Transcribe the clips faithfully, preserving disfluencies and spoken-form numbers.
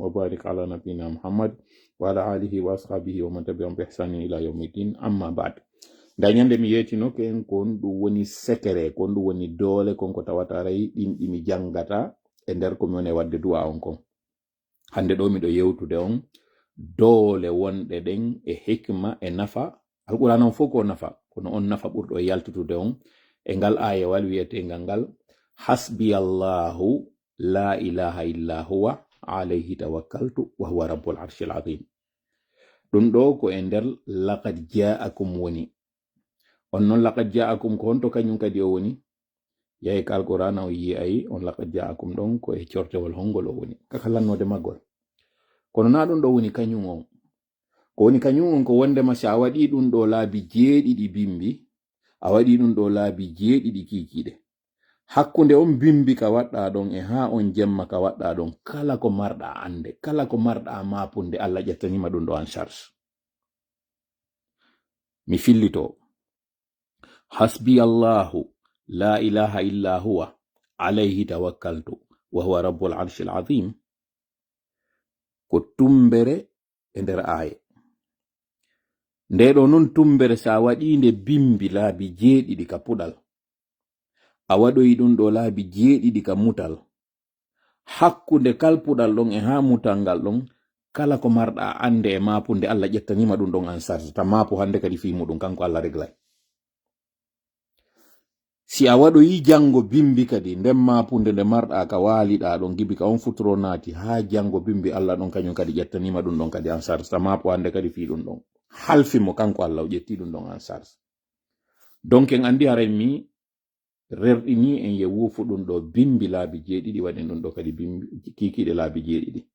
وبارك على نبينا محمد وعلى آله وأصحابه ومن تبعهم بإحسان إلى يوم الدين. أما بعد. Nda ñande mi yeetino ko en ko honɗum woni sekere, ko honɗum woni doole kon ko tawata ray ɗin ɗi mi janngata e nder ko mi woni e waɗde du'a on kon. Hannde ɗo miɗo yewtude on doole wonɗe ɗen e hikma e nafa. Alqur'aana on fof ko nafa, kono on nafa ɓurɗo e yaltutude on e ngal aayewal wi'eteengal ngal, "Hasbiyallahu la ilaha illa huwa, alayhi tawakkaltu, wa huwa rabbul arshil azim." Ɗum ɗo ko e nder laqad ja'akum woni. On non laqad ja'akum ko honto kañum kadi o woni? Yahi ka Alqur'aana o yi'ay on laqad ja'akum ɗon ko e cortewol hongol o woni. Kaka lannoode maggol. Kono na ɗum ɗo woni kañum on. Ko woni kañum on ko wondema si a waɗi ɗum ɗo laabi jeeɗiɗi bimbi, a waɗi ɗum ɗo laabi jeeɗiɗi kiikiiɗe. Hakkunde on bimbi ka waɗɗa ɗon e haa on jemma ka waɗɗa ɗon, kala ko marɗa annde, kala ko marɗa maapunde, Allah ƴettanima ɗum ɗo en charge. Mi fillito. Hasbiyallahu la ilaha illa huwa, alayhi tawakkaltu, wa huwa rabbul arshil azim. Ko tumbere e nder aaye. Nde ɗo non tumbere, sa waɗi nde bimbi laabi jeeɗiɗi ka puɗal, a waɗoyi ɗum ɗo laabi jeeɗiɗi ka mutal. Hakkunde kal puɗal ɗon e haa mutal ngal ɗon, kala ko marɗa annde e maapunde, Allah ƴettanima ɗum ɗon en charge. Ta maapu hannde kadi fii muɗum, kanko Allah reglay. Si a waɗoyi janngo bimbi kadi, nden maapunde nde marɗa ka waaliɗa ɗon, gibi ka on futuro naati, haa janngo bimbi Allah ɗon kañum kadi ƴettanima ɗum ɗon kadi en charge. Ta maapu hannde kadi fii ɗum ɗon. Halfi mo kanko Allah, o ƴetti ɗum ɗon en charge. Donc en anndi haray mi rerɗini en ye wuufu ɗum ɗo bimbi laabi jeeɗiɗi, waɗen ɗum ɗo kadi bimbi kiikiiɗe laabi jeeɗiɗi.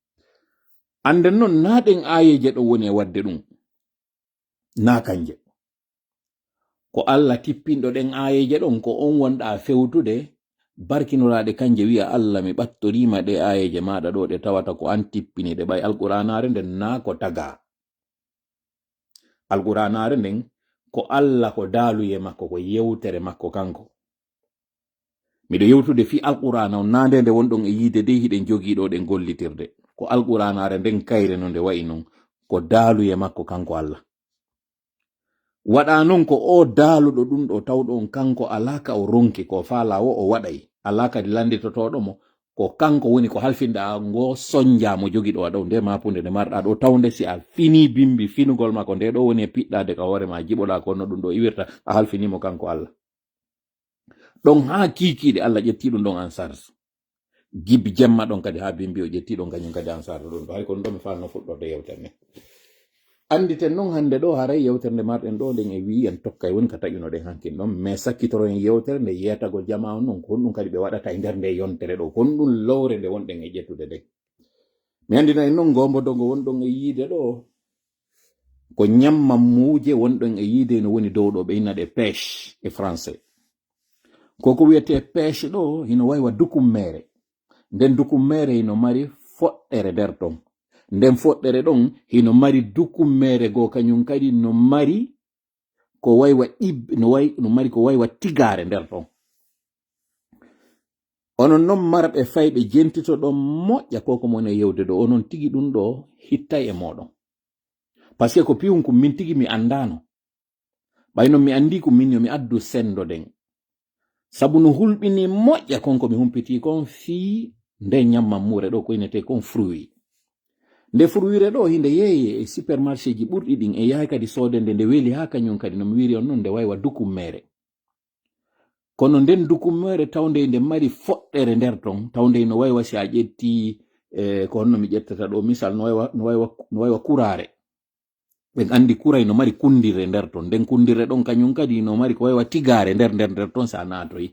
Annden non na ɗen aayeeje ɗo woni e waɗde ɗum. Na kanje. Ko Allah tippinɗo ɗen aayeeje ɗon, ko on wonɗa fewtude, barkinoraaɗe kanje wi'a, "Allah, mi ɓattoriima ɗe aayeeje maaɗa ɗo ɗe tawata ko an tippini ɗe." Ɓay Alqur'aanaare nden na ko tagaa. Alqur'aanaare nden ko Allah ko daaluye makko, ko yewtere makko kanko. Miɗo yewtude fii Alqur'aana on, na nde nde wonɗon e yiide dey hiɗen jogii ɗo ɗen gollitirde. Ko Alqur'aanaare nden kayre no nde wa'i non, ko daaluye makko kanko Allah. Waɗa non ko o daaluɗo ɗum ɗo tawɗo on kanko alaa ka o ronki, ko faalaa wo o waɗay, alaa kadi lannditotooɗo mo, ko kanko woni ko halfinɗa ngo sonja mo jogiɗo a ɗo nde maapunde nde marɗa ɗo tawnde si a fini bimbi finugol makko nde ɗo woni e piɗɗade ka hoore ma jiɓoɗa ko no ɗum ɗo iwirta a halfinimo kanko Allah. Ɗon haa kiikiiɗe Allah ƴetti ɗum ɗon en charge. Gibbi jemma ɗon kadi haa bimbi o ƴetti ɗon kañum kadi en charge ɗum ɗo. Hay ko ɗum ɗo mi faalno fuɗɗorde yewtere nde. Annditen non hannde ɗo haray yewtere nde marɗen ɗo ɗen e wi'i en tokkay woni ka taƴunoɗen hankin ɗon. Mais sakkitoro en yewtere nde yeetagol jamaa on non ko honɗum kadi ɓe waɗata e nder nde yontere ɗo. Ko honɗum lowre nde wonɗen e ƴettude nde. Mi anndina en non gombodogo wonɗon e yiide ɗo. Ko ñammamuuje wonɗon e yiide no woni dow ɗo ɓe inna ɗe pêche e français. Ko ko wiyetee pêche ɗo hino waywa dukummeere. Nden dukummeere hino mari foɗɗere nder ton. Nden foɗɗere ɗon hino mari dukummeere goo kañum kadi no mari ko waywa ɗib-, no way-, no mari ko waywa tigaare nder ton. Onon non marɓe fayɓe jentito ɗon moƴƴa ko ko mon e yewde ɗo, onon tigi ɗum ɗo hittay e mooɗon. Parce que ko piwum kum min tigi mi anndaano. Ɓay non mi anndi ko min yo mi addu senndoɗen. Sabu no hulɓini moƴƴa kon ko mi humpitii kon fii nde ñammamuure ɗo ko inetee kon fruit. Nde fruire ɗo hinde yeeye e supermarché ji ɓurɗi ɗin e yahay kadi soodende nde weli haa kañum kadi no mi wiiri on non nde waywa dukummeere. Kono nden dukummeere tawnde nde mari foɗɗere nder ton, tawnde no waywa si a ƴetti, eh, ko honno mi ƴettata ɗo misal, no waywa, no waywa, no waywa kuraare. Ɓen anndi kuray no mari kundirre nder ton. Nden kundirre ɗon kañum kadi no mari ko waywa tigaare nder, nder, nder ton si a naatoyi.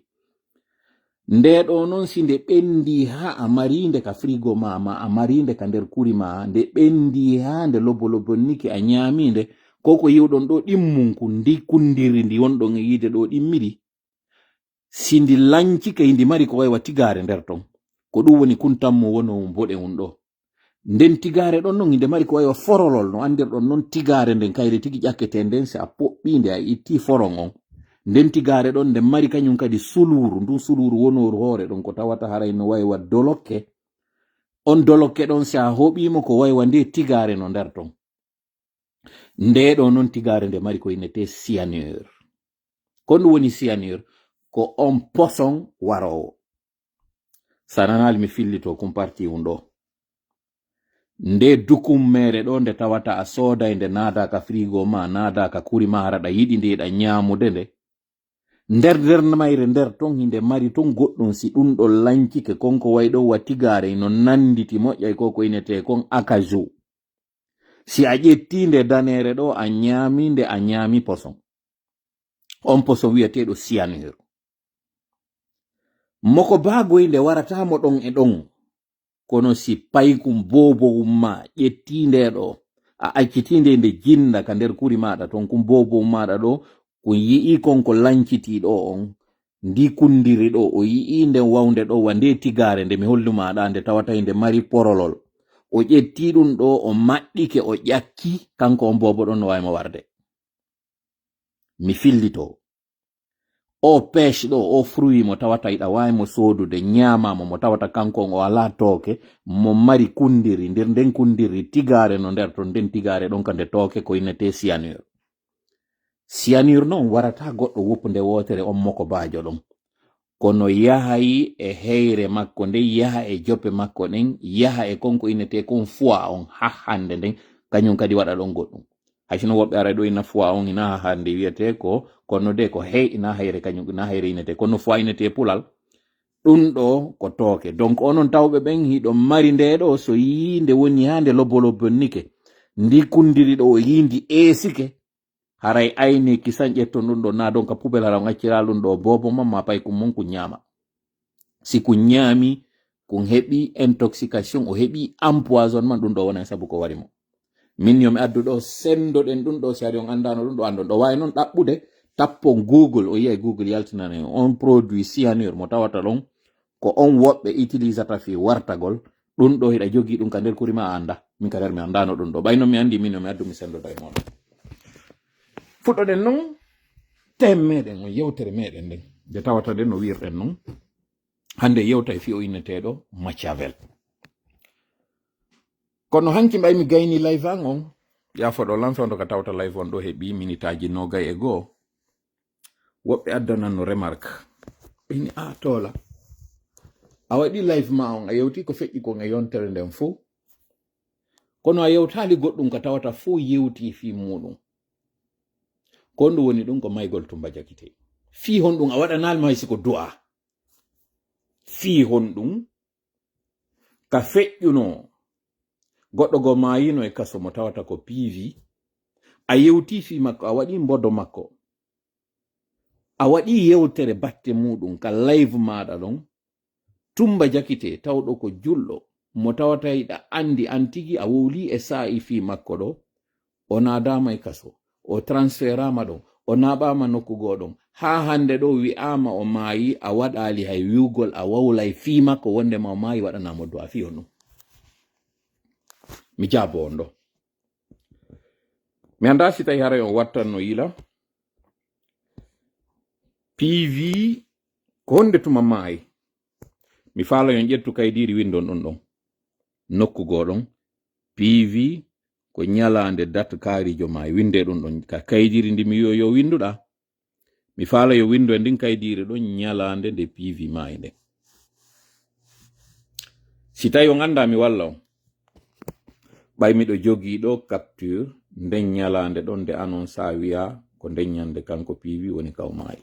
Nde ɗo non si nde ɓendi haa a mari nde ka frigo ma, ma a mari nde ka nder kuri ma, nde ɓendi haa nde lobbo lobbo niki a ñaami nde, ko ko yiwɗon ɗo ɗimmun ku ndi kundiri ndi wonɗon e yiide ɗo ɗimmiri. Si ndi lancike, ndi mari ko waywa tigaare nder ton. Ko ɗum woni kun tammu wono mboɗe un ɗo. Nden tigaare ɗon non, nde mari ko waywa forolol, no andirɗon non tigaare nden kayre tigi ƴakkete nden, si a poɓɓi nde a itti foron on. Nden tigaare ɗon, nde mari kañum kadi suluuru, ndun suluuru wonooru hoore ɗon, ko tawata haray no waywa dolokke. On dolokke ɗon, si a hoɓiimo, ko waywa nde tigaare no nder ton. Nde ɗo non tigaare nde mari ko innete cyanure. Ko ɗum woni cyanure? Ko on poson waroowo. Sa nanaali mi fillito kum parti un ɗo. Nde dukum mere ɗo nde tawata a sooday nde naada ka frigo ma, naada ka kuri ma, hara ɗa yiɗi nde, ɗa ñaamude nde. Nder nder mayre nder ton hinde mari ton goɗɗum, si ɗum ɗo lancike, kon ko way ɗo wa tigaare no nanditi moƴƴay ko ko inete kon akajo. Si a ƴetti nde danere ɗo, a ñaami nde, a ñaami poson. On poson wi'eteeɗo cyanure. Moko baagoy nde warata mo ɗon e ɗon. Kono si paykum boobowum ma ƴetti nde ɗo, a acciti nde nde jinda ka nder kuri maɗa ton, kum boobowum maɗa ɗo, kun yi'i kon ko lanciti ɗo on, ndi kundiri ɗo, o yi'i nden wawnde ɗo wa nde tigaare nde mi hollu maɗa, nde tawata nde mari porolol. O ƴetti ɗum ɗo, o maɗɗike, o ƴakki, kanko on boobo ɗon no wawi mo warde. Mi fillito. O pêche ɗo, o fruit mo tawata iɗa wawi mo soodude, ñaama mo, mo tawata kanko on o ala tooke, mo mari kundiri, nder nden kundiri tigaare no nder ton, nden tigaare ɗon ka nde tooke ko innete cyanure. Cyanure non warata goɗɗo woppunde wootere on moko baajo ɗon. Kono yahay e heyre makko nden, yaha e jope makko ɗen, yaha e kon ko innete kon foie on hahande nden, kañum kadi waɗa ɗon goɗɗum. Hay sino woɓɓe ara ɗo ina foie on ina hahande wiyete ko, kono de ko hey ina hayre kañum, ina hayre inete, kono foie inete pulal. Ɗum ɗo ko tooke. Donc onon tawɓe ɓen hiɗo mari nde ɗo, so yii nde woni haa nde lobbo lobbo nike. Ndi kundiri ɗo o yii ndi eesike. Haray ayne kisan ƴetton ɗum ɗo na donc poubelle hara on accira ɗum ɗo boobo ma ma pay kun mon kun ñaama. Si kun ñaami, kun heɓi intoxication, o heɓi empoisonnement, ɗum ɗo wona e sabu ko wari mo. Min yo mi addu ɗo senndoɗen ɗum ɗo, si hari on anndano ɗum ɗo, anndon ɗo. Waawi noon ɗaɓɓude, tappon Google, o yiyay Google yaltinane on produit cyanure mo tawata ɗon, ko on woɓɓe utilisata fii wartagol. Ɗum ɗo hiɗa jogii ɗum ka nder kuri ma a annda. Min ka nder mi anndano ɗum ɗo. Ɓay noon mi anndi min yo mi addu mi senndoda e mooɗon. Fuɗɗoɗen noon tem meɗen on, yewtere meɗen nden. Nde tawata nden no wi'irɗen noon. Hannde yewta e fii o inneteeɗo Machiavel. Kono hanki mbay mi gayni live an on, yaafoɗo lan fewndo ka tawta live on ɗo heɓi minitaaji nogay e goo. Woɓɓe addananno remarque. Ɓe ni, "Ah, Toola, a waɗi live ma on, a yewti ko feƴƴi kon e yontere nden fow. Kono a yewtaali goɗɗum ka tawata fow yewti fii muɗum." Ko honɗum woni ɗum? Ko maygol Tumba Jakite. Fii honɗum a waɗanaali mo hay si ko du'a? Fii honɗum ka feƴƴuno goɗɗo goo maayino e kaso mo tawata ko P V, a yewti fii makko, a waɗi mbodo makko, a waɗi yewtere batte muɗum ka live maɗa ɗon, Tumba Jakite tawɗo ko julɗo, mo tawata hiɗa andi an tigi a wowli e saa'i fii makko ɗo, o naadaama e kaso, o transferama ɗon, o naɓaama nokku goo ɗon, haa hannde ɗo wi'aama o maayi, a waɗaali hay wi'ugol, a wawlay fii makko wonde ma o maayi waɗanaamo du'a fii honɗum. Mi jaabo on ɗo. Mi anndaa si tawi haray on wattanno yila. P V ko honde tuma maayi? Mi faala yon ƴettu kaydiiri windon ɗum ɗon. Nokku goo ɗon. P V ko ñalaande date kaarijo maayi. Winde ɗum ɗon. Ka kaydiiri ndi mi yo, yo winduɗa. Mi faala yo windo e ndin kaydiiri ɗon ñalaande nde P V maayi nden. Si tawi on anndaa mi walla on. Ɓay miɗo jogii ɗo capture nden ñalaande ɗon nde annonce a wi'a ko nden ñande kanko P V woni kaw maayi.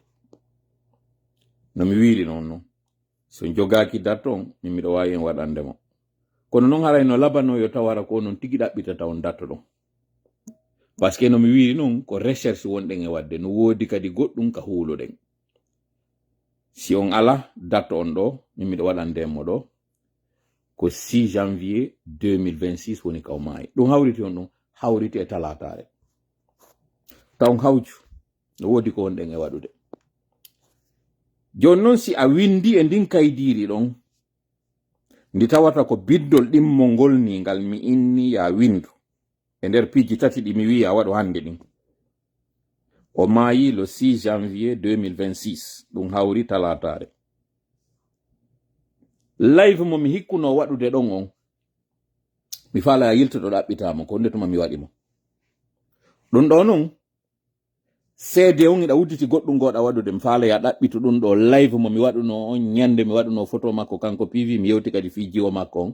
No mi wiiri non non. So jogaaki date on, min miɗo waawi en waɗande mo. Kono non haray no labano yo tawara ko non tigi ɗaɓɓitata on date ɗon. Parce que no mi wiiri non ko recherche wonɗen e waɗde, no woodi kadi goɗɗum ka huuluɗen. Si on ala date on ɗo, min miɗo waɗande mo ɗo, ko six janvier deux mille vingt-six woni kaw maayi. Ɗum hawriti on ɗum, hawriti e talaataare. Taw on hawju, no woodi ko wonɗen e waɗude. Jooni non si a windi e ndin kaydiiri ɗon, ndi tawata ko biddol ɗimmo ngol ni ngal mi inni ya windu. E nder piiji tati ɗi mi wi'i a waɗu hannde ɗin. O maayi le six janvier deux mille vingt-six, ɗum hawri talaataare. Live mo mi hikkuno waɗude ɗon on, Mi faala ya yiltoto ɗaɓɓitaamo ko nde tuma mi waɗi mo. Ɗum ɗo noon, seede on iɗa udditi goɗɗum gooɗa waɗude, mi faala ya ɗaɓɓitu ɗum ɗo live mo mi waɗuno on ñande mi waɗuno photo makko kanko P V, mi yewti kadi fii jiwo makko on.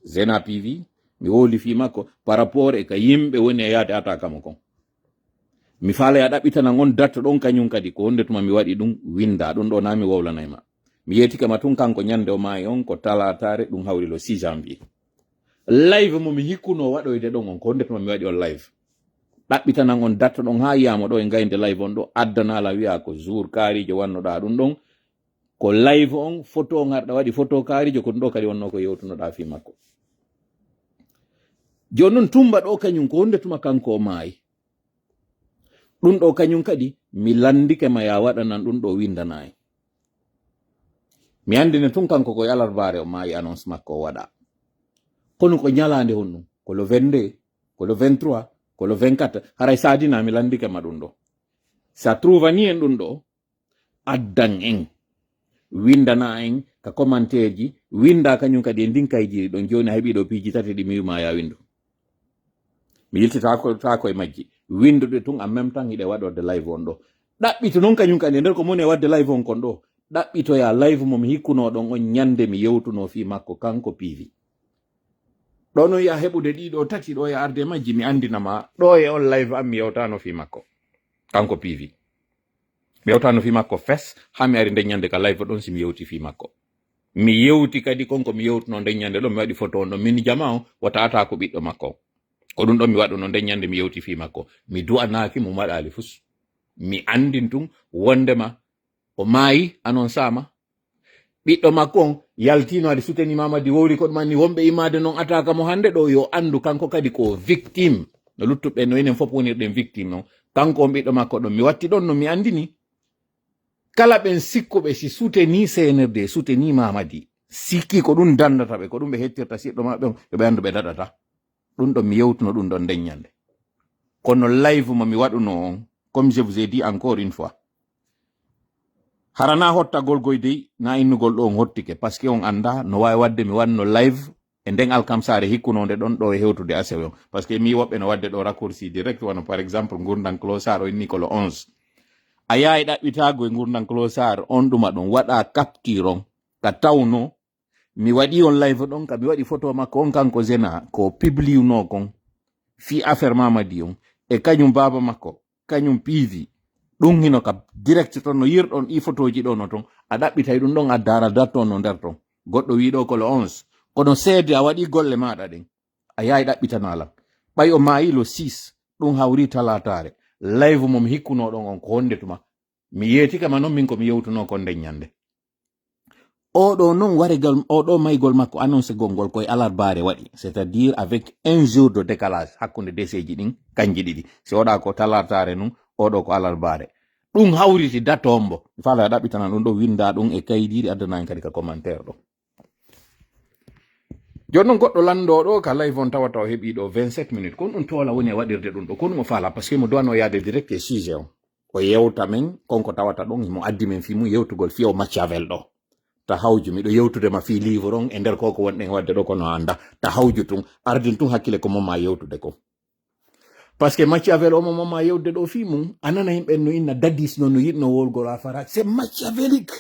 Zena P V, mi wowli fii makko par rapport e ka yimɓe woni e yaade ataka mo kon. Mi faala ya ɗaɓɓitanan on datto ɗon kañum kadi ko honde tuma mi waɗi ɗum, winda ɗum ɗo na mi wowlanay ma. Mi yeetike ma tun kanko ñande o maayi on ko talaataare, ɗum hawri le six janvier. Live mo mi hikkuno waɗoyde ɗon on ko honde tuma mi waɗi on live. Ɗaɓɓitanan on datto ɗon haa yiyamo ɗo e ngaynde live on ɗo, addanala wiya ko jour kaarijo wannoɗa ɗum ɗon, ko live on photo ngarɗa waɗi photo kaarijo ko ɗum ɗo kadi wonno ko yewtunoɗa fii makko. Jooni noon tumba ɗo kañum ko honde tuma kanko o maayi. Ɗum ɗo kañum kadi mi lanndike ma ya waɗanan ɗum ɗo winndana en. Mi anndine tun kanko ko e alarbaare o maayi, annonce makko o waɗa. Kono ko ñalaande honɗum? Ko le vingt-deux, ko le vingt-trois, ko le vingt-quatre. Haray saadina mi lanndike ma ɗum ɗo. Sa trouvani en ɗum ɗo, addan en. Winndana en ka commentaire ji, winnda kañum kadi e ndin kayjiri ɗon. Jooni a heɓi ɗo piiji tati ɗi mi wima ya winndu. Mi yiltitaako, taako e majji. Winndude tun en même temps hiɗe waɗorde live on ɗo. Ɗaɓɓito noon kañum kadi e nder ko moni e waɗde live on kon ɗo. Ɗaɓɓitoya live mo mi hikkuno ɗon on ñande mi yewtuno fii makko kanko P V. Ɗo noon ya heɓude ɗiɗo tati ɗo ya arde majji mi anndina ma ɗo e on live am mi yewtano fii makko. Kanko P V. Mi yewtano fii makko fes, haa mi ari nden ñande ka live ɗon si mi yewti fii makko. Mi yewti kadi kon ko mi yewtuno nden ñande ɗon, mi waɗi photo on ɗon, min jama on, wata ata ko ɓiɗɗo makko. Ko ɗum ɗon mi waɗuno nden ñande mi yewti fii makko. Mi du'anaaki mo maɗaali fus. Mi anndin tun wondema o maayi, annonce ama. Ɓiɗɗo makko on yaltino adi suteni Mamadi wowri ko ɗum anni wonɓe imaade noon ataka mo hannde ɗo yo anndu kanko kadi ko victime. No luttuɓe no enen fof wonirɗen victime noon. Kanko on ɓiɗɗo makko ɗon mi watti ɗon no mi anndini. Kala ɓen sikkuɓe si suteni C N R D, suteni Mamadi, sikki ko ɗum dandata ɓe, ko ɗum ɓe hettirta siɗɗo maɓɓe on, yo ɓe anndu ɓe daɗata. Ɗum ɗon mi yewtuno ɗum ɗon nden ñande. Kono live mo mi waɗuno on, comme je vous ai dit encore une fois, hara na hottagol goy dey, na innugol ɗo on hottike, parce que on annda no waawi waɗde mi waɗno live e nden alkamsaare hikkunonde ɗon ɗo e hewtude asewe on. Parce que mi woɓɓe no waɗde ɗo raccourci direct, wano par exemple ngurndan closar o inni ko le onze. A yahay ɗaɓɓitaago e ngurndan closar on ɗuma ɗon, waɗa capture on, ka tawno mi waɗi on live ɗon, ka mi waɗi photo makko on kanko Zena, ko publiuno kon, fii affaire Mamadi on, e kañum baaba makko, kañum P V. Ɗum hino ka direct ton no yirɗon ɗi photoji ɗo no ton, a ɗaɓɓitay ɗum ɗon a dara datto no nder ton. Goɗɗo wi ɗo ko le onze. Kono seede a waɗi golle maɗa ɗen. A yahay ɗaɓɓitana lan. Ɓay o maayi le six, ɗum hawri talataare. Live mo mi hikkuno ɗon on ko honde tuma? Mi yeetike ma non min ko mi yewtuno kon nden ñande. Oɗo non waregol, oɗo maygol makko annonce gol ngol koye alarbaare waɗi, c'est-à-dire avec un jour de décalage hakkunde décès ji ɗin kanji ɗiɗi. Si oɗa ko talartaare nun, oɗo ko alarbaare. Ɗum hawriti datombo. Fala ɗaɓɓitana ɗum ɗo, winda ɗum e kaydiɗi, addana en kadi ka commentaire ɗo. Jooni non goɗɗo lanndo ɗo ka live on tawata o heɓi ɗo vingt-sept minutes. Kono ɗum toola woni e waɗirde ɗum ɗo. Kono mo fala, parce que mo duwano yaade direct e sujet on. O yewta men, kon ko tawata ɗon, himo addi men fii mum yewtugol fii o Machiavel ɗo. Ta hawju, miɗo yewtude ma fii livre on, e nder ko ko wonɗen waɗde ɗo, kono a annda. Ta hawju tun, ardin tun hakkile ko mo ma yewtude ko. Parce que Machiavel o mo ma yewtude ɗo fii mum, a nana yimɓe no inna dadis no, no yiɗno wolgol afara. C'est machiavélique.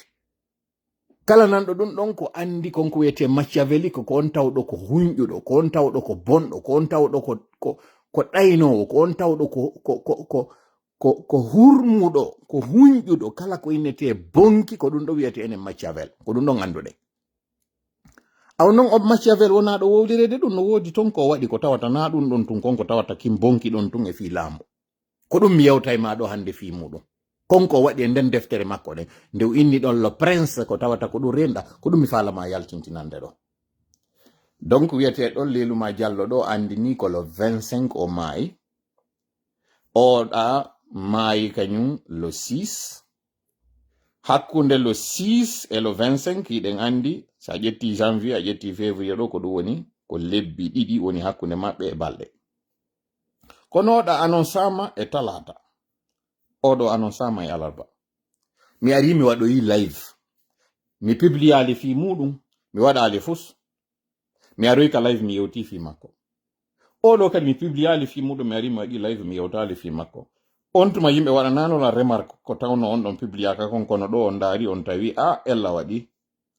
Kala nanɗo ɗum ɗon ko anndi kon ko wiyetee machiavélique, ko on tawɗo ko hunƴuɗo, ko on tawɗo ko bonɗo, ko on tawɗo ko, ko, ko ɗaynoowo, ko on tawɗo ko, ko, ko, ko, ko, ko hurmuɗo, ko hunƴuɗo, kala ko innetee bonki, ko ɗum ɗo wiyetee enen Machiavel, ko ɗum ɗon annduɗen. Aw non o Machiavel wonaa ɗo wowlireede ɗum, no woodi ton ko waɗi ko tawata naa ɗum ɗon tun, kon ko tawata kin bonki ɗon tun e fii laamu. Ko ɗum mi yewtay ma ɗo hannde fii muɗum. Kon ko waɗi e nden deftere makko ɗen, nde o inni ɗon le prince, ko tawata ko ɗum renɗa, ko ɗum mi faalama yaltintinande ɗo. Donc wiyetee ɗon Leluma Jallo ɗo anndini ko le vingt-cinq o maayi. Oɗa maayi kañum le six. Hakkunde le six e le vingt-cinq, hiɗen anndi, so a ƴetti janvier, a ƴetti février ɗo, ko ɗum woni, ko lebbi ɗiɗi woni hakkunde maɓɓe e balɗe. Kono oɗa annonce ama e talaata. Oɗo annonce ama e alarba. Mi ari mi waɗoyi live. Mi publiyaali fii muɗum, mi waɗaali fus. Mi aroyi ka live mi yewti fii makko. Oɗo kadi mi publiyaali fii muɗum, mi ari mi waɗi live, mi yewtaali fii makko. On tuma yimɓe waɗanaano la remarque ko tawno on ɗon publiyaka kon, kono ɗo on ndaari on tawi a ella waɗi.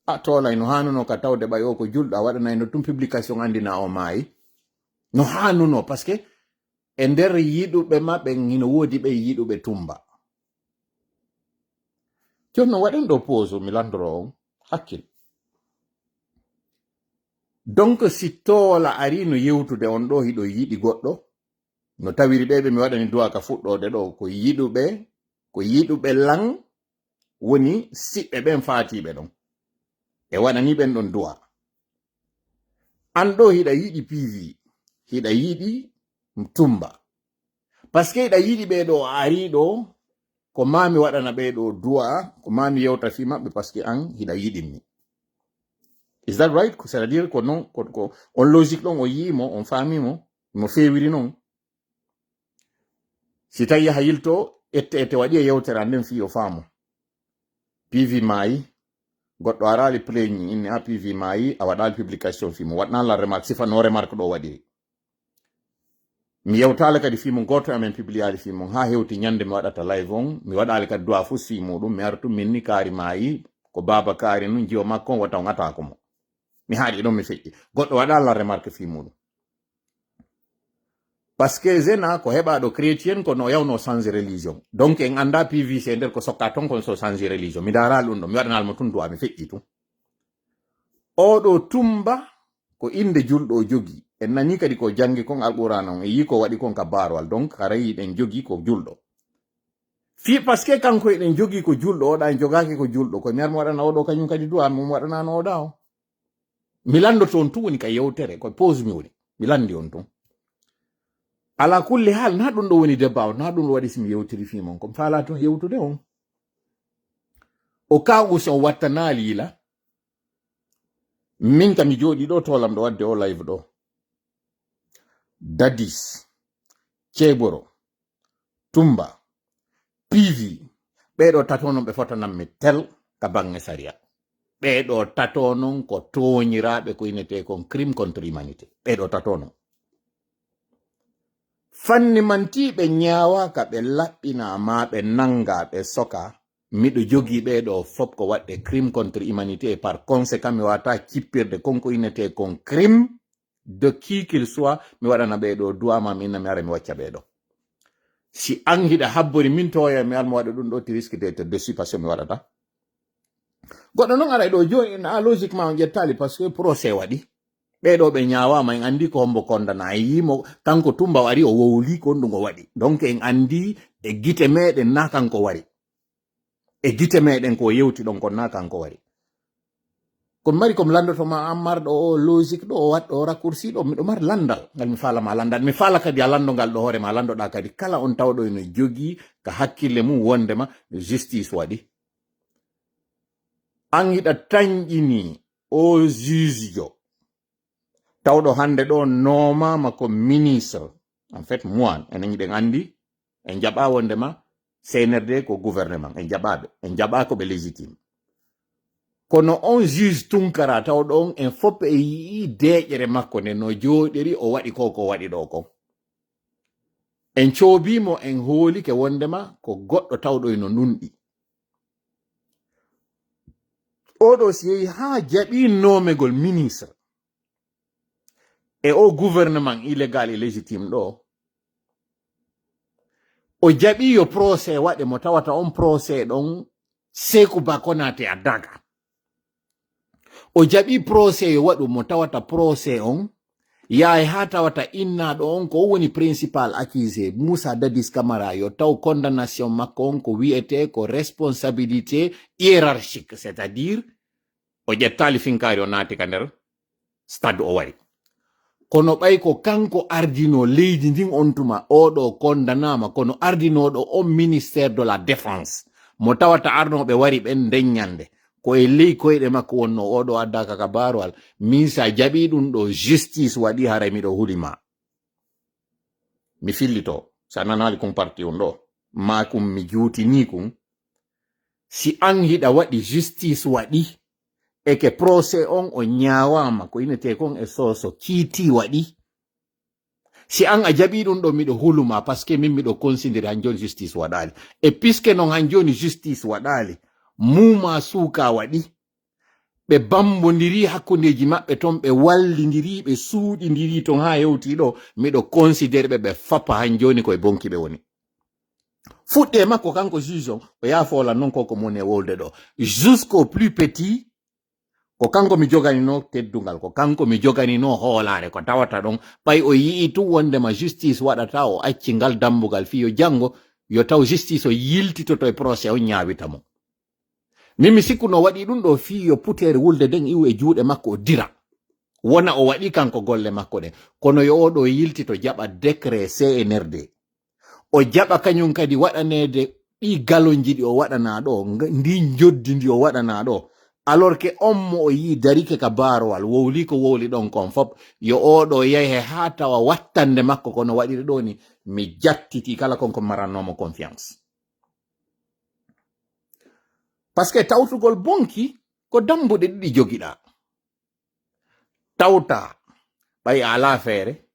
A toolay no haanuno ka tawde ɓay o ko julɗo a waɗanayno tun publication anndina o maayi. No haanuno, parce que e nder yiɗuɓe maɓɓe hino woodi ɓe yiɗuɓe Tumba. Jooni no waɗen ɗo pause mi landoro on hakkil. Donc si toola ari no yewtude on ɗo hiɗo yiɗi goɗɗo, no tawiri ɓe ɓe mi waɗani du'a ka fuɗɗoode ɗo ko yiɗuɓe, ko yiɗuɓe lan woni siɓɓe ɓen faatiiɓe ɗon. E waɗani ɓen ɗon du'a. An ɗo hiɗa yiɗi P V, hiɗa yiɗi Tumba. Parce que hiɗa yiɗi ɓe ɗo a ari ɗo, ko ma mi waɗana ɓe ɗo du'a, ko ma mi yewta fii maɓɓe parce que an hiɗa yiɗimmi. Is that right? C'est-à-dire ko non, ko, ko on logique ɗon o yi'i mo, on faami mo, mo feewiri non. Si tawi yaha yilto, ette, ette waɗi e yewtere an nden fii o faamo. P V maayi, goɗɗo araali pleñi inni a P V maayi, a waɗaali publication fii mo, waɗnaali la remarque, sifa no remarque ɗo waɗiri. Mi yewtaali kadi fii mo, gooto e amen publiyaali fii mo, haa hewti ñande mi waɗata live on, mi waɗaali kadi du'a fus fii muɗum, mi artu min ni kaari maayi, ko baaba kaari nun, jiwo makko on, wota on ataako mo. Mi haaɗi ɗon mi feƴƴi. Goɗɗo waɗaali la remarque fii muɗum. Parce que Zena ko heɓaaɗo chrétien, kono o yawno o change religion. Donc en anndaa P V C nder ko sokka ton, kono so change religion. Mi ndaaraali ɗum ɗo, mi waɗanaali mo tun du'a, mi feƴƴi tun. Oɗo Tumba ko innde julɗo o jogi. En nani kadi ko janngi kon Alqur'aana on, e yii ko waɗi kon ka baarwal. Donc haray hiɗen jogi ko julɗo. Fii parce que kanko eɗen jogi ko julɗo, oɗa en jogaaki ko julɗo. Ko mi ar mo waɗana oɗo kañum kadi du'a, mo waɗanaano oɗa o. Mi landoto on tun woni ka yewtere, ko pause mi woni. Mi landi on tun. Ala kulli haal, na ɗum ɗo woni débat o, na ɗum ɗo waɗi si mi yewtiri fii mon. Ko mi faalaa tun yewtude on. O kaagu si on wattanaali yila. Min ka mi jooɗi ɗo toolam ɗo wadde o live ɗo. Dadis, Ceeboro, Tumba, P V, ɓee ɗo tato non ɓe fotanammi tel ka baŋŋe sariya. Ɓee ɗo tato non ko tooñiraaɓe ko inetee kon crime contre humanité. Ɓee ɗo tato non. Fanni mantii ɓe ñaawaa ka ɓe laɓɓinaa maa ɓe nanngaa ɓe sokaa. Miɗo jogii ɓee ɗo fop ko waɗde crime contre humanité et par conséquent mi waawataa cippirde kon ko inetee kon crime de qui qu'il soit, mi waɗana ɓee ɗo du'a ma mi inna mi ara mi wacca ɓee ɗo. Si an hiɗa habbori min toya mi almo waɗa ɗum ɗo ti risque d'être déçu parce que mi waɗata. Goɗɗo non ara ɗo jooni na logiquement on ƴettaali parce que procès waɗi. Ɓee ɗo ɓe ñaawaama en anndi ko hombo kondana en yii mo kanko Tumba ari o wowli ko honɗum o waɗi. Donc en anndi e gite meɗen na kanko wari. E gite meɗen ko yewti ɗon kon na kanko wari. Ko mi mari ko mi landoto ma an marɗo o logique ɗo o waɗɗo o raccourci ɗo miɗo mari landal ngal mi faala ma landal. Mi faala kadi a lando ngal ɗo hoore ma landoɗa kadi kala on tawɗo ene jogi ka hakkille mum wondema justice waɗi. An hiɗa tanƴini o juge jo. Tawɗo hannde ɗo noomama ko ministre. En fait, moi, enen hiɗen anndi, en jaɓa wondema C N R D ko gouvernement. En jaɓa ɓe. En jaɓa ko ɓe légitime. Kono on juge Tunkara tawɗo on en fop e yi'i deeƴere makko nde no jooɗiri o waɗi ko ko waɗi ɗo kon. En coobimo, en hoolike wondema ko goɗɗo tawɗo eno nunɗi. Oɗo si yehi haa jaɓi noomegol ministre e o gouvernement illégal et légitime ɗo, o jaɓi yo procès waɗe mo tawata on procès ɗon Seku Ba Konate a daga. O jaɓi procès yo waɗu mo tawata procès on yaay haa tawata innaɗo on ko woni principal accusé Moussa Dadis Camara yo taw condamnation makko on ko wi'ete ko responsabilité hiérarchique, c'est-à-dire o ƴettaali finkaari o naati ka nder stade o wari. Kono ɓay ko kanko ardino leydi ndin on tuma oɗo kondanaama kono ardinoɗo on ministère de la défense mo tawata arnoɓe wari ɓen nden ñande ko e ley koyɗe makko wonno oɗo addaka ka barowal. Min sa jaɓi ɗum ɗo justice waɗi haray miɗo huli ma. Mi fillito sa nanaali kun parti on ɗo ma kun mi juutini kun. Si an hiɗa waɗi justice waɗi eke procès on o ñaawama ko inete kon e soso kiiti waɗi. Si an a jaɓi ɗum ɗo, miɗo huluma, parce que min miɗo considéré han joni justice waɗaali. E puisque non han joni justice waɗaali, muuma suuka waɗi, ɓe bambondiri hakkundeji maɓɓe ton, ɓe wallindiri, ɓe suuɗindiri ton haa hewti ɗo, miɗo considéré ɓe, ɓe fapa han joni ko e bonki ɓe woni. Fuɗɗe makko kanko juge on, o yaafoolan non ko ko mone wolde ɗo. Jusqu'au plus petit, ko kanko mi joganino teddungal, ko kanko mi joganino hoolaare, ko tawata ɗon, ɓay o yi'i tun wondema justice waɗata, o acci ngal dambugal fii yo janngo, yo taw justice o yiltitoto e procès on ñaawita mo. Min mi sikku no waɗi ɗum ɗo fii yo puteere wulde nden iwu e juuɗe makko o dira. Wona o waɗi kanko golle makko ɗen. Kono yo oo ɗo yiltito jaɓa décret C N R D. O jaɓa kañum kadi waɗaneede ɗi galonji ɗi o waɗanaa ɗo, nga-, ndi njoddi ndi o waɗanaa ɗo. Alors que on mo o yii darike ka baarowal, wowli ko wowli ɗon kon fop, yo oo ɗo yayhe haa tawa wattande makko kono waɗiri ɗo ni, mi jattiti kala kon ko marannoomo confiance. Parce que tawtugol bonki ko dambuɗe ɗiɗi jogiɗaa. Tawta ɓay a alaa feere,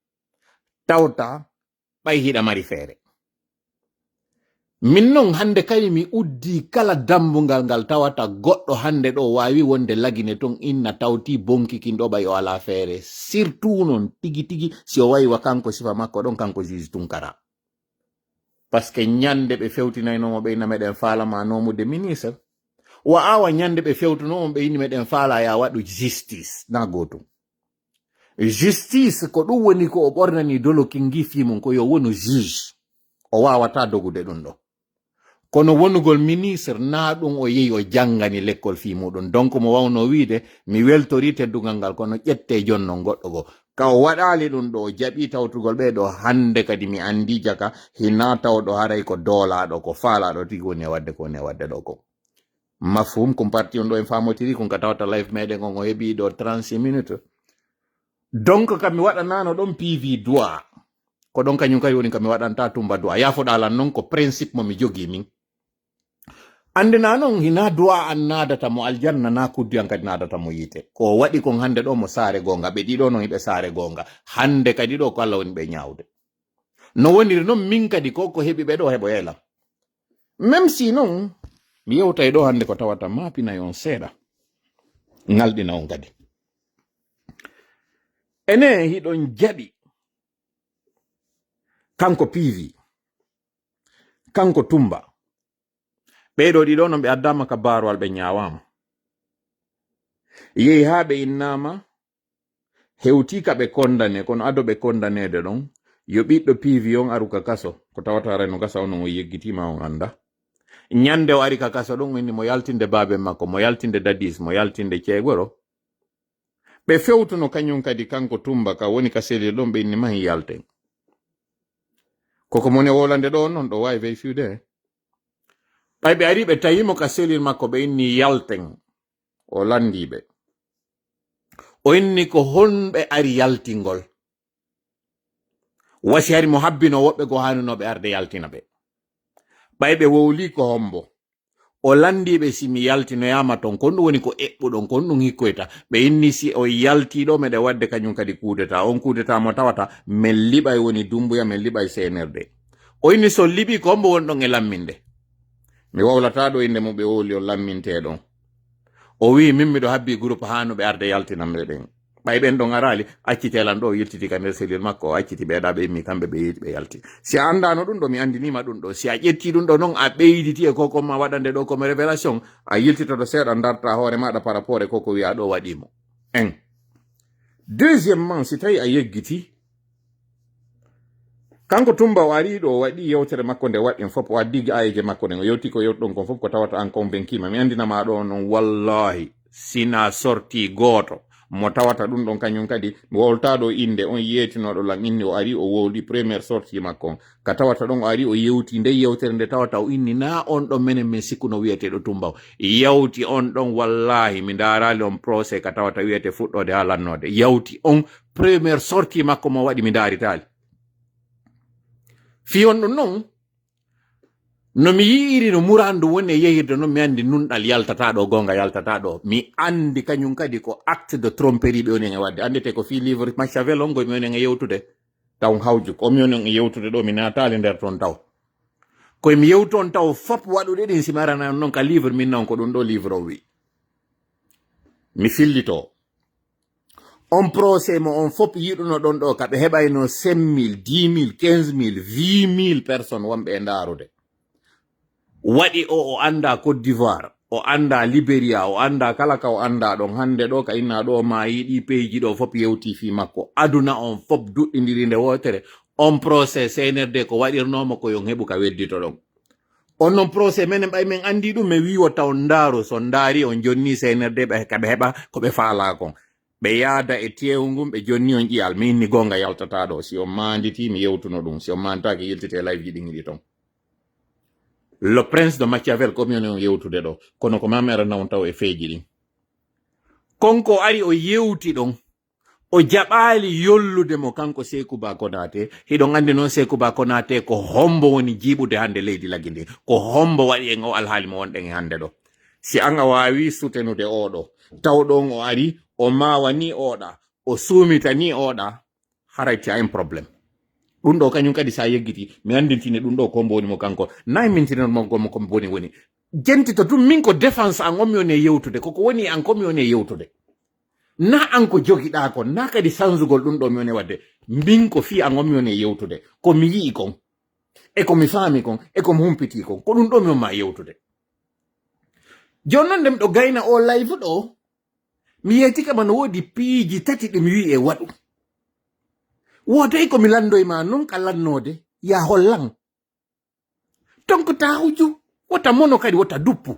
tawta ɓay hiɗa mari feere. Min non hannde kadi mi uddi kala dambungal ngal tawata goɗɗo hannde ɗo waawi wonde Lagine ton inna tawti bonki kin ɗo ɓay o alaa feere. Surtout non tigi tigi si o wayi wa kanko sifa makko ɗon kanko juge Tunkara. Parce que ñande ɓe fewtinaynoo mo ɓe inna meɗen faala ma nommude ministre. Wa awa ñande ɓe fewtunoo mo ɓe inni meɗen faala ya waɗu justice. Na gootum. Justice ko ɗum woni ko o ɓornani doloki ngi fii mum ko yo wonu juge. O waawataa dogude ɗum ɗo. Kono wonugol ministre na ɗum o yehi o janngani lekkol fii muɗum. Donc mo wawnoo wiide, mi weltorii teddungal ngal, kono ƴettee jonnon goɗɗo goo. Ka o waɗaali ɗum ɗo, o jaɓii tawtugol ɓee ɗo, hannde kadi mi anndii jaka, hinaa tawɗo haray ko doolaaɗo, ko faalaaɗo tigi woni e waɗde ko woni e waɗde ɗo ko. Mafhum, kum parti on ɗo en faamotiri, kun ka tawata live meɗen on o heɓii ɗo trente-six minutes. Donc ka mi waɗanaano ɗon P V droit. Ko ɗon kañum kadi woni ka mi waɗanta Tumba droit. Yaafoɗaa lan non ko principe mo mi jogii min. Anndinaa non hinaa droit an naadata mo aljanna, naa kuddu an kadi naadata mo yiite. Ko o waɗi kon hannde ɗo mo saare goonga, ɓe ɗiɗo non hiɓe saare goonga. Hannde kadi ɗo ko Alla woni ɓe ñaawde. No woniri non min kadi ko ko heɓi ɓe ɗo heɓoyay lan. Même si non, mi yewtay ɗo hannde ko tawata maapinay on seeɗa. Ŋalɗina on kadi. Ene hiɗon jaɓi kanko P V, kanko Tumba. Ɓee ɗo ɗiɗo non ɓe addaama ka baarowal ɓe ñaawaama. Yehi haa ɓe innaama, hewtii ka ɓe kondane, kono ado ɓe kondaneede ɗon, yo ɓiɗɗo P V on aru ka kaso, ko tawata haray no gasa on o yeggitiima on annda. Ñande o ari ka kaso ɗon, o inni mo yaltinde baaben makko, mo yaltinde Dadis, mo yaltinde Ceegoro. Ɓe fewtuno kañum kadi kanko Tumba ka woni ka selil ɗon, ɓe inni mahi yalten. Koko mone wolande ɗo non ɗo waawi vérifiude. Ɓay ɓe ari ɓe tawi mo ka selil makko, ɓe inni yalten. O lanndii ɓe. O inni ko honɓe ari yaltingol. Wasi hari mo habbino woɓɓe goo haanunooɓe arde yaltina ɓe. Ɓay ɓe wowlii ko hombo. O lanndii ɓe si mi yaltinoyaama ton, kon ɗum woni ko eɓɓuɗon, kon ɗum hikkoyta. Ɓe inni si o yaltii ɗo meɗen waɗde kañum kadi kudeta. On kudeta mo tawata men liɓay woni Dumbuya, men liɓay C N R D. O inni so liɓi ko hombo woni ɗon e lamminde. Mi wowlataa ɗo innde mum ɓe wowli on lammintee ɗon. O wi'i, min miɗo habbii groupe haanuɓe arde yaltinamre ɓen. Ɓay ɓen ɗon araali, accitee lan ɗo, o yiltiti ka nder selil makko, o acciti ɓe ɗa ɓe immi kamɓe ɓe yeeti ɓe yalti. Si a anndaano ɗum ɗo, mi anndiniima ɗum ɗo. Si a ƴettii ɗum ɗo non, a ɓeyditi e ko ko ma waɗande ɗo comme révélation, a yiltitoto seeɗa, ndarta hoore maaɗa par rapport e ko ko wi'aa ɗo waɗii mo. En. Deuxièmement, si tawi a yeggiti, kanko Tumba o ari ɗo, o waɗi yewtere makko nde waɗɗen fof, o addi aayeeje makko ɗen, o yewti ko yewtuɗon kon fof, ko tawata an kon benkima. Mi anndina ma ɗo non, wallahi, sina sorti gooto mo tawata ɗum ɗon kañum kadi, mi wowlta ɗo innde, on yeetinooɗo lan inni, o ari o wowli première sortie makko on. Ka tawata ɗon o ari o yewti nde yewtere nde tawata o inni na on ɗon menen min sikkuno wi'eteeɗo Tumba o. Yawti on ɗon, wallahi, mi ndaaraali on procès ka tawata wi'ete fuɗɗoode haa lannoode. Yawti on première sortie makko mo waɗi mi ndaaritaali. Fii on ɗum non, no mi yi'iri no murandu woni e yehirde non, mi anndi nunɗal yaltataa ɗo, goonga yaltataa ɗo. Mi anndi kañum kadi ko acte de tromperie ɓe woni en e waɗde. Anndete ko fii livre Machiavel on ngoy mi woni en e yewtude. Taw hawju, ko mi woni on e yewtude ɗo, mi naataali nder toon taw. Koye mi yewtu on taw fop waɗuɗe ɗin, si mi arana on noon ka livre, min noon ko ɗum ɗo livre o wi. Mi fillito. On procès mo on fop yiɗuno ɗon ɗo, ka ɓe heɓayno cinq mille, dix mille, quinze mille, vingt mille personnes wonɓe e ndaarude. Waɗi o, o annda Côte d'Ivoire, o annda Libéria, o annda kala ka o annda ɗon. Hannde ɗo ka inna ɗo ma yiɗi peyji ɗo fop yewti fii makko. Aduna on fop duɗɗindiri nde wootere. On procès C N R D ko waɗirnoomo ko yon heɓu ka weddito ɗon. On non procès menen ɓay men anndi ɗum, men wii wo taw ndaaru, so ndaari on jonni C N R D ɓe, ka ɓe heɓa ko ɓe faalaa kon. Ɓe yaada e teewu ngun, ɓe jonni on ƴiyal. Mi inni goonga yaltataa ɗo. Si on maanditi, mi yewtuno ɗum. Si on maanditaaki, yiltite e live ji ɗin hiɗi ton. Le Prince de Machiavel, ko mi woni on yewtude ɗo. Kono ko maami ara nawon taw e feeji ɗin. Konko ari o yewti ɗon. O jaɓaali yollude mo kanko Seku Ba Konate. Hiɗon anndi noon Seku Ba Konate ko hombo woni jiiɓude hannde leydi Laggi ndi? Ko hombo waɗi en o alhaali mo wonɗen e hannde ɗo? Si an a waawi sutenude oɗo, taw ɗon o ari, o maawa ni oɗa, o suumita ni oɗa, haray ti a en problème. Ɗum ɗo kañum kadi sa yeggiti, mi anndintine ɗum ɗo ko hombo woni mo kanko. Nay mintinen mo ko mo ko boni woni. Jentito ɗum, min ko défense an on mi woni e yewtude, koko woni an ko mi woni e yewtude. Na an ko jogiɗaa kon, na kadi sanzugol ɗum ɗo mi woni e waɗde. Min ko fii an on mi woni e yewtude. Ko mi yi'i kon, e ko mi faami kon, e ko mi humpitii kon. Ko ɗum ɗo mi woni ma yewtude. Jooni noon nde miɗo gayna o live ɗo, mi yeeti kama no woodi piiji tati ɗi mi wi'i e waɗu. Wooday ko mi landoy ma noon ka lannoode, ya hollan. Ton ko taawuju, wota mono kadi, wota duppu.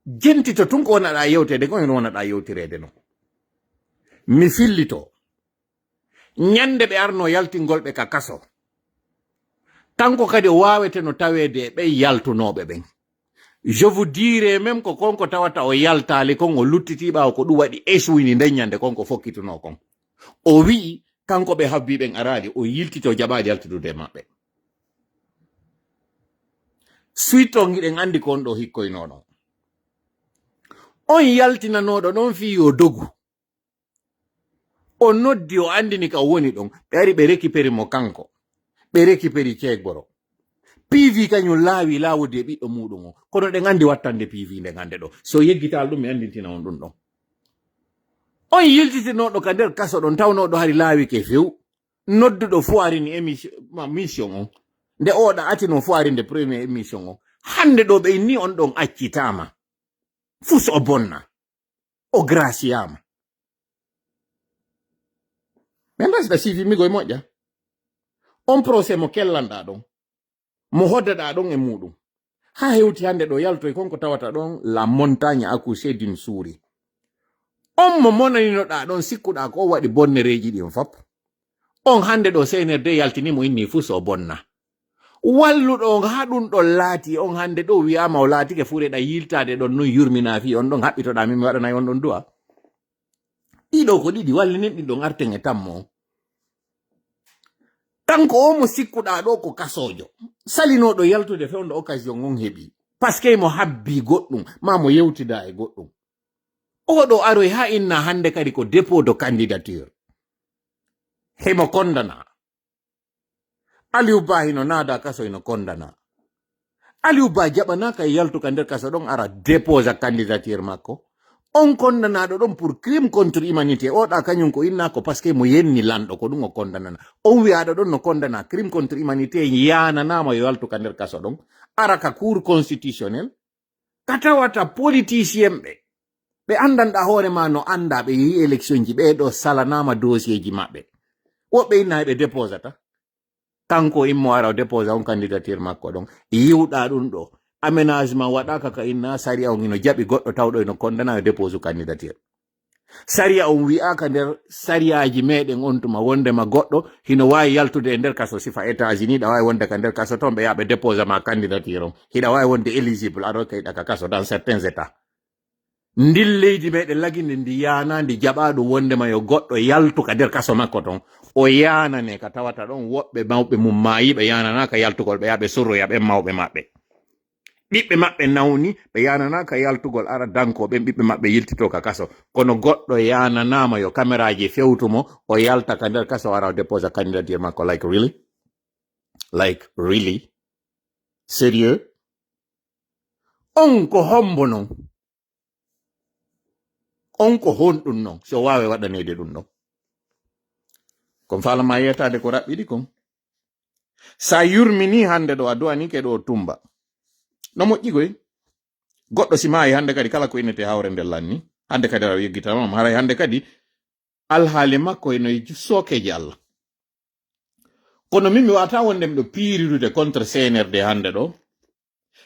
Jentito tun ko wonaɗaa yewteede, ko en wonaɗaa yewtireede non. Mi fillito. Ñande ɓe arno yaltingol ɓe ka kaso, kanko kadi o waawete no taweede e ɓen yaltunooɓe ɓen. Je vous dirai même ko konko tawata o yaltaali kon, o luttitii ɓaawo ko ɗum waɗi échouini nden ñande konko fokkitunoo kon. O wi'i, kanko ɓe habbii ɓen araali, o yiltiti, o jaɓaali yaltudude e maɓɓe. Suite on hiɗen anndi ko on ɗo hikkoynoo ɗon. On yaltinanooɗo ɗon fii yo dogu. O noddi, o anndini ka o woni ɗon. Ɓe ari ɓe récupéri mo kanko. Ɓe récupéri Ceegboro. P V kañum laawi laawodi e ɓiɗɗo muuɗum on. Kono ɗen anndi wattande P V nden hannde ɗo. So yeggital ɗum, mi anndintina on ɗum ɗon. On yiltitinooɗo ka nder kaso ɗon, tawnooɗo hari laawike few. Nodduɗo foirini émission, ma, mission on. Nde oɗa atino foirinde premier émission on. Hannde ɗo ɓe inni on ɗon accitaama. Fus o bonna. O graciyaama. Men resda sifi migo e moƴƴa. On procès mo kellanɗaa ɗon, mo hoddaɗaa ɗon e muuɗum. Haa hewti hannde ɗo yaltoy kon ko tawata ɗon la montagne accouchée d'une souris. On mo monaninoɗaa ɗon, sikkuɗaa ko o waɗi bonnereeji ɗin fop. On hannde ɗo C N R D yaltini mo inni fuu so o bonna. Walluɗo on haa ɗum ɗon laati, on hannde ɗo wi'aama o laatike fuu reɗa yiltaade ɗon nun yurminaa fii on ɗon haɓɓitoɗaa min mi waɗanay on ɗon du'a. Ɗiɗo ko ɗiɗi wallinen ɗin ɗon arten e tammo on. Kanko o mo sikkuɗaa ɗo ko kasoojo. Salinooɗo yaltude fewndo occasion on heɓi. Parce que mo habbii goɗɗum, maa mo yewtidaa e goɗɗum. Oɗo aroy haa inna hannde kadi ko dépôt de candidature. Himo kondana. Aliou Ba hino naada kaso hino kondana. Aliou Ba jaɓanaaka yaltuka nder kaso ɗon ara déposa candidature makko. On kondanaaɗo ɗon pour crime contre humanité. Oɗa kañum ko inna ko parce que mo yenni lanɗo ko ɗum o kondanana. On wi'aaɗo ɗon no kondana crime contre humanité yaananaama yo yaltuka nder kaso ɗon. Ara ka cour constitutionnel. Ka tawata politicien ɓe, ɓe anndanɗaa hoore ma no anndaa, ɓe yehi élection ji, ɓee ɗo salanaama dossier ji maɓɓe. Woɓɓe inna ɓe déposata. Kanko immo ara o déposa on candidature makko ɗon. Yiwɗaa ɗum ɗo. Aménagement waɗaaka ka inna sariya on hino jaɓi goɗɗo tawɗo hino kondana yo dépose candidature. Sariya on wi'aaka nder sariyaaji meɗen on tuma wondema goɗɗo hino waawi yaltude e nder kaso sifa États-Unis, hiɗa waawi wonde ka nder kaso ton ɓe yaha ɓe déposa ma candidature on. Hiɗa waawi wonde éligible, aɗa kayɗa ka kaso dans certains états. Ndin leydi meɗen laginde ndi yaana ndi jaɓa ɗum wondema yo goɗɗo yaltu ka nder kaso makko ton. O yaanane ka tawata ɗon woɓɓe mawɓe mum maayi ɓe yaananaaka yaltugol ɓe yaha ɓe surroya ɓen mawɓe maɓɓe. Ɓiɓɓe maɓɓe nawni, ɓe yananaaka yaltugol ara danko ɓen, ɓiɓɓe maɓɓe yiltito ka kaso. Kono goɗɗo yananaama yo kameraaji fewtu mo, o yalta ka nder kaso, ara o déposa candidature makko. Like, really? Like, really? Sérieux? On ko hombo non? On ko honɗum non? Si o waawe waɗaneede ɗum ɗon. Kon faalama yeetaade ko raɓɓiɗi kon. Sa yurmini hannde ɗo, a duwanike ɗo tumba. No moƴƴi koy. Goɗɗo si maayi hannde kadi, kala ko innete hawre nden lanni. Hannde kadi aɗa yeggitama mo. Haray hannde kadi alhaali makko eno e ju-, sookeeji Allah. Kono min mi wata wonde miɗo piirirude contre C N R D hannde ɗo.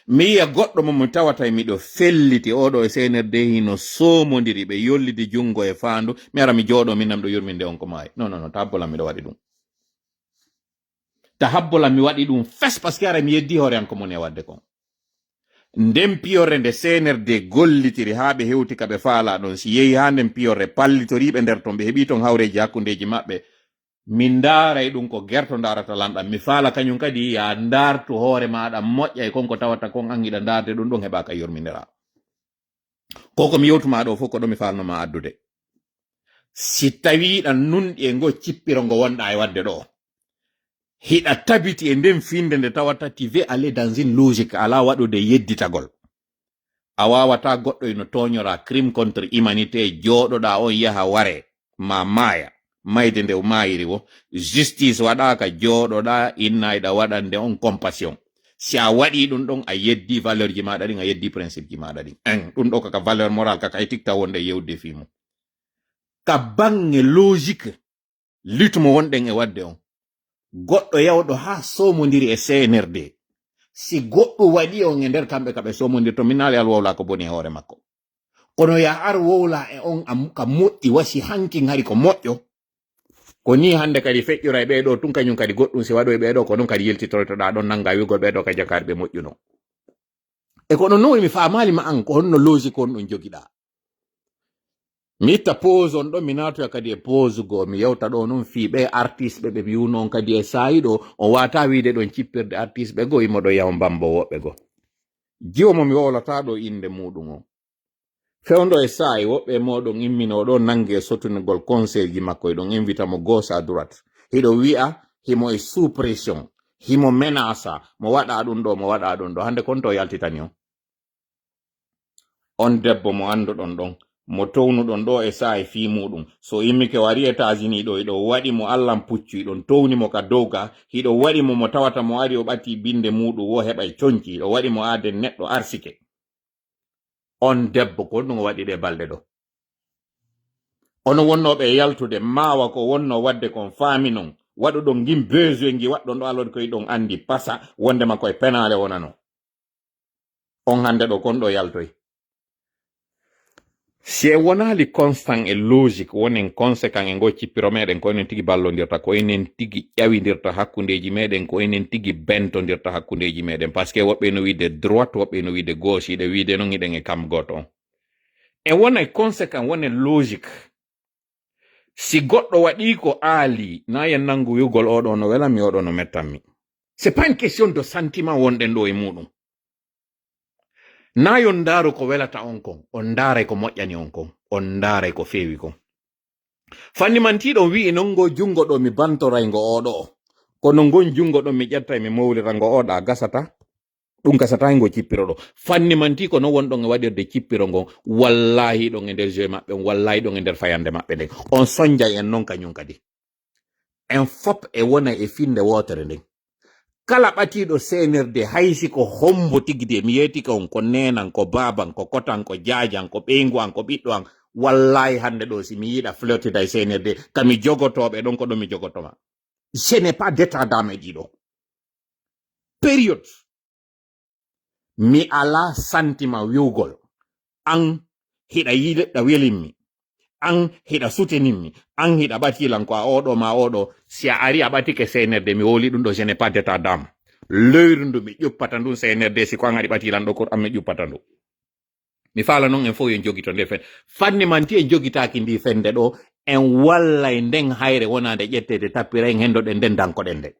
Mi yiya goɗɗo mo mi tawata e miɗo felliti, oɗo e C N R D hino soomondiri, ɓe yollidi junngo e faandu, mi ara mi jooɗo min nam ɗo yurminde on ko maayi. Non, non, non, ta habbola miɗo waɗi ɗum. Ta habbola mi waɗi ɗum fes, parce que ara mi yeddi hoore an ko mon e waɗde kon. Nden piyorre nde C N R D gollitiri haa ɓe hewti ka ɓe faalaa ɗon, si yehi haa nden piyorre pallitoriiɓe nder ton, ɓe heɓii ton hawreeji hakkundeeji maɓɓe, min ndaaray ɗum ko gerto ndaarata lanɗam. Mi faala kañum kadi, ya ndaartu hoore maaɗa moƴƴa e kon ko tawata kon an hiɗa ndaarde ɗum ɗon heɓa ka yurmindiraa. Ko ko mi yewtuma ɗo fof ko ɗo mi faalno ma addude. Si tawi ɗan nunɗi e ngo cippiro ngo wonɗa e waɗde ɗo, hiɗa tabiti e nden finnde nde tawata tu veux aller dans une logique, ala waɗude yedditagol. A wawata goɗɗo ino tooñora crime contre humanité, jooɗoɗa on yaha ware, ma maaya, mayde nde o maayiri wo, justice waɗaka, jooɗoɗa, innayɗa waɗande on compassion. Si a waɗi ɗum ɗon, a yeddi valeur ji maɗa ɗin, a yeddi principe ji maɗa ɗin. En, ɗum ɗo kaka valeur morale, kaka éthique taw wonde e yewde fii mum. Ka bange logique, lutte mo wonɗen e waɗde on. Goɗɗo yawɗo haa soomondiri e C N R D. Si goɗɗo waɗi on e nder kamɓe ka ɓe soomondirto, min naali al wowla ko boni e hoore makko. Kono ya ar wowla e on am ka moƴƴi, wasi hankin hari ko moƴƴo. Ko ni hannde kadi feƴƴora e ɓee ɗo tun, kañum kadi goɗɗum si waɗo e ɓee ɗo, ko ɗum kadi yiltitoytoɗaa ɗon, nannga wi'ugol ɓee ɗo ka jakaari ɓe moƴƴuno. E kono non mi faamaali ma an, ko honno logique on ɗum jogiɗaa? Mi itta pause on ɗo, mi naatoya kadi e pause goo, mi yewta ɗo non fii ɓee artiste ɓe, ɓe wi'uno on kadi e saa'i ɗo, on waata wi'ude ɗon cippirde artiste ɓe goo, imo ɗo yaw mbambo woɓɓe goo. Jiwo mo mi wowlata ɗo innde muuɗum on. Fewndo e saa'i woɓɓe e mooɗon immino ɗo nangi e sotunugol conseil ji makko, hiɗon invita mo gauche à droite. Hiɗo wi'a himo e sous pression, himo menace, mo waɗa ɗum ɗo, mo waɗa ɗum ɗo. Hannde kon to yaltitani on. On debbo mo annduɗon ɗon, mo townuɗon ɗo e saa'i fii muuɗum. So immike o ari États-Unis ɗo, hiɗo waɗi mo Allan puccu, hiɗon towni mo ka dow ga, hiɗo waɗi mo mo tawata mo ari o ɓati binde muuɗum wo heɓay conci, hiɗo waɗi mo aaden neɗɗo arsike. On debbo, ko honɗum o waɗi ɗe balɗe ɗo? Ono wonnooɓe e yaltude, maawa ko wonnoo waɗde kon faami non. Waɗuɗon ngin besoin ngi waɗɗon ɗo alodi koye ɗon anndi pasa, wondema koye penaale wonano. On hannde ɗo kon ɗo yaltoy. Si en wonaali constant e logique, wonen conséquent e ngo cippiro meɗen, ko enen tigi ballondirta, ko enen tigi ƴawindirta hakkundeeji meɗen, ko enen tigi bentondirta hakkundeeji meɗen. Parce que woɓɓe no wiide droite, woɓɓe no wiide gauche, hiɗe wiide non hiɗen e kam gooto on. E wona e conséquent, wona e logique. Si goɗɗo waɗii ko aali, na yen nanngu wi'ugol oɗo no welammi, oɗo no mettammi. C'est pas une question de sentiment wonɗen ɗo e muuɗum. Na yon ndaaru ko welata on kon, on ndaaray ko moƴƴani on kon, on ndaaray ko feewi kon. Fanni man tiiɗon wi'i non ngo junngo ɗo mi bantoray ngo oɗo. Kono ngon junngo ɗon mi ƴettay mi mowlira ngo oɗa gasata. Ɗum gasata ngo cippiro ɗo. Fanni man tii ko non wonɗon e waɗirde cippiro ngon. Wallahi ɗon e nder jeu maɓɓe, wallahi ɗon e nder fayande maɓɓe nden. On sonjay en non kañum kadi. En fop e wona e finde wootere nden. Kala ɓatiiɗo C N R D, hay si ko hombo tigi de, mi yeetike on, ko neenan, ko baaban, ko kotan, ko jaajan, ko ɓeyngu an, ko ɓiɗɗo an, wallahi hannde ɗo si mi yiɗa flirtida e C N R D, ka mi jogotooɓe ɗon ko ɗo mi jogotoma. Ce n'est pas d'état d'âme e ɗiɗo. Période. Mi alaa sentiment wi'ugol. An hiɗa yiɗa welimmi. An hiɗa soutenimmi. An hiɗa ɓatilan ko a oɗo ma oɗo. Si a ari a ɓatike C N R D, mi wowli ɗum ɗo, je n'ai pas d'état d'âme. Leyru ndu mi ƴuppata ndun C N R D, si ko an ari ɓatilan ɗo, ko an mi ƴuppata ndu. Mi faala non en fof yo jogito nde fen. Fanni man ti en jogitaaki ndi fende ɗo, en wallay nden hayre wonande ƴetteede tappira en hendoɗen nden dankoɗen nde.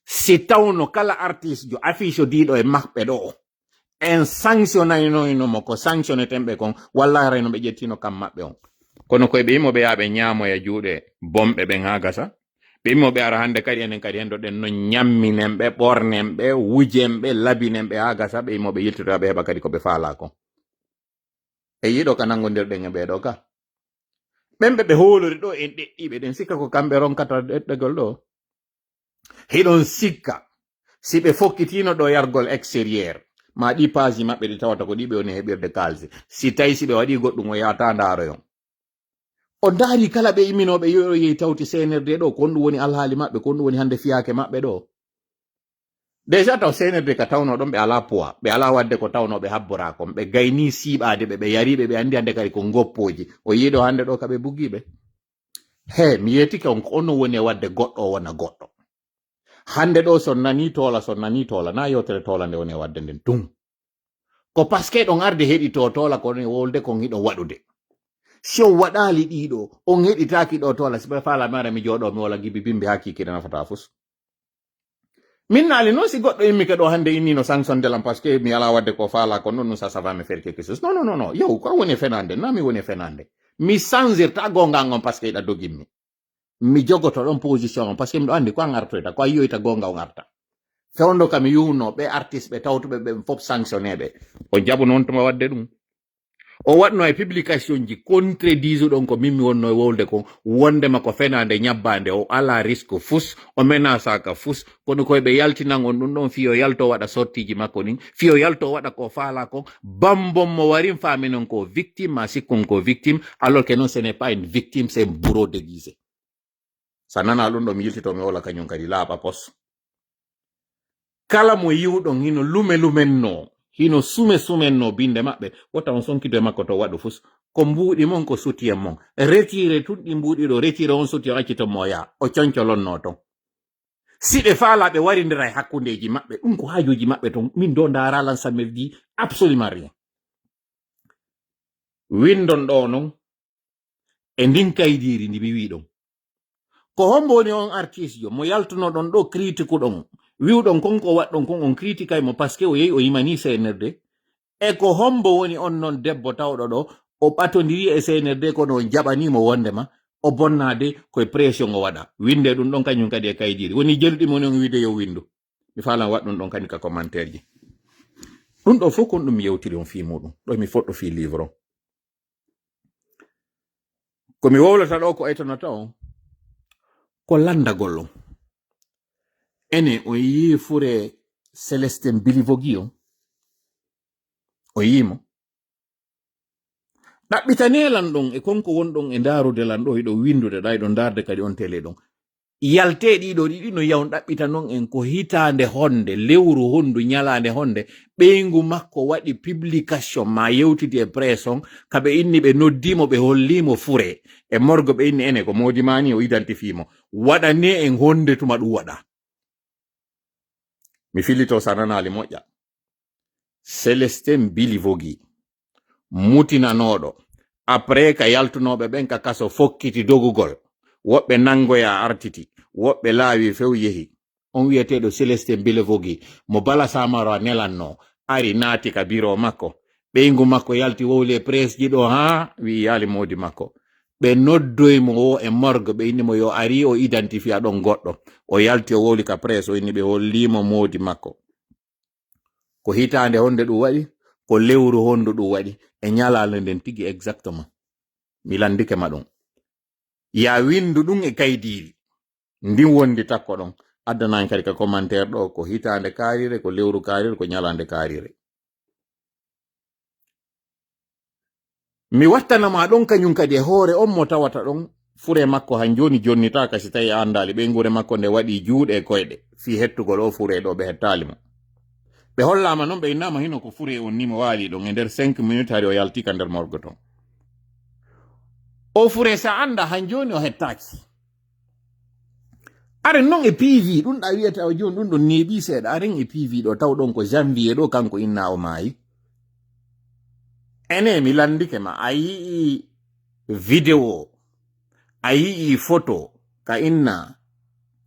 Si tawno kala artiste jo affiche diiɗo e maɓɓe ɗo, en sanctionaynoyno mo ko sanctioneten ɓe kon, wallahi rayno ɓe ƴettino kam maɓɓe on. Kono koye ɓe imo ɓe yaa ɓe ñaamoya juuɗe bomɓe ɓen haa gasa. Ɓe imo ɓe ara hannde kadi, enen kadi hendoɗen no ñamminen ɓe, ɓornen ɓe, wujen ɓe, labinen ɓe haa gasa. Ɓe imo ɓe yiltotoya ɓe heɓa kadi ko ɓe faalaa kon. E yiɗo ka nanngondirɗen e ɓee ɗo ka. Ɓen ɓe ɓe hoolori ɗo en ɗeɗɗiiɓe ɗen, sikka ko kamɓe ronkata ɗeɗɗegol ɗo. Hiɗon sikka, si ɓe fokkitiino ɗo yargol extérieur, ma ɗi paaji maɓɓe ɗi tawata ko ɗi ɓe woni heɓirde kaalisi. Si tawi si ɓe waɗii goɗɗum, o yaata ndaaroyon. O ndaari kala ɓe imminooɓe yo yehi tawti C N R D ɗo, ko honɗum woni alhaali maɓɓe, ko honɗum woni hannde fiyaake maɓɓe ɗo. Déjà taw C N R D ka tawno ɗon ɓe alaa poids, ɓe alaa waɗde ko tawno ɓe habboraa kon, ɓe gaynii siiɓaade ɓe, ɓe yariiɓe, ɓe anndi hannde kadi ko ngoppooji. O yiɗo hannde ɗo ka ɓe buggiiɓe. He, mi yeetike on ko ono woni e waɗde goɗɗo o wona goɗɗo. Hannde ɗo so nanii toola, so nanii toola, na yewtere toola nde woni e waɗde nden tun. Ko parce que ɗon arde heɗitoo toola ko woni wolde kon hiɗon waɗude. Si on waɗaali ɗiɗo, on heɗitaaki ɗo toola, si ɓe faala mi ara mi jooɗo mi wala gibi bimbi haa kiikiɗe nafata fus. Min naali noon si goɗɗo immi ke ɗo hannde inni no sanction de lan parce que mi alaa waɗde ko faala ko noon, ça, ça va me faire quelque chose. Non, non, non, non. Yow, ko a woni e fenaande, na mi woni e fenaande. Mi sanzirta goonga on parce que iɗa dogimmi. Mi jogoto ɗon position on, parce que miɗo anndi ko an artoyta, ko a yiyoyta goonga on arta. Fewndo kam mi yuwno ɓe artiste ɓe tawtuɓe ɓe fof sanctionné ɓe. O jaɓu noon tuma waɗde ɗum. O waɗno e publication ji contredisuɗon ko min mi wonno e wowlde kon, wondema ko fenaande ñabbaande, o alaa risque fus, o menasaka fus, kono koye ɓe yaltinan on ɗum ɗon, fii o yalto waɗa sortiji makko ɗin, fii o yalto waɗa ko faala kon, bambon mo warin faaminon ko victime, ma sikkon ko victime, alors que non, ce n'est pas une victime, c'est un bourreau déguisé. Sa nana ɗum ɗo mi yiltito mi wowla kañum kadi laaɓa pos. Kala mo yiwɗon hino lume lumenno, hino sume sumenno binde maɓɓe, wota on sonkido e makko to waɗu fus. Ko mbuuɗi mon, ko soutien mon. Retire tun ɗi mbuuɗi ɗo, retire on soutien, acciton mo yaa. O concolonno ton. Si ɓe faala ɓe warindira e hakkundeji maɓɓe, ɗum ko haajuji maɓɓe ton. Min do ndaara lan ça me dit absolument rien. Windon ɗo non, e ndin kaydiiri ndi mi wi'ɗon. Ko hombo woni on artiste jo mo yaltunoɗon ɗo critiqueɗon, wi'uɗon kon ko waɗɗon kon on critiquay mo parce que o yehi o yimani C N R D? E ko hombo woni on non debbo tawɗo ɗo o ɓatondiri e C N R D kono on jaɓani mo wondema o bonnaade koye pression o waɗa? Winde ɗum ɗon kañum kadi e kaydiiri. Woni jeluɗi mo on wiide yo windu. Mi faalan waɗ ɗum ɗon kadi ka commentaire ji. Ɗum ɗo fof kon ɗum mi yewtiri on fii muɗum. Ɗo mi foɗɗo fii livre on. Ko mi wowlata ɗo ko aytanata on, ko landagol on. Ene on yii fure Célestin Bilivogi on? O yii mo? Ɗaɓɓitane lan ɗon e konko wonɗon e ndaarude lan ɗo, hiɗo windude ɗa, hiɗo ndaarde kadi on télé ɗon. Yalte ɗiɗo ɗiɗi no yawon ɗaɓɓita non en ko hitaande honde, lewru hondu, ñalaande honde, ɓeyngu makko waɗi publication ma yewtidi e presse on, ka ɓe inni ɓe noddi mo, ɓe holli mo fure. E morgue ɓe inni ene ko moodi ma ni, o identifie mo. Waɗane en honde tuma ɗum waɗa. Mi fillito sa nanaali moƴƴa. Célestin Bilivogi, mutinanooɗo, après ka yaltunooɓe ɓen ka kaso fokkiti dogugol, woɓɓe nanngoya artiti, woɓɓe laawi few yehi. On wi'eteeɗo Célestin Bilivogi, mo Bala Samara nelanno, ari naati ka biro makko. Ɓeyngu makko yalti wowli e presse ji ɗo haa wi'i yaali moodi makko. Ɓe noddoy mo wo e morgue, ɓe inni mo yo ari o identifia ɗon goɗɗo. O yalti o wowli ka presse, o inni ɓe holli mo moodi makko. Ko hitaande honde ɗum waɗi, ko lewru hondu ɗum waɗi, e ñalaande nden tigi exactement. Mi landike ma ɗum. Ya windu ɗum e kaydiiri. Ndin wondi takko ɗon. Addanani kadi ka commentaire ɗo ko hitaande kaarire, ko lewru kaarire, ko ñalaande kaarire. Mi wattanama ɗon kañum kadi e hoore on mo tawata ɗon fure makko han jooni jonnitaaka si tawi a andaali ɓeynguure makko nde waɗi juuɗe e koyɗe fii hettugol o fure ɗo ɓe hettaali mo. Ɓe hollaama non ɓe innama hino ko fure on ni mo waali ɗon e nder cinq minutes hari o yalti ka nder morgue ton. O fure sa anda han jooni o hettaaki. Aren non e P V ɗum ɗa wiyata o jooni ɗum ɗon neeɓi seeɗa. Aren e P V ɗo taw ɗon ko janvier ɗo kanko inna o maayi. Ene mi landike ma a yi'i vidéo, a yi'i photo ka inna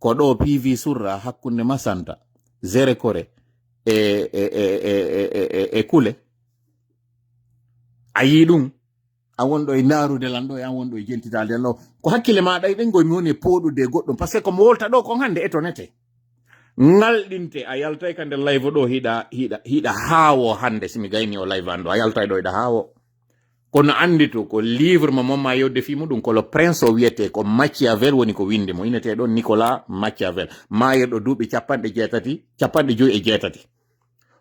Ko ɗo P V surra hakkunde Masanta, Zerekore e, e, e, e, e, e, e Kule. A yii ɗum? A won ɗo e ndaarude lan ɗo, e an won ɗo e jentitaade lan ɗo. Ko hakkille ma ɗay ɗen, ngoy mi woni e pooɗude e goɗɗum. Parce que ko mo wolta ɗo kon hannde etonete. Ngalɗinte, a yaltay ka nder live ɗo, hiɗa, hiɗa, hiɗa haawo hannde, si mi gayni o live an ɗo, a yaltay ɗo, hiɗa haawo. Kono anndi to, ko livre mo Momma Yewtude fii muɗum, ko le prince o wiyetee, ko Machiavel woni ko winndi mo, inetee ɗon Nicolas Machiavel, maayirɗo duuɓi capanɗe jeetati, capanɗe joyi e jeetati.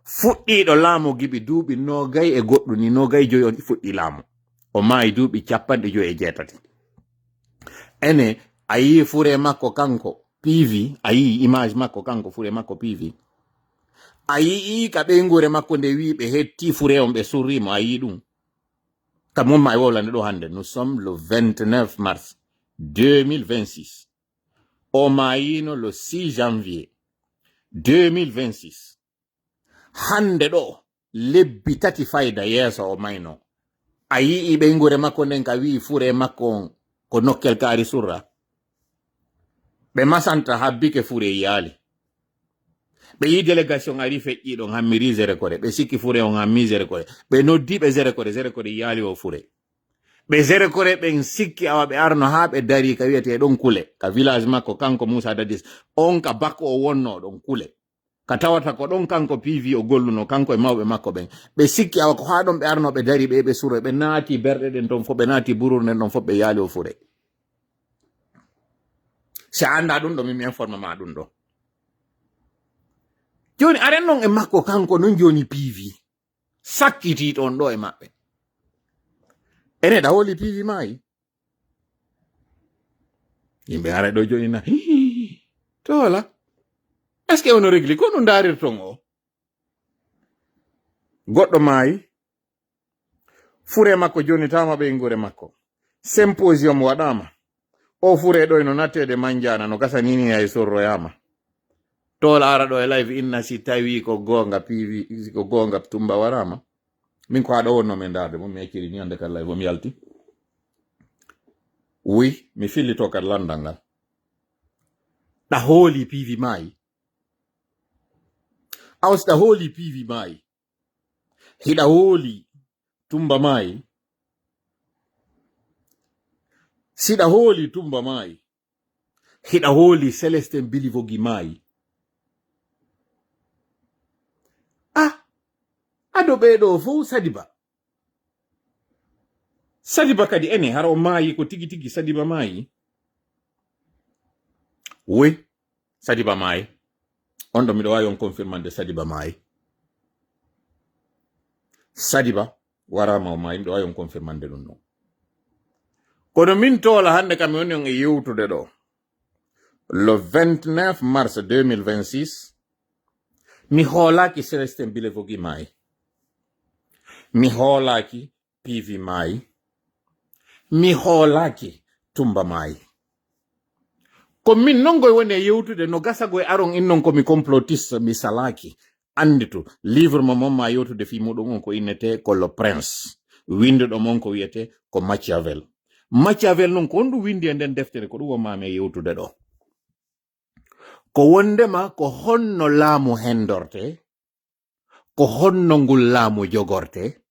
Fuɗɗiiɗo laamu Gibi duuɓi noogay e goɗɗum ni, noogay joyi on fuɗɗii laamu. O maayi duuɓi capanɗe joyi e jeetati. Ene, a yii fure makko kanko, P V, a yii image makko kanko, fure makko P V. A yii ka ɓeynguure makko nde wii ɓe hetti fure on, ɓe surrii mo, a yii ɗum? Ka Momma e wowlande ɗo hannde, nous sommes le vingt-neuf mars deux mille vingt-six. O maayino le six janvier deux mille vingt-six. Hannde ɗo, lebbi tati fayda yeeso o mayno. A yii ɓeynguure makko nden ka wii fure makko on ko nokkel kaari surra? Ɓe Masanta habbike fure yaali. Ɓe yii délégation ari feƴƴii ɗon, hammiri Zerekore. Ɓe sikki fure on hammii Zerekore. Ɓe noddi ɓe Zerekore, Zerekore yaali o fure. Ɓe Zerekore ɓen sikki awa ɓe arno haa ɓe darii ka wiyetee ɗon Kule, ka village makko kanko Muusa Dadis. On ka bakko o wonno ɗon Kule. Ka tawata ko ɗon kanko P V o golluno, kanko e mawɓe makko ɓen. Ɓe sikki awa ko haa ɗon ɓe arno ɓe darii ɓe, ɓe suro, ɓe naati berɗe ɗen ton fof, ɓe naati burur nden ɗon fof, ɓe yaali o fure. Si a anndaa ɗum ɗo, min mi informe ma ɗum ɗo. Jooni, aren non e makko kanko non jooni P V. Sakkitii ɗon ɗo e maɓɓe. Ene ɗa hooli P V maayi? Yimɓe ara ɗo jooni na, "Hii, to wala. Est-ce que ono régli? Ko no ndaarirton o?" Goɗɗo maayi. Fure makko jonitaama ɓeynguure makko. Symposium waɗaama. O fure ɗo ino natteede Manjaana, no gasa ni ni hay sorroyaama. Toola ara ɗo e live inna si tawi ko goonga P V, si ko goonga Tumba waraama. Min ko haɗo wonno min ndaarde mo, mi acciri ni hannde ka live o mi yalti. Wi, mi fillito kad landal ngal. Ɗa hooli P V maayi? Aw si ɗa hooli P V maayi? Hiɗa hooli Tumba maayi? Siɗa hooli Tumba maayi? Hiɗa hooli Célestin Bilivogi maayi? Ah, ado ɓee ɗoo fow Sadiba. Sadiba kadi ene, hara o maayi ko tigi tigi Sadiba maayi? Wi, Sadiba maayi. On ɗo miɗo waawi on confirmande Sadiba maayi. Sadiba waraama o maayi, miɗo waawi on confirmande ɗum ɗon. Kono min Toola hannde kam mi woni on e yewtude ɗo. Le vingt-neuf mars deux mille vingt-six, mi hoolaaki Célestin Bilevogi maayi. Mi hoolaaki P V maayi. Mi hoolaaki Tumba maayi. Ko min non koye woni e yewtude, no gasa koye aron in non ko mi complotiste, mi salaaki. Anditu, livre mo mon ma yewtude fii muɗum on ko innetee ko Le Prince. Winduɗo mon ko wiyetee ko Machiavel. Machiavel non ko honɗum windi e nden deftere, ko ɗum wonmaami e yewtude ɗo. Ko wondema ko honno laamu hendortee, ko honno ngol laamu jogortee,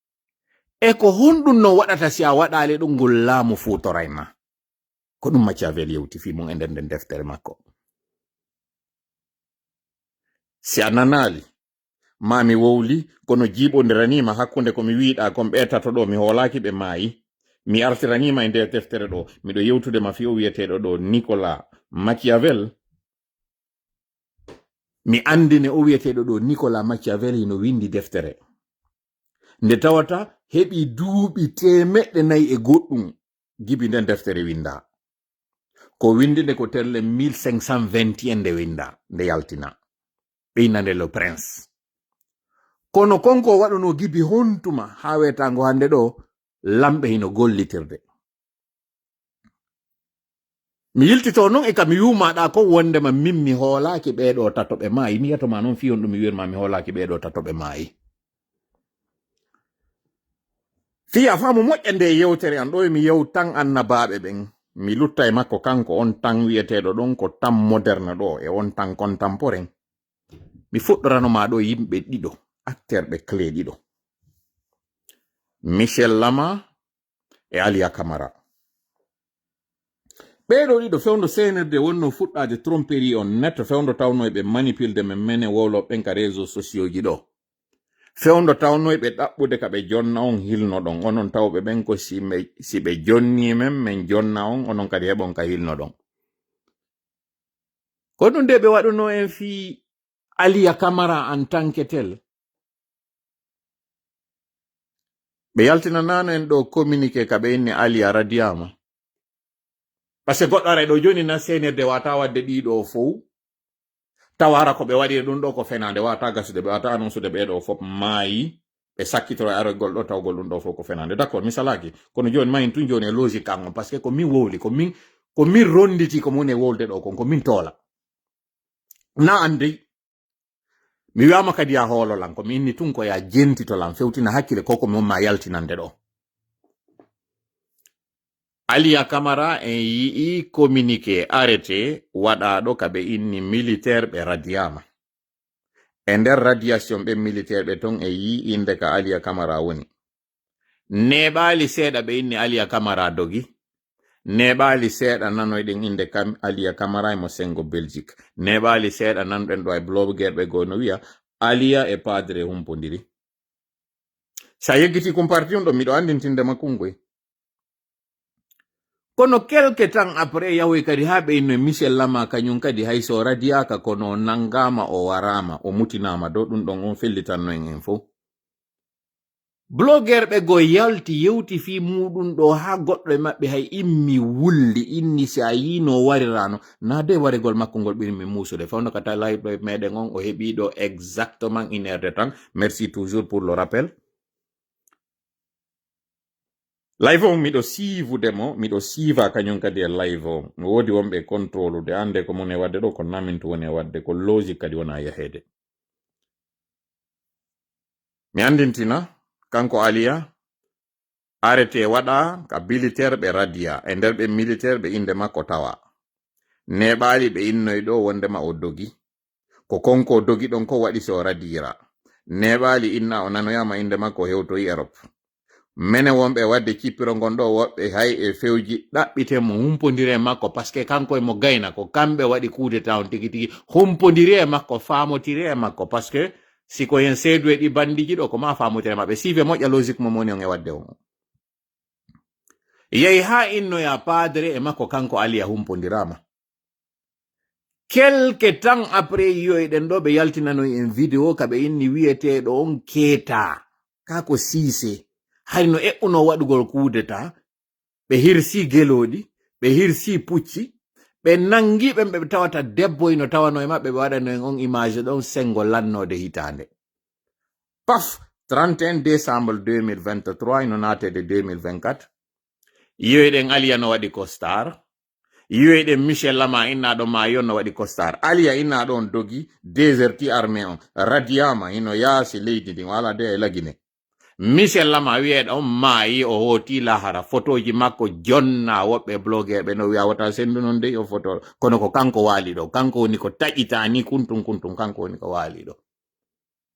e ko honɗum non waɗata si a waɗaali ɗum ngol laamu fuutoray ma. Ko ɗum Machiavel yewti fii mum e nder nden deftere makko. Si a nanaali, maa mi wowli, kono jiiɓondiraniima hakkunde ko mi wiiɗaa kon ɓee tato ɗoo, mi hoolaaki ɓe maayi. Mi artiraniima e nder deftere ɗoo, miɗo yewtude ma fii o wiyeteeɗo ɗoo Nicolas Machiavel. Mi andine o wiyeteeɗo ɗoo Nicolas Machiavel hino windi deftere. Nde tawata heɓi duuɓi teemeɗɗe nayi e goɗɗum gibi nden deftere windaa. Ko windinde ko terle mille cinq cent vingt et un nde windaa, nde yaltinaa. Ɓe inna nde Le Prince. Kono kon ko waɗunoo gibi hontuma haa weetaango hannde ɗoo, lamɓe hino gollitirde. Mi yiltitoo non e ka mi yuumaɗaa kon wondema min mi hoolaaki ɓee ɗoo tato ɓe maayi. Mi yiyatoo ma non fii honɗum mi wi'irma mi hoolaaki ɓee ɗoo tato ɓe maayi. Fii a faamu moƴƴa nde yewtere an ɗoo, e mi yewtan annabaaɓe ɓen. mi lutta e makko kanko on tan wi'eteeɗo ɗon ko tan moderne ɗo e on tan contemporain. Mi fuɗɗorano ma ɗo yimɓe ɗiɗo, acteur ɓe clé ɗiɗo. Michel Lama e Aliya Camara. Ɓeeɗo ɗiɗo fewndo C N R D wonno fuɗɗaade tromperie on net, fewndo tawno e ɓe manipulde men mene wowlo ɓen ka réseaux sociaux ji ɗo. Fewndo tawno e ɓe ɗaɓɓude ka ɓe jonna on hilno ɗon. Onon tawɓe ɓen ko si, me, si ɓe jonni men, men jonna on, onon kadi heɓon ka hilno ɗon. Ko ɗum de ɓe waɗuno en fii Aliya Camara en tant que tel. Ɓe yaltinanaano en ɗo communiqué ka ɓe inni Aliya radiyama. Parce que goɗɗo ara ɗo joni na C N R D wata wadde ɗiɗo fow. Tawa ara ko ɓe waɗi ɗum ɗo ko fenande, wata gasude, ɓe wata annonsude ɓe ɗo fof maayi. Ɓe sakkitoro e arogol ɗo tawgol ɗum ɗo fof ko fenande. D'accord, mi salaki. Kono joni mayin tun joni e logique an on. Parce que ko min wowli, ko min, ko min ronditi ko mun e wolde ɗo kon, ko min toola. Na andi. Mi wi'ama kadi ya hoolo lan, ko mi inni tun ko ya jentito lan, fewtina hakkile ko ko mi umma yaltinande ɗo. Aliya Camara en yi'i communiqué arrêté waɗaaɗo ka ɓe inni militaire ɓe radiyama. E nder radiation ɓe militaire ɓe ton e yi'i innde ka Aliya Camara woni. Neeɓaali seeɗa ɓe inni Aliya Camara dogi. Neeɓaali seeɗa nanoyɗen innde kam Aliya Camara e mo sengo Belgique. Neeɓaali seeɗa nanɗen ɗo e blogerɓe goo no wi'a Aliya e Padre humpondiri. Sa yeggiti kum parti on ɗo miɗo anndintinde ma kungoy. Kono quelque temps après yahoy kadi haa ɓe inno Michel Lama kañum kadi hay so radiyaka kono o nangama o warama o mutinama dow ɗum ɗon on fellitanno en en fof. Blogerɓe goo yalti yewti fii muuɗum ɗoo haa goɗɗo e maɓɓe hay immi wulli, inni si a yiino warirano, naa de warigol makko ngol ɓuri mi muusude. Fewndo ka ta live ɗo e meɗen on, o heɓi ɗo exactement une heure de temps. Merci toujours pour le rappel. Live on miɗo siivude mo, miɗo siiva kañum kadi e live on. No woodi wonɓe contrôlude, annde ko mone wadde ɗo, ko namintu woni e wadde, ko logique kadi wona yaheede. Mi anndintina, kanko Aliya, arrêté waɗa ka militaire ɓe radiya. E nder ɓe militaire ɓe innde makko tawa. Neeɓaali ɓe innoy ɗo wondema o dogi. Ko konko o dogi ɗon ko waɗi so o radiyira. Neeɓaali inna o nanoyama innde makko o hewtoyi Europe. Mene wonɓe wadde cippiro ngon ɗo woɓɓe hay e fewji ɗaɓɓite mo humpondire makko, parce que kanko e mo gayna, ko kamɓe waɗi coup d'état on tigi tigi, humpondire e makko, faamotire e makko, parce que si ko yen seedu e ɗi bandiji ɗo, ko ma faamotire maɓɓe. Siive moƴƴa logique mo moni on e wadde on. Yehi haa innoya padre e makko kanko Aliya humpondirama. Quelque temps après yiyoyɗen ɗo ɓe yaltinanoy en vidéo ka ɓe inni wiyeteeɗo on Keeta. Ka ko Siise. Hayno eɓɓuno waɗugol coup d'état. Ɓe hirsi gelooɗi, ɓe hirsi pucci, ɓe nangi ɓen ɓe tawata debbo ino tawano e maɓɓe, ɓe waɗano en on image ɗon sengo lannoode hitaande. Paf, trente et un décembre deux mille vingt-trois, ino naatede deux mille vingt-quatre. Yiyoyɗen Aliya no waɗi costard. Yiyoyɗen Michel Lama innaɗo maayi on no waɗi costard. Aliya innaɗo on dogi, déserti armée on. Radiyama, ino yaasi leydi ndin, o ala de e Lagine. Michel Lama wiyeɗo on maayi, o hooti lahara. Fotoji makko jonna, woɓɓe blogeɓe no wiya wota sendu non dey o foto. Kono ko kanko waali ɗo. Kanko woni ko taƴita ni kuntun kuntun, kanko woni ko waali ɗo.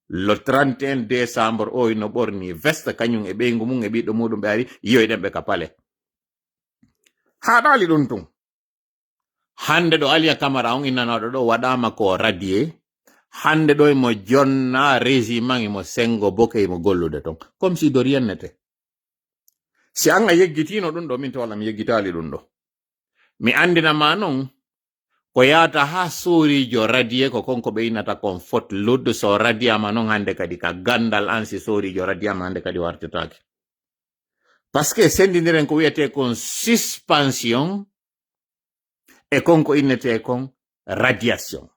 Le trente et un décembre, o ino ɓorni veste, kañum e ɓeyngu mum e ɓiɗɗo muɗum, ɓe ari, yiyoyɗen ɓe ka palais. Haɗaali ɗum tun. Hande ɗo Aliya Camara on innanaɗo ɗo waɗama ko radié. Hande ɗo imo jonna régime, imo sengo boke, imo gollude ton. Comme si de rien n'était. Si an a yeggitino ɗum ɗo, min to walla mi yeggitaali ɗum ɗo. Mi andina ma non, ko yaata haa soorijo radié ko kon ko ɓe innata kon faute lourde. So radiyama non hande kadi ka gandal an, si soorijo radiyama hande kadi wartitaake. Parce que sendindiren ko wiyete kon suspension e kon ko innete kon radiation.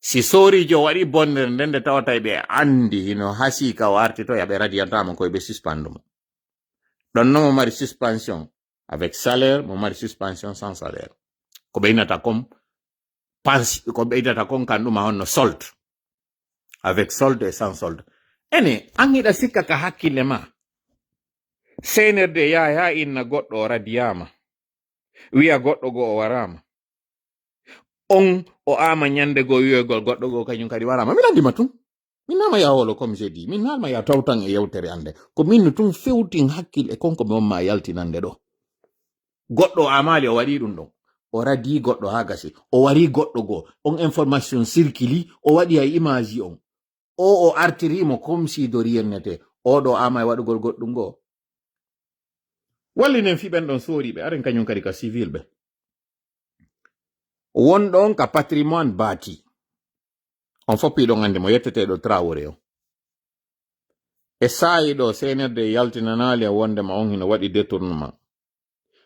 Si soorijo waɗi bonnere nden nde tawata ɓe andi hino hasi ka o arti to yaɓe radiyantama koye ɓe suspendu mo. Ɗon no mo mari suspension avec salaire, mo mari suspension sans salaire. Ko ɓe innata kon pensi-, ko ɓe innata kon kan ɗum a honno solde. Avec solde et sans solde. Ene, an hiɗa sikka ka hakkille ma. C N R D yaha ha inna goɗɗo o radiyama. Wiya goɗɗo goo o waraama. On o ama ñande goo wiyoygol goɗɗo goo kañum kadi waraama. Min anndi ma tun. Min nama ya wolo comme je dis. Min nalma ya tawtan e yewtere annde. Ko min no tun fewtin hakkil e konko mi on ma yaltinande ɗo. Goɗɗo o amaali o waɗi ɗum ɗon. O radii goɗɗo haa gasi. O warii goɗɗo goo. On information circuli. O waɗi ay image on. O, o artirii mo comme si de rien n'était. O ɗo ama e waɗugol goɗɗum goo. Wallinen fi ɓen ɗon sooriiɓe. Aren kañum kadi ka civil ɓe. Wonɗo on ka patrimoine bâti. On fof piɗon anndi mo yetteteeɗo Traoré on. E saa'i ɗo C N R D yaltinanaali en wonndema on hino waɗi détournement.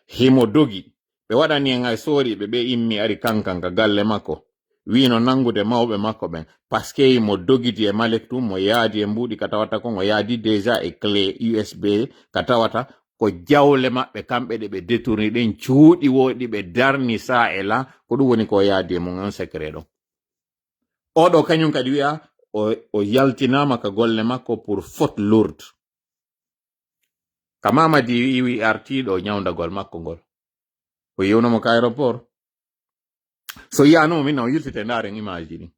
Himo dogi. Ɓe waɗani en ay sooriiɓe ɓe immi ari kankan ka galle makko. Wiino nanngude mawɓe makko ɓen. Parce que mo dogidi e malek tun, mo yaadi e mbuuɗi ka tawata kon, o yaadi déjà e clé U S B ka tawata ko jawle maɓɓe kamɓe ɗe ɓe détourni ɗen, cuuɗi wooɗi ɓe darni saa e la, ko ɗum woni ko o yaadi e mum on secret ɗon. Oɗo kañum kadi wi'a o, o yaltinaama ka golle makko pour faute lourde. Ka Mamadi wi'i, wi'i artiiɗo ñawndagol makko ngol. O yewno mo ka aéroport. So yi'aano mo min, o yiltite ndaaren image ɗin.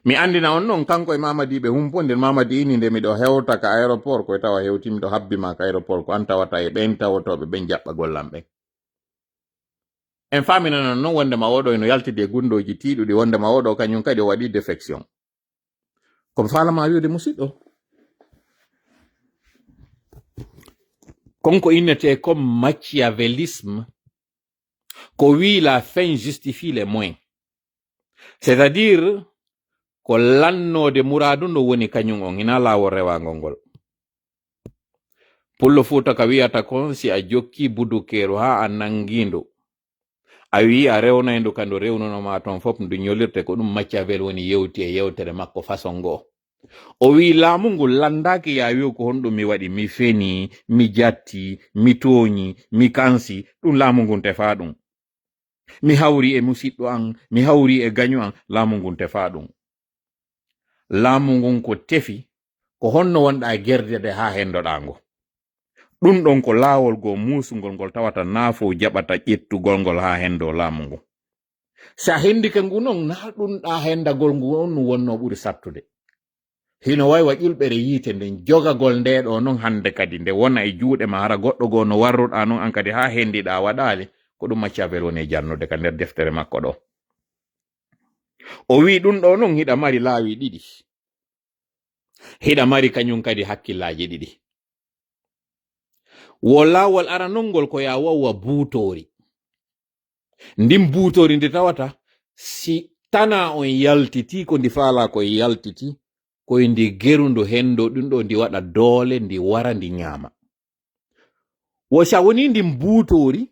Mi anndina on non, kanko e Mamadi ɓe humpondir. Mamadi ini nde miɗo hewta ka aéroport, ko e tawa hewti miɗo habbi ma ka aéroport, ko an tawata e ɓen tawotooɓe ɓen jaɓɓa gollam ɓen. En faaminanon non wondema oɗo eno yaltidi e gunndooji tiiɗuɗi, wondema oɗo kañum kadi o waɗi défection. Ko mi faalama wi'ude, musiɗɗo, kon ko innetee comme machiavélisme, ko wii la fin justifie les moyens. C'est-à-dire, ko lannoode muraadu no woni kañum on, hinaa laawol rewangol ngol. Pullo Fuuta ka wi'ata kon, si a jokki budukeeru haa a nanngi ndu, a wi'i a rewnay ndu ka ndu rewnuno ma ton fof, ndu ñolirte. Ko ɗum Machiavel woni yewti e yewtere makko façon goo. O wi'i laamu ngu lanndaaki ya wi'u ko honɗum mi waɗi, mi feni, mi jatti, mi tooñi, mi kansi, ɗum laamu ngun tefaa ɗum. Mi hawri e musiɗɗo an, mi hawri e gaño an, laamu ngun tefaa ɗum. Laamu ngun ko tefi, ko honno wonɗaa gerdede haa hendoɗaa ngo. Ɗum ɗon ko laawol goo muusungol ngol tawata naa fow jaɓata ƴettugol ngol haa hendoo laamu ngun. Si a hendike ngu non, naa ɗum ɗaa hendagol ngu on ɗum wonnoo ɓuri sattude. Hino wayi wa ƴulɓere yiite nden, jogagol nde ɗo non hannde kadi, nde wona e juuɗe ma, hara goɗɗo goo no warruɗaa non an kadi haa hendiɗaa waɗaali, ko ɗum Machiavel woni e jannude ka nder deftere makko ɗo. O wi'i ɗum ɗo non hiɗa mari laawi ɗiɗi. Hiɗa mari kañum kadi hakkillaaji ɗiɗi. Wo laawol aranol ngol ko ya wawa buutoori. Ndin buutoori ndi tawata si tanaa on yaltitii ko ndi faalaa ko yaltitii, ko e ndi geru ndu hendo ɗum ɗo ndi waɗa doole, ndi wara, ndi ñaama. Wo si a wonii ndin buutoori,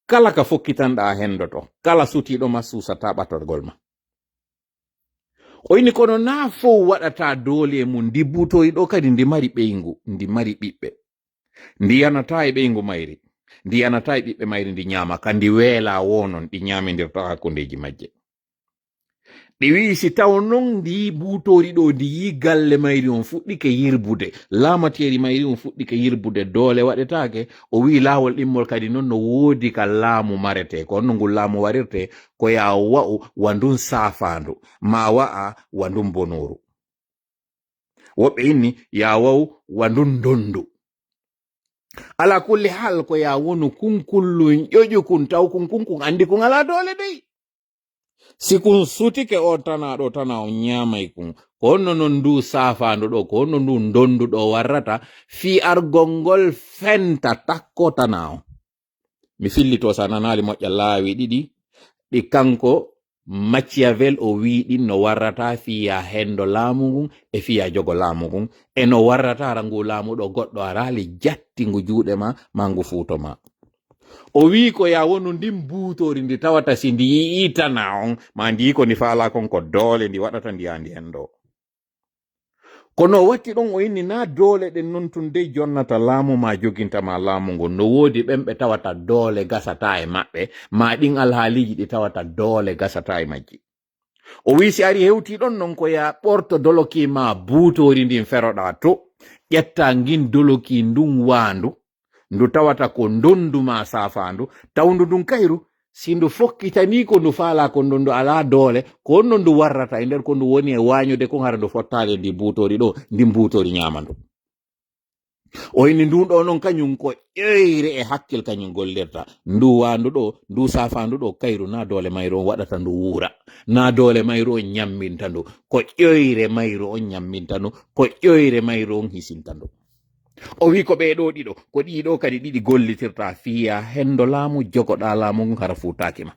kala ka fokkitanɗaa hendoto, kala sutiiɗo ma suusataa ɓatorgol ma. O inni, kono naa fow waɗataa doole e mum, ndi buutoori ɗo kadi ndi mari ɓeyngu, ndi mari ɓiɓɓe. Ndi yanataa e ɓeyngu mayri, ndi yanataa e ɓiɓɓe mayri, ndi ñaama, ka ndi weelaa wo non, ɗi ñaamindirta hakkundeeji majje. Ɗi wi'i, si taw non ndi buutoori ɗo, ndi yii galle mayri on fuɗɗike yirbude, laamateeri mayri on fuɗɗike yirbude, doole waɗetaake. O wi'i, laawol ɗimmol kadi non no woodi ka laamu maretee, ko honno ngun laamu warirtee, ko ya wa'u wa ndun saafaandu, maa wa'a wa ndun bonooru. Woɓɓe inni, ya wa'u wa ndun ndondu. Ala kulli hal, ko ya wonu kunkullun ƴoƴu kun, taw kun, kun, kun anndi kun alaa doole dey. Si kun sutike o tanaa ɗo, tanaa on ñaamay kun. Ko honno non ndu saafaandu ɗo, ko honno ndu ndondu ɗo warrata, fii argol ngol fenta takko tanaa on. Mi fillito, sa nanaali moƴƴa, laawi ɗiɗi ɗi kanko Machiavel o wii ɗin no warrata fii ya hendo laamu ngun e fii ya jogo laamu ngun, e no warrata hara ngu laamu ɗo goɗɗo araali jatti ngu juuɗe ma, ma ngu fuuto ma. O wii ko ya wonu ndin buutoori ndi tawata si ndi yi'ii tanaa on, ma ndi ko ndi faalaa kon ko doole ndi waɗata ndi andi hendo. Kono o watti ɗon, o inni naa doole ɗen non tun dey jonnata laamu ma joginta ma laamu ngun. No woodi ɓen ɓe tawata doole gasataa e maɓɓe, ma ɗin alhaaliiji ɗi tawata doole gasataa e majji. O wi'i si ari hewtii ɗon non ko ya ɓorto doloki ma buutoori ndin feroɗaa to, ƴetta ngin doloki ndun waandu, Ndu tawata ko ndondu ma saafaandu, tawndu ndun kayru, si ndu fokkitanii ko ndu faalaa ko ndun, ndu alaa doole, ko honno ndu warrata e nder ko ndu woni e waañude kon, hara ndu fottaali e ndi buutoori ɗoo, ndi buutoori ñaama ndu. O inni ndun ɗoo non kañun ko ƴoyre e hakkil kañun gollirta. Ndu waandu ɗoo, ndu saafaandu ɗoo, kayru na doole mayru on waɗata ndu wuura. Na doole mayru on ñamminta ndu. Ko ƴoyre mayru on ñamminta ndu. Ko ƴoyre mayru on hisinta ndu. O wi'i ko ɓee ɗoo ɗiɗo, ko ɗii ɗoo kadi ɗiɗi gollitirta fiya hendo laamu, jogoɗaa laamu ngun hara fuutaaki ma.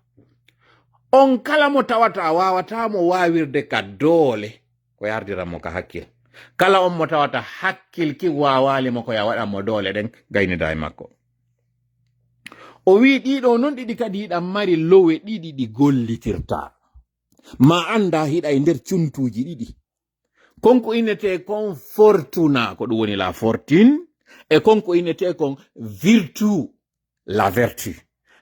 On kala mo tawata a waawataa mo waawirde ka doole, ko yardiran mo ka hakkil. Kala on mo tawata hakkil ki waawaali mo, ko ya waɗan mo doole ɗen, gaynidaa e makko. O wi'i ɗii ɗoo non ɗiɗi kadi hiɗa mari lowe ɗiɗi ɗi gollitirta. Ma annda hiɗa e nder cuntuuji ɗiɗi. Kon ko innetee kon fortuna, ko ɗum woni la fortune, e kon ko innetee kon virtu, la vertu.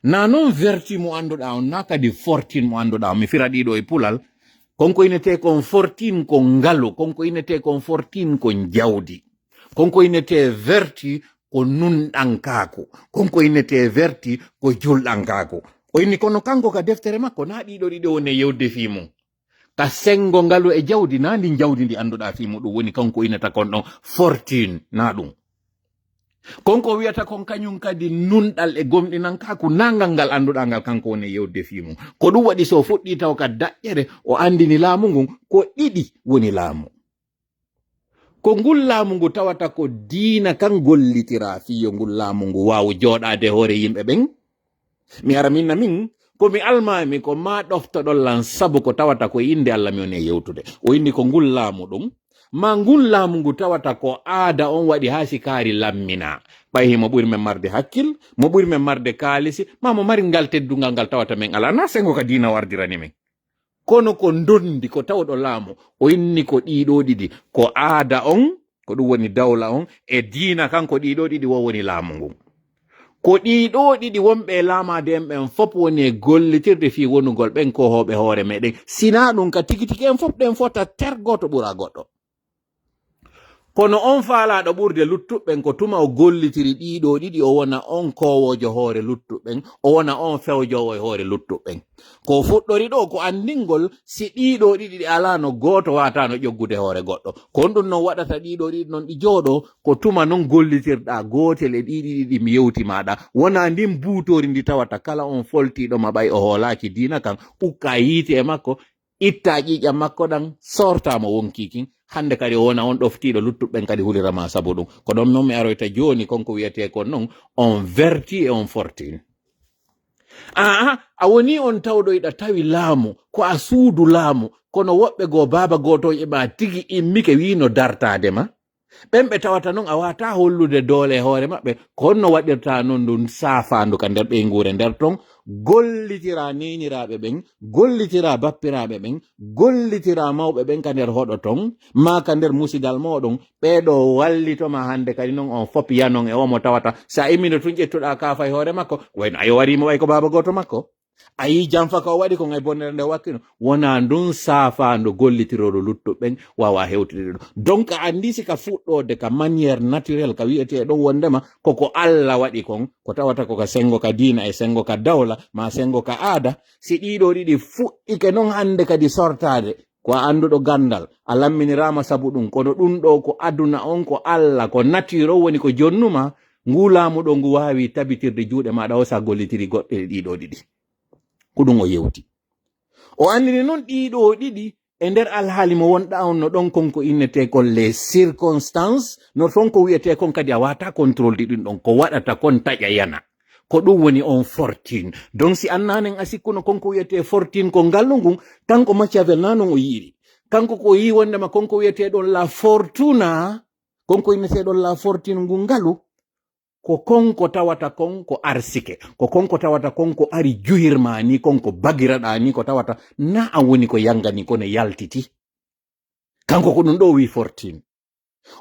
Na non vertu mo annduɗaa on, na kadi fortune mo annduɗaa on. Mi fira ɗii ɗoo e pulal. Kon ko innetee kon fortune ko ngalu, kon ko innetee kon fortune ko jawdi. Kon ko innetee vertu ko nunɗankaaku, kon ko innetee vertu ko julɗankaaku. O inni kono kanko ka deftere makko, na ɗii ɗoo ɗiɗi woni e yewde fii mum. Ka senngo ngalu e jawdi, na ndin jawdi ndi annduɗaa fii muɗum woni kanko innata kon ɗon fortune, na ɗum. Kon ko wiyata kon kañum kadi nunɗal e gomɗinankaaku, na ngal ngal annduɗaa ngal kanko woni e yewde fii mum. Ko ɗum waɗi so o fuɗɗii taw ka daƴƴere, o anndini laamu ngun ko ɗiɗi woni laamu. Ko ngul laamu ngu tawata ko diina kan gollitiraa fii yo ngul laamu ngu waawu jooɗaade hoore yimɓe ɓen. Mi ara min na min, ko mi almaami ko maa ɗoftoɗon lan sabu ko tawata ko e innde Alla mi woni e yewtude. O inni ko ngul laamu ɗum, maa ngun laamu ngu tawata ko aada on waɗi haa si kaari lamminaa. Ɓay himo ɓuri men marde hakkil, mo ɓuri men marde kaalisi, maa mo mari ngal teddungal ngal tawata men alaa. Na senngo ka diina o ardirani men. Kono ko ndondi ko tawɗo laamu, o inni ko ɗii ɗoo ɗiɗi, ko aada on, ko ɗum woni dawla on, e diina kan ko ɗii ɗoo ɗiɗi wo woni laamu ngun. Ko ɗii ɗoo ɗiɗi wonɓe e laamaade en ɓen fop woni e gollitirde fii wonugol ɓen koohooɓe hoore meɗen. Sinaa ɗum ka tigi tigi en fop ɗen fota ter gooto ɓura goɗɗo. Kono on faalaaɗo ɓurde luttuɓe ɓen ko tuma o gollitiri ɗii ɗoo ɗiɗi o wona on koowoojo hoore luttuɓe ɓen, o wona on fewjoowo e hoore luttuɓe ɓen. Ko o fuɗɗori ɗoo ko anndingol si ɗii ɗoo ɗiɗi ɗi alaano gooto waataano ƴoggude hoore goɗɗo. Ko honɗum non waɗata ɗii ɗoo ɗiɗi non ɗi jooɗoo? Ko tuma non gollitirɗaa gootel e ɗii ɗiɗi ɗi mi yewti maaɗa. Wonaa ndin buutoori ndi tawata kala on foltiiɗo ma ɓay o hoolaaki diina kan, ukkaa yiite e makko, ittaa ƴiiƴam makko ɗan, soortaa mo wonkii kin. Hannde kadi o wona on ɗoftiiɗo luttuɓe ɓen kadi hulira ma sabu ɗum. Ko ɗon non mi aroyta jooni kon ko wiyetee kon non on vertu e on fortune. Aa, a wonii on tawɗo iɗa tawi laamu, ko a suudu laamu, kono woɓɓe goo baaba gooto on eɓaa tigi immike wiino dartaade ma. Ɓen ɓe tawata non a waawataa hollude doole e hoore maɓɓe, ko honno waɗirtaa non ndun saafaandu ka nder ɓeynguure nder ton, gollitiraa neyniraaɓe ɓen, gollitiraa bappiraaɓe ɓen, gollitiraa mawɓe ɓen ka nder hoɗo ton, maa ka nder musidal mooɗon, ɓee ɗoo wallito ma hannde kadi non on fop yanon e oo mo tawata si a immino tun ƴettuɗaa kaafa e hoore makko, wayno ayo warii mo ɓay ko baaba gooto makko. A yii janfa ka o waɗi kon e bonnere nde o wakkino. Wonaa ndun saafaandu gollitirooɗo luttuɓe ɓen waawaa hewtude ɗum. Donc a anndi si ka fuɗɗoode ka manière naturelle ka wi'etee ɗon wonndema ko ko Alla waɗi kon, ko tawata ko ka senngo ka diina e senngo ka dawla, maa senngo ka aada, si ɗii ɗoo ɗiɗi fuɗɗike non hannde kadi sortaade, ko a annduɗo ganndal, a lamminiraama sabu ɗum, kono ɗum ɗoo ko aduna on, ko Alla, ko nature on woni ko jonnuma, nguu laamu ɗoo ngu waawi tabitirde juuɗe maaɗa o si a gollitiri goɗɗe ɗii ɗoo ɗiɗi. Ko ɗum o yewti. O anndini non ɗii ɗoo ɗiɗi e nder alhaali mo wonɗaa on no ɗon kon ko innetee kon les circonstances, no ton ko wiyetee kon kadi a waawataa contrôle ɗi ɗum ɗon ko waɗata kon taƴa yana. Ko ɗum woni on fortune. Donc si annaanen a sikkuno kon ko wiyetee fortune ko ngallu ngun, kanko Machiavel na non o yiiri. Kanko ko yii wonndema kon ko wiyetee ɗon la fortuna, kon ko innetee ɗon la fortune ngun ngalu. Ko kon ko tawata kon ko arsike, ko kon ko tawata kon ko ari juhirma ni, kon ko bagiraɗa ni, ko tawata na a woni ko yangani kono yaltiti. Kanko ko ɗum ɗo wi fortune.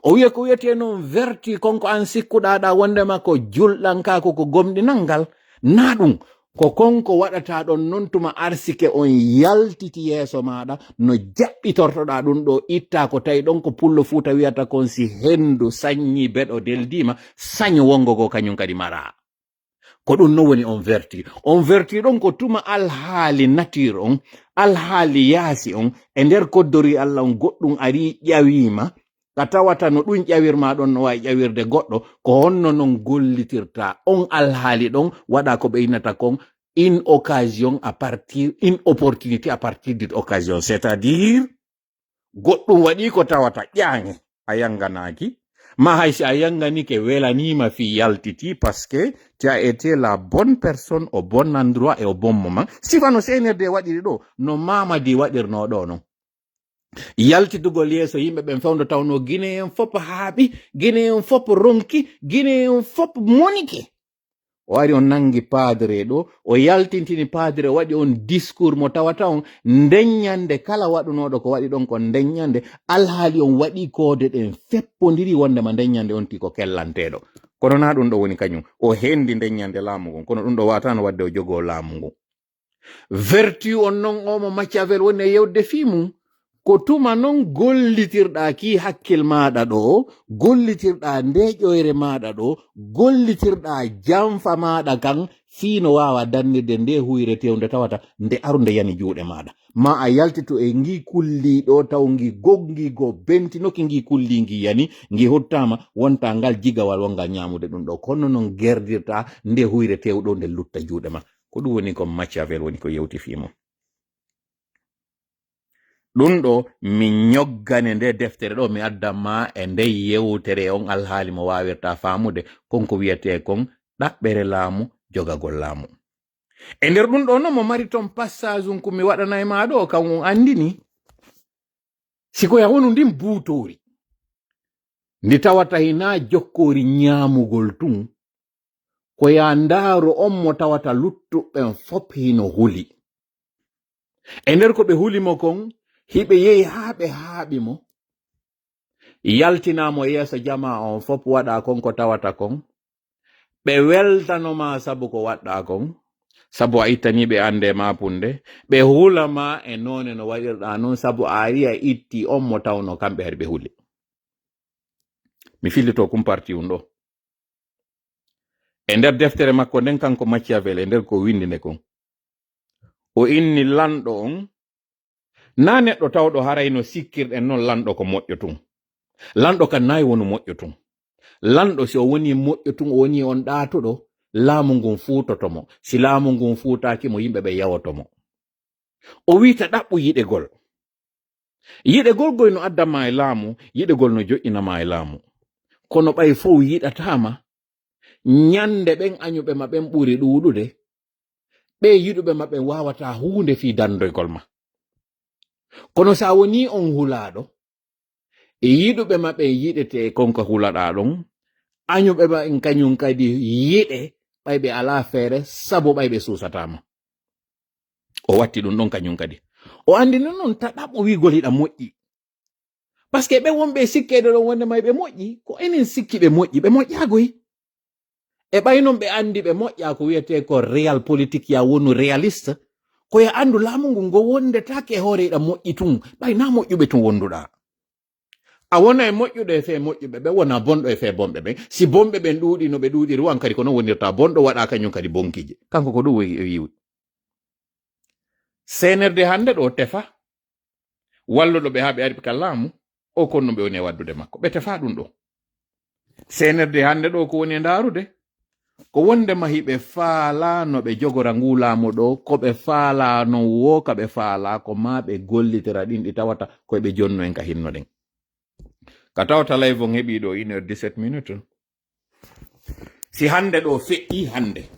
O wiya ko wiyetee noon vertu, kon ko an sikkuɗaa ɗa wondema ko julɗankaaku, ko gomɗinal ngal, na ɗum. Ko kon ko waɗata ɗon non tuma arsike on yaltiti yeeso maaɗa, no jaɓɓitortoɗaa ɗun ɗoo, ittaa ko tawi ɗon ko pullo Fuuta wi'ata kon, si henndu sañii beɗo deldiima, saño wonngo goo kañun kadi maraa. Ko ɗun non woni on vertu. On vertu ɗon ko tuma alhaali nature on, alhaali yaasi on, e nder koddori Alla on goɗɗun arii ƴawiima, ka tawata no ɗun ƴawirmaa ɗon no waawi ƴawirde goɗɗo, ko honno non gollitirtaa on alhaali ɗon, waɗaa ko ɓe innata kon une occasion à partir, une opportunité à partir d'une occasion, c'est-à-dire, goɗɗun waɗii ko tawata ƴaŋe a yannganaaki, maa hay si a yannganike welaniima fii yaltiti, parce que tu as été la bonne personne au bon endroit et au bon moment. Sifa no C N R D waɗiri ɗoo, no Mamadi waɗirnoo ɗoo non. Yaltitugol yeeso yimɓe ɓen fewndo tawnoo Guinéen fof haaɓi, Guinéen fof ronki, Guinéen fof monike. O ari, o nanngi padre ɗoo, o yaltintini padre, o waɗi on discours mo tawata on nden ɲande kala waɗunooɗo ko waɗi ɗon ko nden ɲande, alhaali on waɗi koode ɗen feppondiri wonndema nden ɲande on tigi ko kellanteeɗo. Kono naa ɗun ɗoo woni kaɲun. O henndi nden ɲande laamu ngun, kono ɗun ɗoo waataano waɗde o jogoo laamu ngun. Vertu on non oo mo Machiavel woni e yewde fii mun, ko tuma non gollitirɗaa kii hakkil maaɗa ɗoo, gollitirɗaa ndee ƴoyre maaɗa ɗoo, gollitirɗaa janfa maaɗa kan fii no waawa dannirde ndee huyre tewnde tawata nde arunde yani juuɗe maaɗa. Maa a yaltitu e ngii kullii ɗoo taw ngii gog ngii goo bentinoki ngii kullii ngii yani, ngii hottaama, wonta ngal jigawal wonngal ɲaamude ɗun ɗoo. Kono non gerdirtaa ndee huyre tew ɗoo nde lutta juuɗe maa. Ko ɗun woni ko Machiavel woni ko yewti fii mun. Ɗun ɗoo mi ɲoggane ndee deftere ɗoo mi addan maa e ndee yewtere e on alhaali mo waawirtaa faamude kon ko wi'etee kon ɗaɓɓere laamu, jogagol laamu. E nder ɗun ɗoo non mo mari ton passage un ko mi waɗanay maa ɗoo kan on anndini. Si ko ya wonu ndin buutoori ndi tawata hinaa jokkoori ɲaamugol tun, ko yaa ndaaru on mo tawata luttuɓe ɓen fof hino huli. E nder ko ɓe huli mo kon, hiɓe yehi haa ɓe haaɓi mo, yaltinaa mo yeeso jamaa on fof, waɗaa kon ko tawata kon, ɓe weltano maa sabu ko waɗɗaa kon, sabu a ittanii ɓe annde maa punde, ɓe hula maa e noone no waɗirɗaa non, sabu a ari a itti on mo tawnoo kamɓe hari ɓe huli. Mi fillitoo kun parti un ɗoo. E nder deftere makko nden, kanko Machiavel, e nder ko windi nde kon, o inni lanɗo on, naa neɗɗo tawɗo haray no sikkirɗen non lanɗo ko moƴƴo tun. Lanɗo kan nayi wonu moƴƴo tun. Lanɗo, si o wonii moƴƴo tun, o wonii on ɗaatuɗo, laamu ngun fuutoto mo. Si laamu ngun fuutaaki mo, yimɓe ɓe yawoto mo. O wi'ita ɗaɓɓu yiɗegol. Yiɗegol goy no adda maa e laamu, yiɗegol no joƴƴina maa e laamu. Kono ɓay fow yiɗataa ma, ɲande ɓen aɲuɓe ma ɓen ɓuri ɗuuɗude, ɓee yiɗuɓe ma ɓen waawataa huunde fii dandoygol ma. Kono si a wonii on hulaaɗo, e yiɗuɓe ma ɓen yiɗetee kon ka hulaɗaa ɗon, aɲuɓe ma ɓen kaɲun kadi yiɗe, ɓay ɓe alaa feere, sabu ɓay ɓe suusataa ma. O watti ɗun ɗon kaɲun kadi. O anndini non ta ɗaɓɓu wi'ugol hiɗa moƴƴi. Parce que ɓe wonɓe e sikkeede ɗon wonde may ɓe moƴƴi, ko enen sikki ɓe moƴƴi, ɓe moƴƴaa goy. E ɓay non ɓe anndi ɓe moƴƴaa ko wi'etee ko real politique, ya wonu réaliste, ko ya anndu laamu ngun ngo wondetaake e hoore hiɗa moƴƴi tun, ɓay naa moƴƴuɓe tun wonduɗaa. A wona e moƴƴuɗo e fee moƴƴuɓe ɓen, wona bonɗo e fee bonɓe ɓen. Si bonɓe ɓen ɗuuɗii no ɓe ɗuuɗiri, wo an kadi ko non wonirta bonɗo, waɗaa kaɲun kadi bonkiije. Kanko ko ɗun o wi'i. C N R D hannde ɗoo tefa walluɗo ɓe haa ɓe ari ka laamu, o kon no ɓe woni e waddude makko. Ɓe tefaa ɗun ɗoo. C N R D hannde ɗoo ko woni e ndaarude, ko wonde mahi ɓe faalaa no ɓe jogora nguu laamu ɗoo, ko ɓe faalaa non woo ka ɓe faalaa, ko maa ɓe gollitira ɗin ɗi tawata ko ɓe jonnu en ka hinno ɗen. Ka tawata live on heɓii ɗoo une heure dix-sept minutes. Si hannde ɗoo feƴƴii hannde,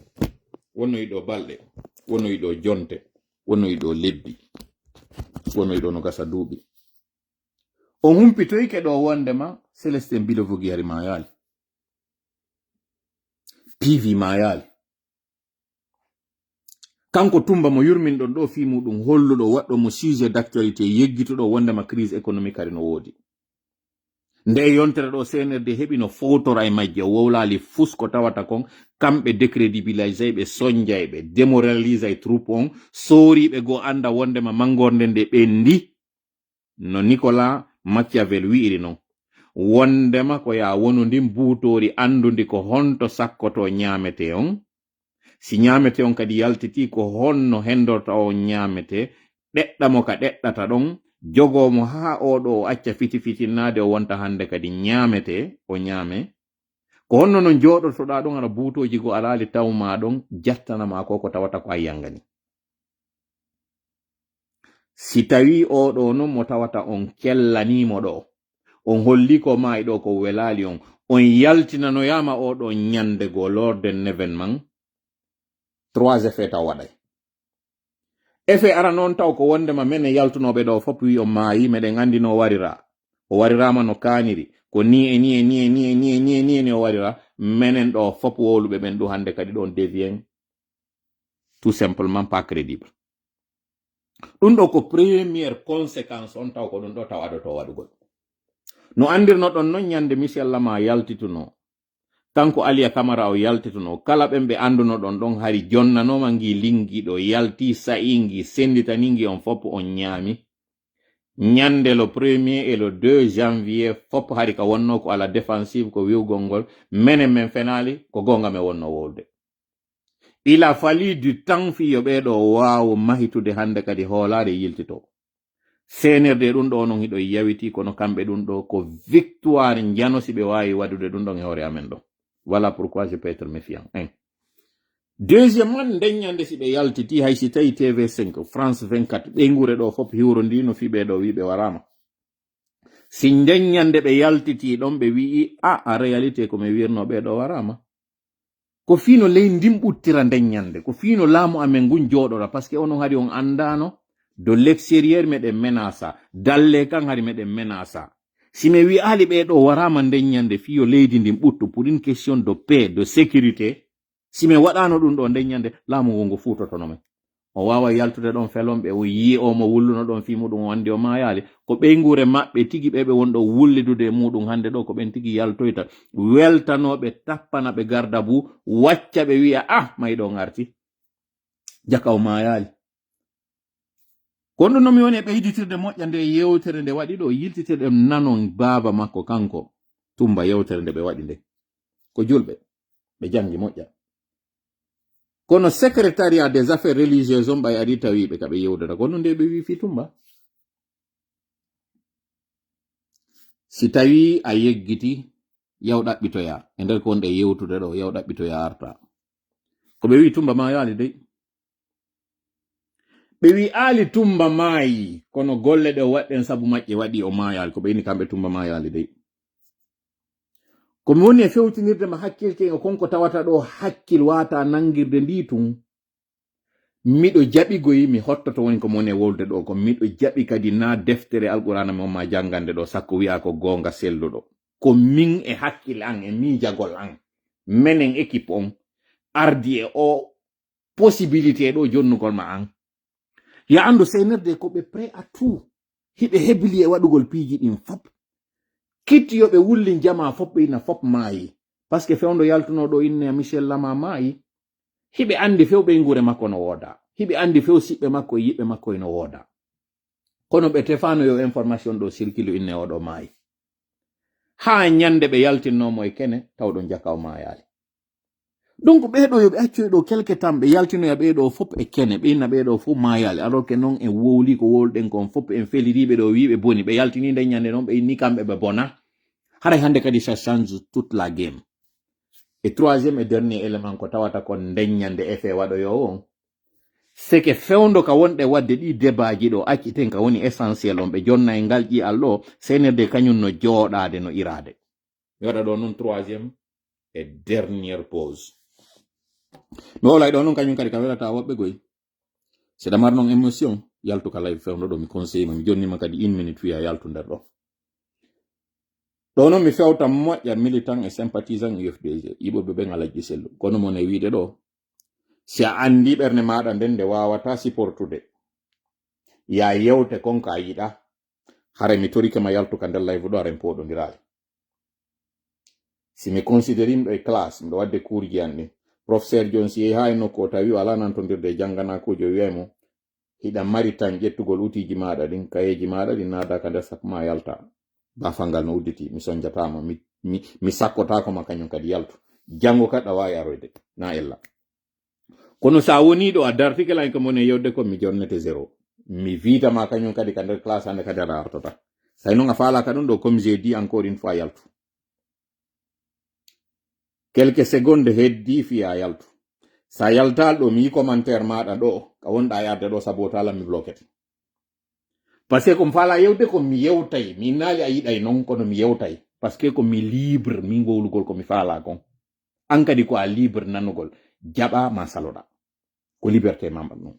wonoyi ɗoo balɗe, wonoyi ɗoo jonte, wonoyi ɗoo lebbi, wonoyi ɗoo no gasa duuɓi. On humpitoyke ɗoo wondema Célestin Bilovogi hari maayaali. P V maayaali. Kanko Tumba mo yurminɗon ɗoo fii muɗum holluɗo waɗɗo mo sujet d'actualité yeggituɗo wondema crise économique hari no woodi. Nde yontere ɗo, C N R D heɓi no fowtora e majje, o wowlaali fus ko tawata kon, kamɓe décrédibilisay ɓe, sonjay ɓe, démoralisay troupe on, sooriiɓe goo annda wondema manngorde nde ɓenndi, no Nicolas Machiavel wi'iri non. Wondema ko yaa wonu ndin buutoori anndundi ko honto sakkotoo ñaametee on. Si ñaametee on kadi yaltitii, ko honno hendorta on ñaametee, ɗeɗɗa mo ka ɗeɗɗata ɗon, jogoo mo haa oo ɗoo o acca fiti fitinnaade, o wonta hannde kadi ñaametee, o ñaamee. Ko honno non jooɗotoɗaa ɗon, aɗa buutooji goo alaali taw maa ɗon, jattana maa ko ko tawata ko a yangani. Si tawii oo ɗoo non mo tawata on kellanii mo ɗoo, on hollii ko maayi ɗoo ko welaali on, on yaltinanoyaama oo ɗoo ñande goo lors d'un événement, trois effets taw waɗay. Effet arano on taw ko wondema menen yaltunooɓe ɗoo fof wi on maayi, meɗen anndi no o warira. O wariraama no kaaniri. Ko ni e ni e ni e ni e ni e ni e ni e ni o warira. Menen ɗoo fof wowluɓe ɓen ɗum hannde kadi ɗon devient tout simplement pas crédible. Ɗum ɗo ko première conséquence on taw ko ɗum ɗo taw adoto waɗugol. No anndirnoɗon non ñande Michel Lama yaltituno. Kanko Aliya Kamara o yaltituno. Kala ɓen ɓe anndunoɗon ɗon hari jonnanooma ngi lingi ɗo yalti sa'i ngi senditani ngi on fof on ñaami. Ñande le premier et le deux janvier fof hari ka wonno ko ala défensive ko wi'ugol ngol. Menen men fenaali ko goonga men wonno wowlude. Il a fallu du temps fii yo ɓee ɗoo waawo mahitude hannde kadi hoolaare yiltitoo. C N R D ɗum ɗo non hiɗo yawiti kono kamɓe ɗum ɗo ko victoire njano si ɓe waawi waɗude ɗum ɗon e hoore amen ɗo. Voilà pourquoi je peux être méfiant. Un. Deuxièmement, nden ñande si ɓe yaltiti hay si tawi T V cinq, France vingt-quatre, ɓeynguure ɗo fof hiwrondii no fii ɓee ɗo wii ɓe waraama. Si nden ñande ɓe yaltiti ɗon ɓe wi'i a, en réalité ko mi wirno ɓee ɗo waraama. Ko fii no ley ndin ɓuttira nden ñande, ko fii no laamu amen ngun jooɗora, parce que onon hari on anndaano, de l'extérieur meɗen menasa, dalle kan hari meɗen menasa. Si mi wi'aali ɓee ɗo waraama nden ñande fii yo leydi ndin ɓuttu pour une question de paix, de sécurité, si mi waɗaano ɗum ɗo nden ñande, laamu ngun ngu fuutotono men. O waawa yaltude ɗon felon ɓe, o yi'i o mo wulluno ɗon fii muɗum, o anndi o maayaali. Ko ɓeynguure maɓɓe tigi ɓe ɓe wonɗo wullidude e muɗum hannde ɗo, ko ɓen tigi yaltoyta, weltanooɓe, tappana ɓe gardabu, wacca ɓe wi'a, ah, mayɗo on arti. Jaka o maayaali. Ko ɗum no mi woni e ɓeyditirde moƴƴa nde yewtere nde waɗi ɗo, yiltitirɗen nanon baaba makko kanko, Tumba, yewtere nde ɓe waɗi nde. Ko julɓe, ɓe janngi moƴƴa. Kono secrétariat des affaires religieuses on ɓay ari tawi ɓe ka ɓe yewdata, kono nde ɓe wi fii Tumba. Si tawi a yeggiti, yaw ɗaɓɓitoya. E nder ko wonɗe yewtude ɗo, yaw ɗaɓɓitoya arta. Ko ɓe wi Tumba maayaali dey. Ɓe wi aali Tumba maayi, kono golle ɗe o waɗɗen sabu maƴƴe waɗi o maayaali. Ko ɓe inni kamɓe Tumba maayaali dey. Ko mi woni e fewtinirde ma hakkil ke, kon ko tawata ɗo hakkil waata nangirde ndi tun. Miɗo jaɓi goyi, mi hottoto woni ko mi woni e wolde ɗo, ko miɗo jaɓi kadi na deftere Alqur'aana mi on ma janngande ɗo, sakko wi'a ko goonga selluɗo. Ko min e hakkil an, e miijagol an, menen équipe on, ardi e o possibilité ɗo jonnugol ma an. Ya anndu C N R D ko ɓe prêt à tout. Hiɓe hebli e waɗugol piiji ɗin fop. Kitti yo ɓe wullin jamaa fop, ɓe ina fop maayi. Parce que fewndo yaltuno ɗo inne Michel Lama maayi. Hiɓe anndi few ɓeynguure makko no wooda. Hiɓe anndi few siɓɓe makko e yiɓɓe makko ino wooda. Kono ɓe tefaano yo information ɗo circule inne oɗo maayi. Haa ñande ɓe yaltinno mo e kene, taw ɗon jaka o maayaali. Donc ɓee ɗo yo ɓe accoy ɗo quelque temps, ɓe yaltinoya ɓee ɗo fop e kene, ɓe inna ɓee ɗo fof maayaali. Alors que non en wowli ko wowlɗen kon fop, en feliriiɓe ɗo wiiɓe boni. Ɓe yaltini nden ñande non, ɓe inni kamɓe ɓe bona. Haray hannde kadi ça change toute la game. E troisième et dernier élément ko tawata kon nden ñande effet waɗoyoowo on. C'est que fewndo ka wonɗe waɗde ɗi débaaji ɗo, acciten ka woni essentiel on, ɓe jonna e ngal ƴi'al ɗo, C N R D kañum no jooɗaade no iraade. Mi waɗa ɗo non troisième et dernière pause. Mi wowlay ɗo non kañum kadi ka welata woɓɓe goy. Seɗa mar non émotion, yaltu ka live fewndo ɗo, mi conseille ma, mi jonnima kadi une minute wiya yaltu nder ɗo. Ɗo non mi fewta moƴƴa militant e sympathisant U F D G, yiɓoɓe ɓen alaji sellu. Kono mon e wiide ɗo, si a anndi ɓernde maɗa nden nde wawata supportude, ya yewte kon ka yiɗa, hara mi torike ma yaltu ka nder live ɗo, hara en poɗondiraali. Si mi considéri miɗo e classe, miɗo waɗde kuurji an ɗin. Professeur John, si yehi haa e nokku o tawi o alaa nantondirde e jannganaakuujo, o wi'ay mo, hiɗa mari tan ƴettugol utiiji maaɗa ɗin, kayeeji maaɗa ɗin, naada ka nder sak ma yalta. Baafal ngal no udditi, mi sonjataama, mi, mi, mi sakkotaako ma kañum kadi yaltu. Janngo kadi a waawi aroyde, na ella. Kono sa woni ɗo a dartike lan ko mone yewde ko mi jonnete zéro. Mi viita ma kañum kadi ka nder classe hande kadi aɗa artota. Say non a faalaka ɗum ɗo, comme j'ai dit encore une fois, yaltu. Quelques secondes heddi fiya yaltu. Sa yaltal ɗo mi yi commentaire maɗa ɗo, ka wonɗa e arde ɗo sabu o tala mi bloquete. Parce que ko mi faala yewde ko mi yewtay, mi naali a yiɗay non kono mi yewtay. Parce que ko mi libre, mi gowlugol ko mi faala kon. An kadi ko a libre nanugol, jaɓa ma saloɗa. Ko liberté ma mbaɗ non.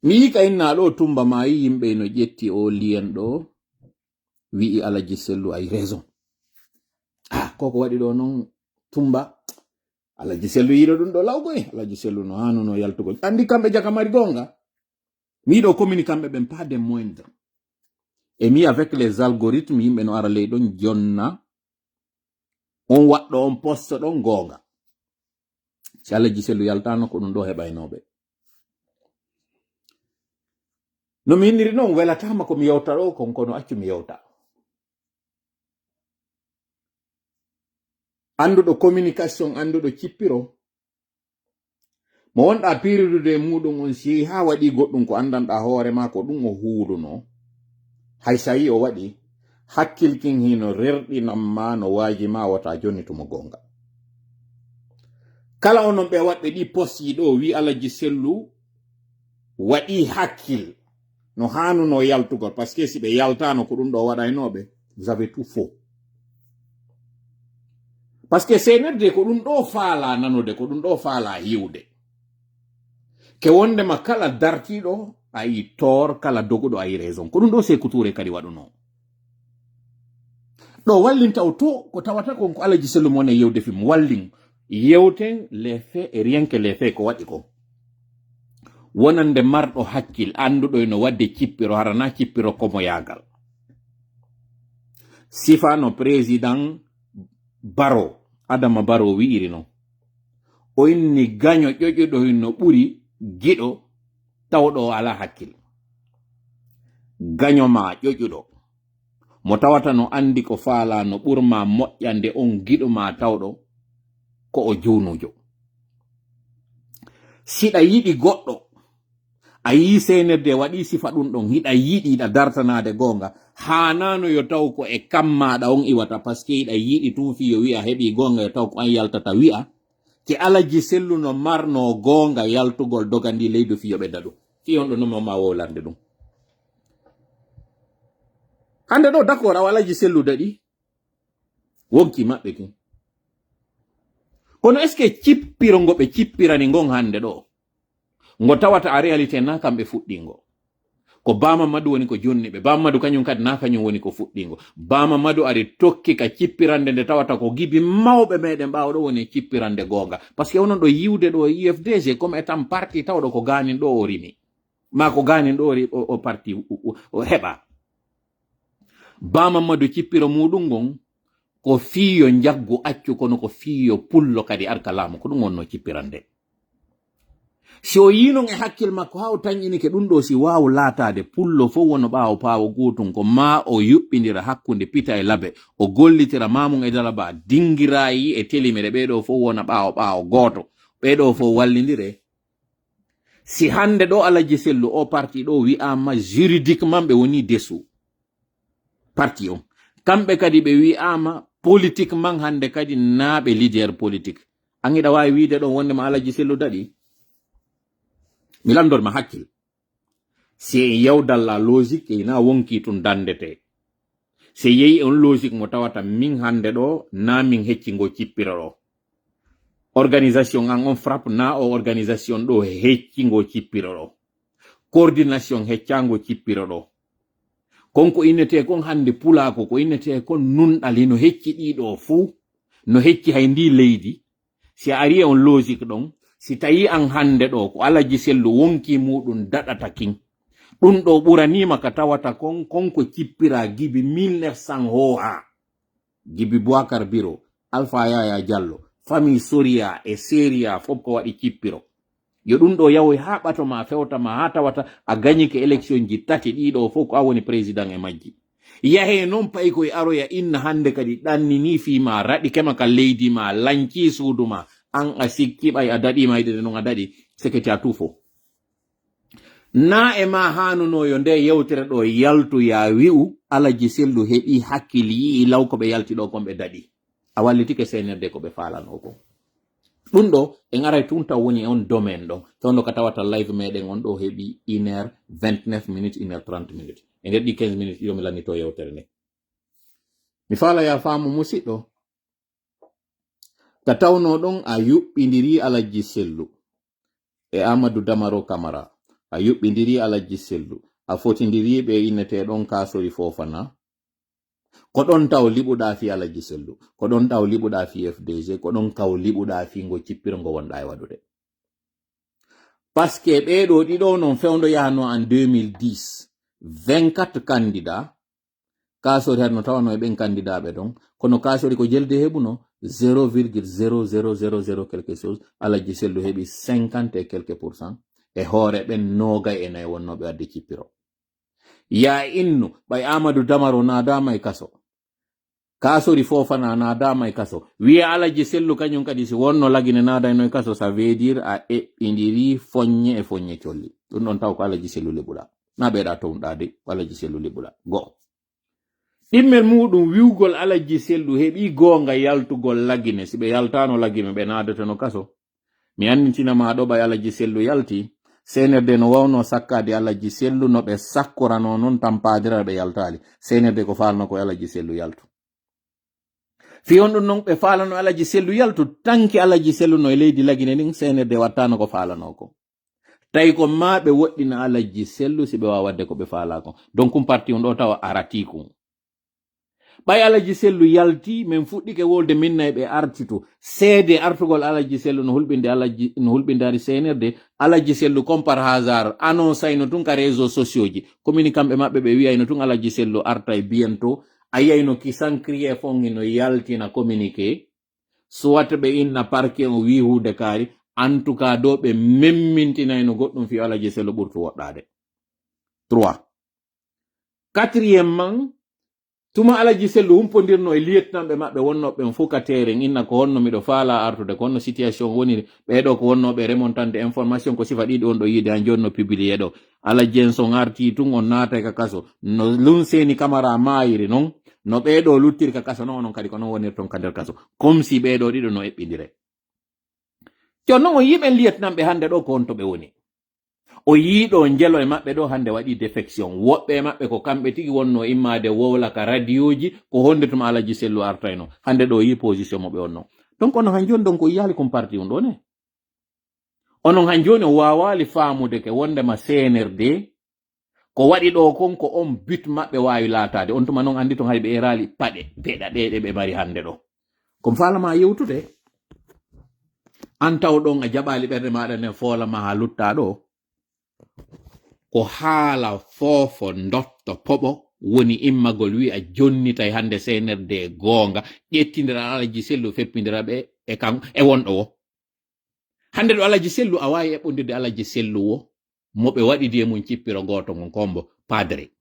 Mi yi ka inna ɗo Tumba ma yi yimɓe no ƴetti o liyen ɗo, wi'i Alaji Sellu ay raison. Ah, koko waɗi ɗo non Tumba. Alaji Sellu yiɗo ɗum ɗo lawgoy. Alaji Sellu no hanuno yaltugol. Andi kamɓe jaka mari gonga. Mi yiɗo communi kamɓe ɓen pas de moindre. Et mi avec les algorithmes, yimɓe no ara ley ɗon jonna. On waɗɗo on poste ɗon gonga. Si Alaji Sellu yaltano ko ɗum ɗo heɓaynoɓe. No mi inniri noon welatama ko mi yewta ɗo kon kono accu mi yewta. Annduɗo communication, annduɗo cippiro. Mo wonɗa piridude e muɗum on si yehi haa waɗi goɗɗum ko anndanɗa hoore ma ko ɗum o huuluno. Hay sa yi o waɗi, hakkil kin hino rerɗinan ma no waaji ma wota jonni tumo gonga. Kala onon ɓe waɗɓe ɗi poste yi ɗo wi Alaji Sellu waɗi hakkil no hanuno yaltugol, parce que si ɓe yaltano ko ɗum ɗo waɗaynoɓe, vous avez tout faux. Parce que C N R D ko ɗum ɗo faala nanude, ko ɗum ɗo faala hiwde. Ke wondema kala dartiɗo a yi tort, kala doguɗo a yi raison. Ko ɗum ɗo Seku Touré kadi waɗuno. Ɗo wallin taw to ko tawata kon ko Alaji Sellu mo ne yewde fim wallin. Yewten les faits et rien que les faits ko waɗi kon. Wonande marɗo hakkil, annduɗo no waɗde cippiro, hara na cippiro komo yaagal. Sifa no président Baro, Adama Baro wi'iri non. O inni gaño ƴoƴuɗo no ɓuri giɗo tawɗo o alaa hakkil. Gaño ma ƴoƴuɗo, mo tawata no anndi ko faala no ɓurma moƴƴande on giɗo ma tawɗo ko o juunujo. Siɗa yiɗi goɗɗo, a yii seenirde waɗi sifa ɗum ɗon, hiɗa yiɗi, hiɗa dartanaade goonga, haanaano yo taw ko e kam maaɗa on iwata, parce que hiɗa yiɗi tun fii yo wi'a heɓi goonga, yo taw ko an yaltata wi'a, ke Alaji Sellu no marno goonga yaltugol dogandi leydu fii yo ɓe daɗu. Fii on ɗo no ma wowlande ɗum. Hannde ɗo d'accord awa Alaji Sellu daɗi. Wonki maɓɓe kin. Kono est-ce que cippiro ngo ɓe cippirani ngon hannde ɗo? Ngo tawata a réalité na kamɓe fuɗɗingo. Ko Bama Madu woni ko jonni ɓe. Bama Madu kañum kadi na kañum woni ko fuɗɗingo. Bama Madu ari tokki ka cippirande nde tawata ko gibi mawɓe meɗen ɓaawo ɗo woni cippirande goonga. Parce que onon ɗo yiwde ɗo U F D G comme étant parti tawɗo ko gaanin ɗo o rimi. Ma ko gaanin ɗo o ri-, o, o parti o, o, o heɓa. Bama Madu cippiro muɗum ngon ko fii yo njaggu accu kono ko fii yo pullo kadi arka laamu. Ko ɗum wonno cippirande. Si o yii non e hakkil makko haa o tanƴinike ɗum ɗo si waaw laataade pullo fof wona ɓaawo paawo gootum ko maa o yuɓɓindira hakkunde pita e labe, o gollitira maamum e dalaba dingiraayi e telimere ɓee ɗo fof wona ɓaawo ɓaawo gooto, ɓee ɗo fof wallindire. Si hannde ɗo Alaji Sellu o parti ɗo wi'aama juridiquement ɓe woni dessous parti on. Kamɓe kadi ɓe wi'aama politiquement hannde kadi naa ɓe leader politique. An hiɗa waawi wiide ɗon wonde ma Alaji Sellu daɗi? Mi lanndor ma hakkil. Si en yewdal la logique, ina wonki tun danndete. Si yehi on logique mo tawata min hannde ɗo, naa min hecci ngo cippiro ɗo. Organisation an on frappe naa o organisation ɗo hecci ngo cippiro ɗo. Coordination heccango cippiro ɗo. Kon ko innetee kon hannde pulaaku, ko innetee kon nunɗal, hino hecci ɗii ɗoo fuu, no hecci hay ndii leydi. Si a arii e on logique ɗon, si tawii an hannde ɗoo ko Alaji Sellu wonkii muuɗum daɗata kin, ɗum ɗoo ɓuraniima ka tawata kon, kon ko cippiraa gibi mille neuf cent hoo haa. Gibi Boakar Biro, Alpha Yaya Diallo, famille Soria e Seria fof ko waɗi cippiro. Yo ɗum ɗo yawoy haa ɓato ma fewta ma haa tawata a gañike élection ji tati ɗiɗo fof ko a woni président e majji. Yahe noon pay koye aroya inna hannde kadi ɗannini fii ma raɗi kema ka leydi ma lanci suudu ma an a sikki ɓay a daɗi mayde nde noon a daɗi seketi a tuufo. Na e ma haanuno yo nde yewtere ɗo yaltu ya wi'u Alaji Sellu heɓi hakkil yi'i law ko ɓe yalti ɗo kon ɓe daɗi. A wallitike C N R D ko ɓe faalano kon. Ɗum ɗo en aray tun taw woni on domaine ɗon. Tawndo ka tawata live meɗen on ɗo heɓi une heure vingt-neuf minutes, une heure trente minutes. E nder ɗi quinze minutes ɗiɗo mi lannito yewtere nde. Mi faala ya faamu musiɗɗo. Ka tawno ɗon a yuɓɓindiri Alaji Sellu e Amadou Damaro Camara. A yuɓɓindiri Alaji Sellu. A fotindiri ɓe innete ɗon Kasori Fofana. Ko ɗon taw liɓuɗa fi Alaji Sellu. Ko ɗon taw liɓuɗa fi F D G. Ko ɗon kaw liɓuɗa fi ngo cippiro ngo wonɗa e waɗude. Parce que ɓee ɗo ɗiɗo non fewndo yahano en deux mille dix. Vingt-quatre candidats. Kasori hade no tawano e ɓen candidats ɓe ɗon. Kono Kasori ko jelde heɓuno zéro virgule zéro zéro zéro zéro quelque chose. Alaji Sellu heɓi cinquante et quelques pour cent. E hoore ɓen noogay e nayi wonnooɓe wadde cippiro. Ya innu, ɓay Amadou Damaro naadaama e kaso. Kasori Fofana naadaama e kaso. Wiye Alaji Sellu kañum kadi si wonno Lagine naadayno e kaso, ça veut dire a eɓɓindiri foññe e foññe colli. Ɗum ɗon taw ko Alaji Sellu liɓuɗa. Na ɓeyɗa townɗa de, ko Alaji Sellu liɓuɗa. Go'o. Ɗimmel muɗum wiwgol Alaji Sellu heɓi goonga yaltugol Lagine. Si ɓe yaltano Lagine, ɓe naadeteno kaso. Mi annitina ma ɗo ɓay Alaji Sellu yalti. C N R D no wawno sakkaade Alaji Sellu no ɓe sakkorano non tampaadira ɓe yaltaali. C N R D ko faalno ko Alaji Sellu yaltu. Fi on ɗum non ɓe faalano Alaji Sellu yaltu, tanki Alaji Sellu no e leydi Lagine ɗin, C N R D wattano ko faalano ko. Tawi ko ma ɓe woɗɗina Alaji Sellu si ɓe waawa waɗde ko ɓe faalaa kon. Donc, kum parti on ɗo tawa arati kun. Ɓay Alaji Sellu yalti, min fuɗɗike wolde minna e ɓe artitu. Seede artugol Alaji Sellu no hulɓinde Alaji, no hulɓindaari C N R D. Alaji Sellu, comme par hasard, annoncé ayno tun ka réseaux sociaux ji. Communiqué maɓɓe ɓe wi'ayno tun Alaji Sellu artay bientôt. A yiyayno Kisankriye fon hino yaltina communiqué. Soit ɓe inna parquet on wi'i huunde kaari. En tout cas, ɗo ɓe memmintinayno goɗɗum fii Alaji Sellu ɓurtu woɗɗaade. Trois. Quatrième man, tuma Alaji Sellu humpondirno e lieutenantɓe maɓɓe wonnooɓe ɓen fof ka terrain, inna ko honno miɗo faalaa artude, ko honno situation woniri, ɓee ɗoo ko wonnooɓe remontande information, ko sifa ɗiɗi on ɗo yiide han jooni no publié ɗo. Alaji en son artii tun, on naatay ka kaso. No Lunseni Kamara maayiri non, no ɓee ɗoo luttiri ka kaso non, onon kadi ko non wonirton ka nder kaso. Comme si ɓee ɗoo ɗiɗo no eɓɓindire. Jooni non on yi'i ɓen lieutenantɓe hannde ɗoo ko honto ɓe woni. O yiiɗo njelo e maɓɓe ɗo hannde waɗi défection. Woɓɓe e maɓɓe ko kamɓe tigi wonno immaade wowla ka radiyooji, ko honde tuma Alaji Sellu artayno. Hannde ɗo yii position mo ɓe wonno. Donc, onon han jooni, donc, o yiyaali kon parti on ɗo ne. Onon han jooni o waawaali faamude ke wondema C N R D, ko waɗi ɗo kon ko on but maɓɓe waawi laataade. On tuma non anndi ton hay ɓe eraali paɗe, peɗa ɗe, ɗe ɓe mari hannde ɗo. Ko mi faalama yewtude, an taw ɗon a jaɓaali ɓernde maaɗa nden foolama haa luttaa ɗo. Ko haala foofo ndotto poɓo woni immagol wi'a jonnitay hannde C N R D goonga, ƴettindira Alaji Sellu, feppindira ɓe e kan, e wonɗo wo. Hannde ɗo Alaji Sellu, a waawi eɓɓondirde Alaji Sellu wo, mo ɓe waɗidi e mum cippiro gooto ngon kombo padre.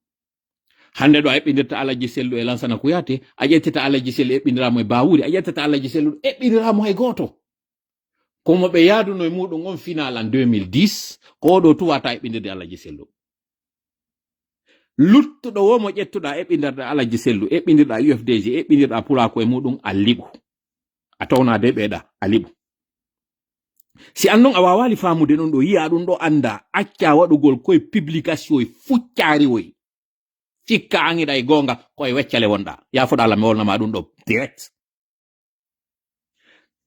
Hannde ɗo a eɓɓindirta Alaji Sellu e Lansana Kouyaté, a ƴettita Alaji Sellu eɓɓindiraamo e Bawuri, a ƴettata Alaji Sellu eɓɓindiraamo hay gooto. Ko mo ɓe yaaduno e muɗum on final en deux mille dix, ko oɗo tuwata eɓɓindirde Alaji Sellu. Luttuɗo wo mo ƴettuɗa eɓɓindirɗa Alaji Sellu, eɓɓindirɗa U F D G, eɓɓindirɗa Pulaaku e muɗum, a liɓu. A townaade ɓeeɗa, a liɓu. Si an non a waawaali faamude ɗum ɗo, yi'a ɗum ɗo, annda, acca waɗugol koye publication e fuccaari woy. Cikka an hiɗa e goonga, ko e weccale wonɗa. Yaafoɗa Allah, mi wolnama ɗum ɗo direct.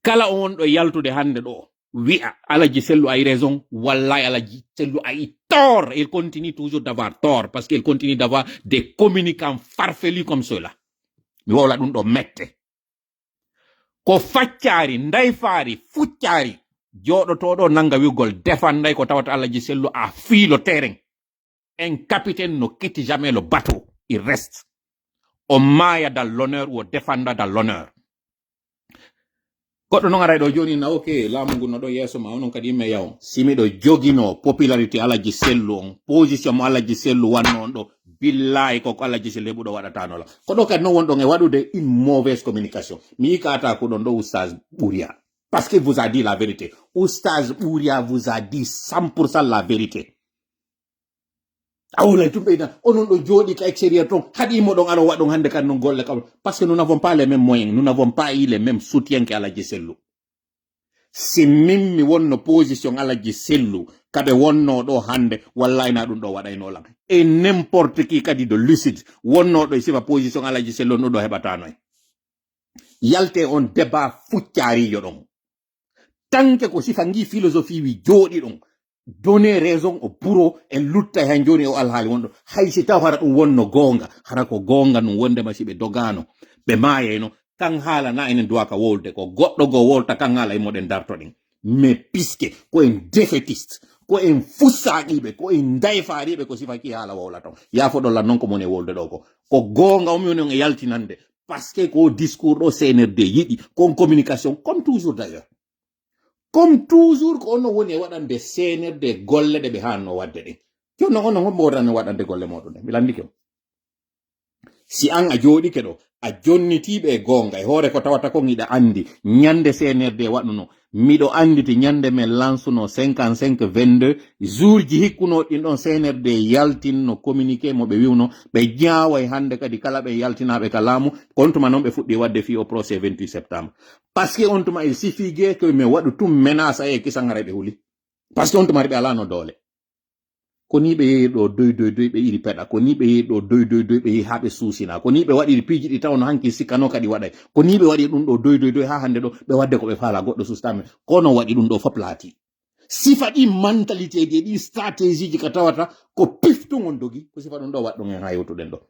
Kala on wonɗo yaltude hannde ɗo, wi'a, Alaji Sellu a eu raison, wallahi Alaji Sellu a eu tort, il continue toujours d'avoir tort, parce qu'il continue d'avoir des communicants farfelus comme ceux-là. Mi wowla ɗum ɗo mette. Ko faccaari, ndayfaari, fuccaari, jooɗotooɗo nannga wi'ugol defanday ko tawata Alaji Sellu a fii le terrain. Un capitaine ne quitte jamais le bateau, il reste. O maaya dans l'honneur ou o défenda dans l'honneur. Goɗɗo noon aray ɗo jooni na, ok, laamu ngu no ɗo yeeso ma, onon kadi yimɓe yaw. Si miɗo joginoo popularité Alaji Sellu on, position mo Alaji Sellu wanno on ɗo, billahi ko ko Alaji Sellu heɓuɗo waɗatano la. Ko ɗo kadi noon wonɗon e waɗude une mauvaise communication. Mi yii ka ata ko ɗon ɗo Oustaz Ɓuriya. Parce que vous a dit la vérité. Oustaz Ɓuriya vous a dit cent pour cent la vérité. A wolay tun ɓeyda, onon ɗo jooɗi ka extérieur ton, haɗi mo ɗon aro waɗon hannde kan non golle kam. Parce que nous n'avons pas les mêmes moyens, nous n'avons pas eu les mêmes soutiens que Alaji Sellu. Si min mi wonno position Alaji Sellu, kaɓe wonno ɗo hannde, wallahi na ɗum ɗo waɗayno lan. Et n'importe qui kadi de lucide, wonno ɗo e sifa position Alaji Sellu, no ɗo heɓatano en. Yalte on débat fuccaariijo ɗon. Tanke ko sifa ngi philosophie wi jooɗi ɗon. Donner raison au bourreau, en lutta hen jooni o alhaali wonɗo. Hay si taw hara ɗum wonno goonga, hara ko goonga ɗum wondema si ɓe dogaano, ɓe maayayno. Kan haala na enen duwaka wowlude ko goɗɗo goo wowlta kan haala e moɗen dartoɗen. Mais puisque ko en défaitiste, ko en fussaaqiiɓe, ko en dayfaariiɓe, ko sifa ki haala wowlaton. Yaafoɗon lan noon ko mon e wowlude ɗo ko. Ko goonga o mi woni on e yaltinande. Parce que ko discours ɗo C N R D yiɗi, ko on communication, comme toujours d'ailleurs. Comme toujours ko on woni e waɗande C N R D golle ɗe ɓe hanno waɗde ɗen. Jooni noon onon hombo wodani waɗande golle moɗon ɗe? Mi landike on. Si an a jooɗike ɗo, a jonnitiiɓe e goonga, e hoore ko tawata kon hiɗa anndi, ñande C N R D waɗuno, miɗo annditi ñande men lansuno cinquante-cinq vingt-deux, jour ji hikkunooɗi ɗin ɗon C N R D yaltinno communiqué mo ɓe wiwno, ɓe ñaaway hannde kadi kala ɓe yaltinaaɓe ka laamu, on tuma noon ɓe fuɗɗi waɗde fii o procès vingt-huit septembre. Parce que on tuma il suffit que mi waɗu tum menace e kisan haray ɓe huli. Parce que on tuma ɓe alaano doole. Ko ni ɓe yehi ɗo doy doy doy ɓe iri peɗa. Ko ni ɓe yehi ɗo doy doy doy ɓe yehi haa ɓe suusina. Ko ni ɓe waɗiri piiji ɗi tawno hanki sikkano kadi waɗay. Ko ni ɓe waɗi ɗum ɗo doy doy doy haa hannde ɗo ɓe waɗde ko ɓe faala goɗɗo sustaami. Kono waɗi ɗum ɗo fop laati. Sifa ɗi mentalité ji e ɗi stratégie ji ka tawata ko piftu ngon dogi. Ko sifa ɗum ɗo waɗɗum en haa yewtuɗen ɗo.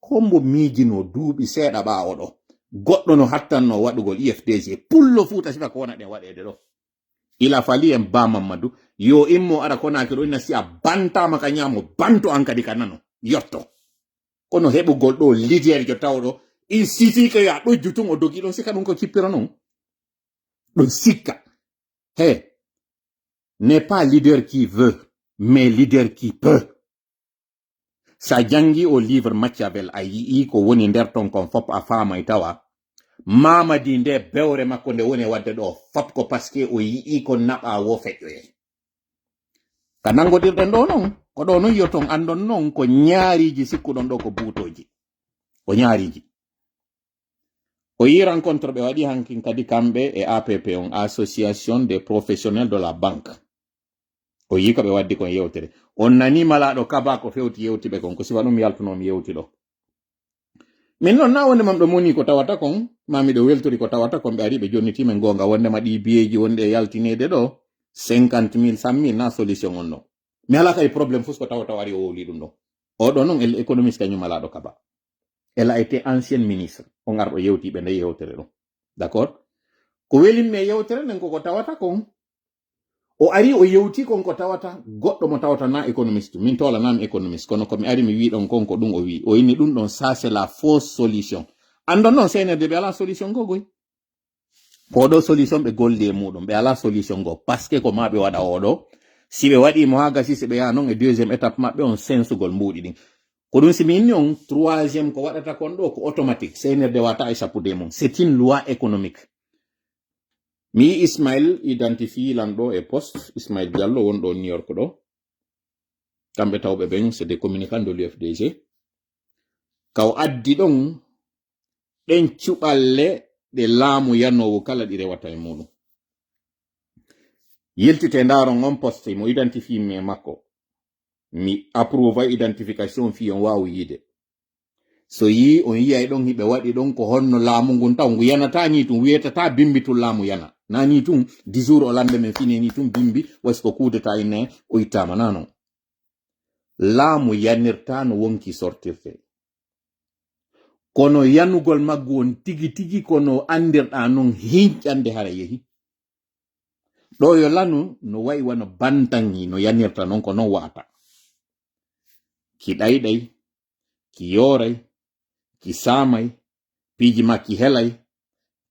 Hombo miijino duuɓi seeɗa ɓaawo ɗo. Goɗɗo no hattanno waɗugol I F D G. Pullo Fuuta sifa ko wona ɗen waɗeede ɗo. Il a fallu en ba Mamadou. Yo immo ara Konaakiri ɗo ina si a bantama ka ñaamo, banto an kadi ka nano. Yotto. Kono heɓugol ɗo leader jo tawɗo, il suffit que yo a ɗojju tun o dogi ɗon sikka ɗum ko kippira non. Ɗum sikka. He. N'est pas leader qui veut, mais leader qui peut. Sa jangi o livre Machiavel, a yi'i ko woni nder ton kon fop a faamay tawa. Mamadi nde bewre makko nde woni e waɗde ɗo fop ko parce que o yi'i ko naɓa wo feƴƴoye. Ka nangodirɗen ɗo non, ko ɗo non yo ton andon non ko ñaariji sikkuɗon ɗo ko buutoji. Ko ñaariji. O yi rencontre ɓe waɗi hankin kadi kamɓe e A P P on, Association des Professionnels de la Banque. O yi ko ɓe waddi kon yewtere. On nani malaɗo kaba ko fewti yewtiɓe kon, ko sifa ɗum yaltuno mi yewti ɗo. Min non na wonde mam ɗo moni ko tawata kon, ma miɗo weltori ko tawata kon, ɓe ari ɓe jonniti men gonga wonde ma ɗi biyeji wonde e yaltinede ɗo, cinquante mille, cent mille na solution on no. Mi ala kay problème fus ko tawata o ari o wowli ɗum ɗo. Oɗo non el économiste kañum malaɗo kaba. Elle a été ancienne ministre. On arɗo yewti ɓe nde yewtere ɗum. D'accord? Ko welimmi e yewtere nden koko tawata kon. O ari o yewti kon ko tawata goɗɗo mo tawata na économiste. Min tolanami économiste. Kono ko mi ari mi wi ɗon kon ko ɗum o wi. O inni ɗum ɗon ça c'est la fausse solution. Andon non C N R D ɓe ala solution go goy. Ko ɗo solution ɓe golli e muɗum. Ɓe ala solution go. Parce que ko ma ɓe waɗa oɗo. Si ɓe waɗi mo ha gasi si ɓe yaha non e deuxième étape maɓɓe on sensugol mbuɗi ɗin. Ko ɗum si mi inni on troisième ko waɗata kon ɗo ko automatique. C N R D wata e sappude mum. C'est une loi économique. Mi yi Ismail identifie lan ɗo e poste, Ismail Diallo won ɗo New York ɗo. Kamɓe tawɓe ɓen, c'est des communicants de l'U F D G. Ka o addi ɗon ɗen cuɓalle ɗe laamu yanowo kala ɗi rewata e muɗum. Yiltite ndaron on poste mo identifie mi e makko. Mi approuve identification fi on wawu yiide. So yi on yiyay ɗon hiɓe waɗi ɗon ko honno laamu ngun taw ngu yanata ni tun wiyetata bimbi tun laamu yana. Na ni tun dix jours o lande men fine ni tun bimbi wasi ko kudeta inne o ittama na non. Laamu yanirta no wonki sortirte. Kono yanugol maggu on tigi tigi kono andirɗa non hinƴande hara yehi. Ɗo yo lanu no wayi wano bantangi no yanirta non ko non wa'ata. Ki ɗayɗay, ki yooray, ki saamay, piiji maa ki helay,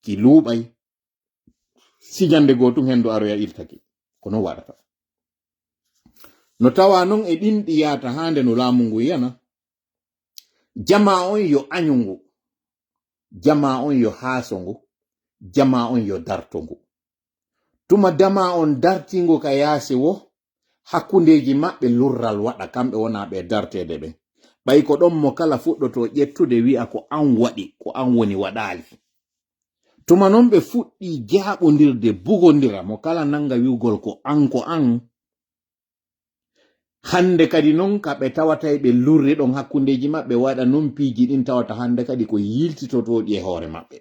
ki luuɓay. Si ñande goo tun henndu aroya iltake. Ko non waɗata. No tawa non e ɗin ɗi yaata haa nde no laamu ngu yana. Jamaa on yo añu ngu. Jamaa on yo haaso ngu. Jamaa on yo darto ngu. Tuma jamaa on dartii ngu ka yaasi wo, hakkundeeji maɓɓe lurral waɗa, kamɓe wona ɓe darteede ɓen. Ɓay ko ɗon mo kala fuɗɗotoo ƴettude wi'a ko an waɗi, ko an woni waɗaali. Tuma non ɓe fuɗɗii jaaɓondirde, bugondira, mo kala nanga wi'ugol ko an, ko an. Hannde kadi non ka ɓe tawata e ɓe lurri ɗon hakkundeeji maɓɓe, waɗa non piiji ɗin tawata hannde kadi ko yiltitotooɗi e hoore maɓɓe.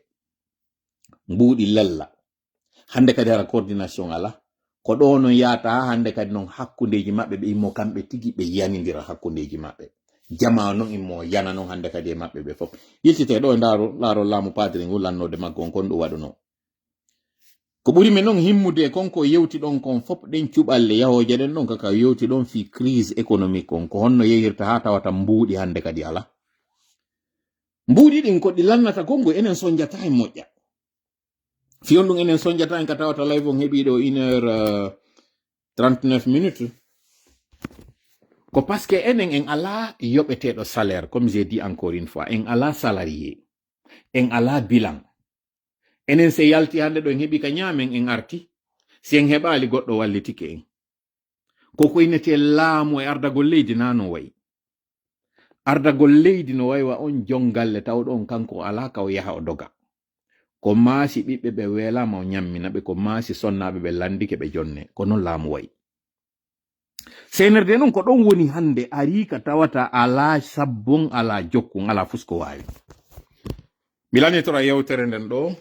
Mbuuɗi lella. Hannde kadi hara coordination ala. Ko ɗo non yaata haa hannde kadi non hakkundeeji maɓɓe ɓe immo kamɓe tigi ɓe yanindira hakkundeeji maɓɓe. Jamaa non immo yana non hannde kadi e maɓɓe ɓe fof. Yiltite ɗo e ndaaro, laaro laamu paadiri ngu lannoode maggo on kon ɗum waɗuno. Ko ɓuri mi non himmude e kon ko yewti ɗon kon fof ɗen cuɓalle yahooje ɗen ɗon kaka yewti ɗon fii crise économique on. Ko honno yehirta haa tawata mbuuɗi hannde kadi ala? Mbuuɗi ɗin ko ɗi lannata gonngo enen sonjata e moƴƴa. Fiyon ɗum enen sonjata en ka tawata live on heɓi ɗo une heure, euh, trente-neuf minutes. Ko parce que enen en ala yoɓeteɗo salaire, comme j'ai dit encore une fois, en ala salarié, en ala bilan. Enen se yalti hannde ɗo en heɓi ka ñaamen en arti, si en heɓaali goɗɗo wallitike en. Ko ko innetee laamu e ardagol leydi na no wayi. Ardagol leydi no wayi wa on jon galle tawɗo on kanko o alaa ka o yaha o doga. Ko maa si ɓiɓɓe ɓe weelaama o ñammina ɓe, ko maa si sonnaaɓe ɓe lanndike ɓe jonne. Ko non laamu wayi. C N R D non ko ɗon woni hannde arii ka tawata alaa sabbon, alaa jokkun, alaa fus ko waawi. Mi lanitora yewtere nden ɗo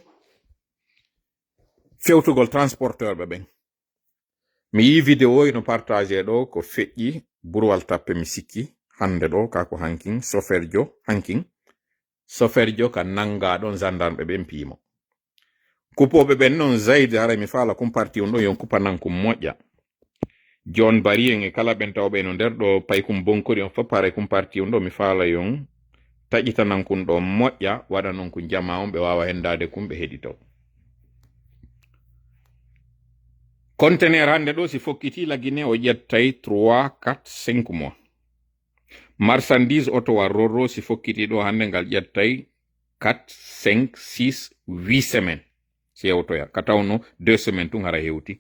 fewtugol transporteur ɓe ɓen. Mi yii vidéo ino partagé ɗo ko feƴƴi Burwal Tappe mi sikki hannde ɗo ka ko hankin soferjo hankin soferjo ka nanga ɗon gendarme ɓen piimo. Kuppooɓe ɓen non Zaid haray mi faala kum parti on ɗo yon kupanan kum moƴƴa. John Bari en e kala ɓen tawɓe no nder ɗo pay kum bonkori on fof haray kum parti on ɗo mi faala yon taƴitanan kun ɗo moƴƴa waɗanon kun jama on ɓe waawa hendaade kun ɓe heɗito. Conteneur hannde ɗo si fokkiti lagine o ƴettay trois, quatre, cinq mois. Marchandise oto wa roro si fokkiti ɗo hannde ngal ƴettay quatre, cinq, six, huit semaines. Si hewtoya ka tawno deux semaines tun hara hewti.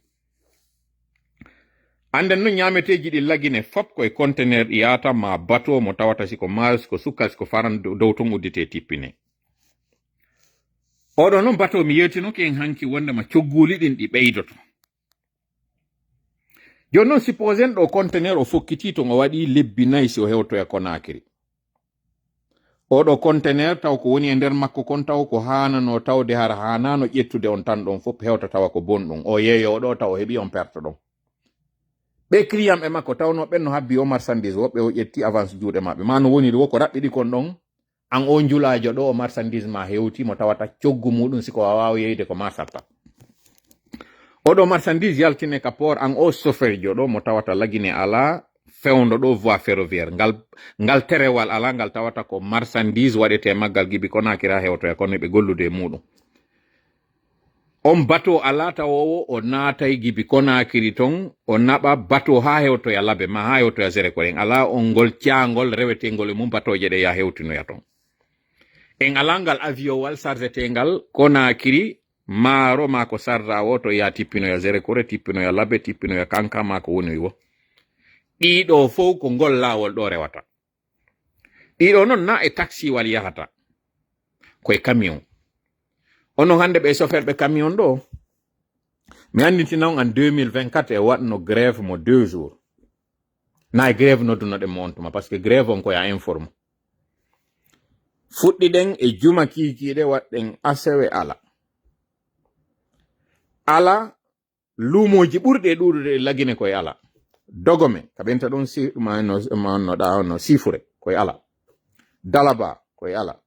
Annden non ñaameteeji ɗi lagine fop koye conteneur ɗi yaata ma bateau mo tawata si ko maaro si ko sukkal si ko faran dow ton uddite tippine. Oɗo non bateau mi yewtinoke en hanki wondema cogguuli ɗin ɗi ɓeydoto. Jooni non supposen ɗo conteneur o fokkiti ton o waɗi lebbi nayi si o hewtoya Konakiri. Oɗo conteneur taw ko woni e nder makko kon taw ko haanano tawde hara haanano ƴettude on tan ɗon fof hewta tawa ko bonɗum. O yeeyo ɗo taw o heɓi on perte ɗon. Ɓe client ɓe makko tawno ɓen no habbi o marchandise woɓɓe o ƴetti avance juuɗe maɓɓe. Ma no woniri wo ko raɓɓiɗi kon ɗon an o njulaajo ɗo o marchandise ma hewti mo tawata coggu muɗum si ko a waawa yeyde ko ma satta. Oɗo marchandise yaltine ka port an o soferjo ɗo mo tawata lagine ala fewndo ɗo voie ferroviaire ngal, ngal terewal ala ngal tawata ko marchandise waɗete maggal gibi konakira hewtoya kono ɓe gollude e muɗum. On bateau ala tawowo o naatay gibi konakiri ton o naɓa bateau ha hewtoya labe ma ha hewtoya zere koren ala on ngol cangol rewetengol e mum bateauje ɗe ya hewtinoya ton. En ala ngal avion wal sardetengal konakiri maaro ma ko sarda woto ya tippinoya zere kore tippinoya labe tippinoya kanka ma ko woni wo. Ɗiɗo fow ko ngol lawol ɗo rewata. Ɗiɗo non na e taxiwal yahata koye camion. Onon hannde ɓe soferɓe camion ɗo mi anndintina on an deux mille vingt-quatre e waɗno grève mo deux jours. Na e grève noddunoɗen mo on tuma parce que grève on koye a informe. Fuɗɗiɗen e juma kiikiiɗe waɗɗen asewe ala ala luumooji ɓurɗi e ɗuuɗude e lagine koye ala. Dogome ka ɓenta ɗum si ma no ma no ɗa no sifure koye ala. Dalaba koye ala.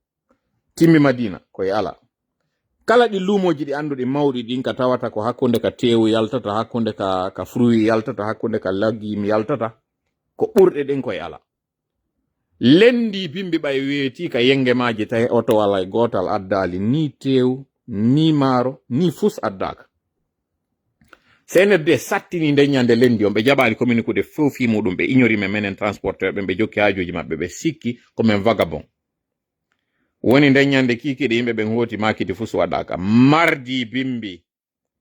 Timmi Madina koye ala. Kala ɗi luumooji ɗi annduɗi mawɗi ɗin ka tawata ko hakkunde ka teewu yaltata hakkunde ka ka fruit yaltata hakkunde ka lagim yaltata ko ɓurɗe ɗen koye ala. Lendi bimbi ɓay weeti ka yenge maaji tawi oto walay gootal addaali ni teew, ni maaro, ni fus addaaka. C N R D sattini nden ñande lendi on, ɓe jaɓaali communiqué de fow fii muɗum, ɓe ignori men, menen transporteur ɓen, ɓe jokki haajuuji maɓɓe, ɓe sikki ko men vagabond. Woni nden ñande kiikiiɗe yimɓe ɓen hooti maakiti fus waɗaaka. Mardi bimbi,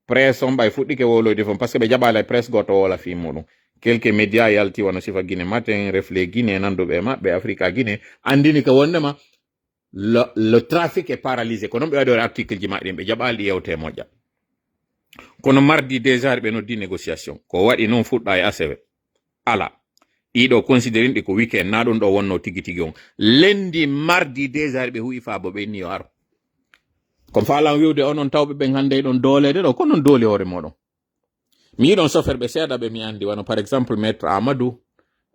presse on ɓay fuɗɗike wowloyde fof, parce que ɓe jaɓaali hay presse gooto wowla fii muɗum. Quelques médias yalti wano Sifa Guinée Matin, Reflet Guinée, nanduɓe e maɓɓe, Africa Guinée, andini ka wondema le, le trafic est paralysé. Ko non ɓe waɗi article ji maɓɓe ɗin, ɓe jaɓaali ɗi yewte moƴƴa. Kono mardi déjà ɓe noddi négociation. Ko waɗi non fuɗɗa e asewe. Ala. Ɗiɗo considérinɗi ko weekend, na ɗum ɗo wonno tigi tigi on. Lendi, mardi déjà ɓe huwi faabo ɓe inni yo aro. Comme faalan wiwde onon tawɓe ɓen hannde ɗon doolede ɗo, ko non dooli hoore moɗon. Mi yiɗon soferɓe seeɗa ɓe mi anndi, wano par exemple maître Amadou,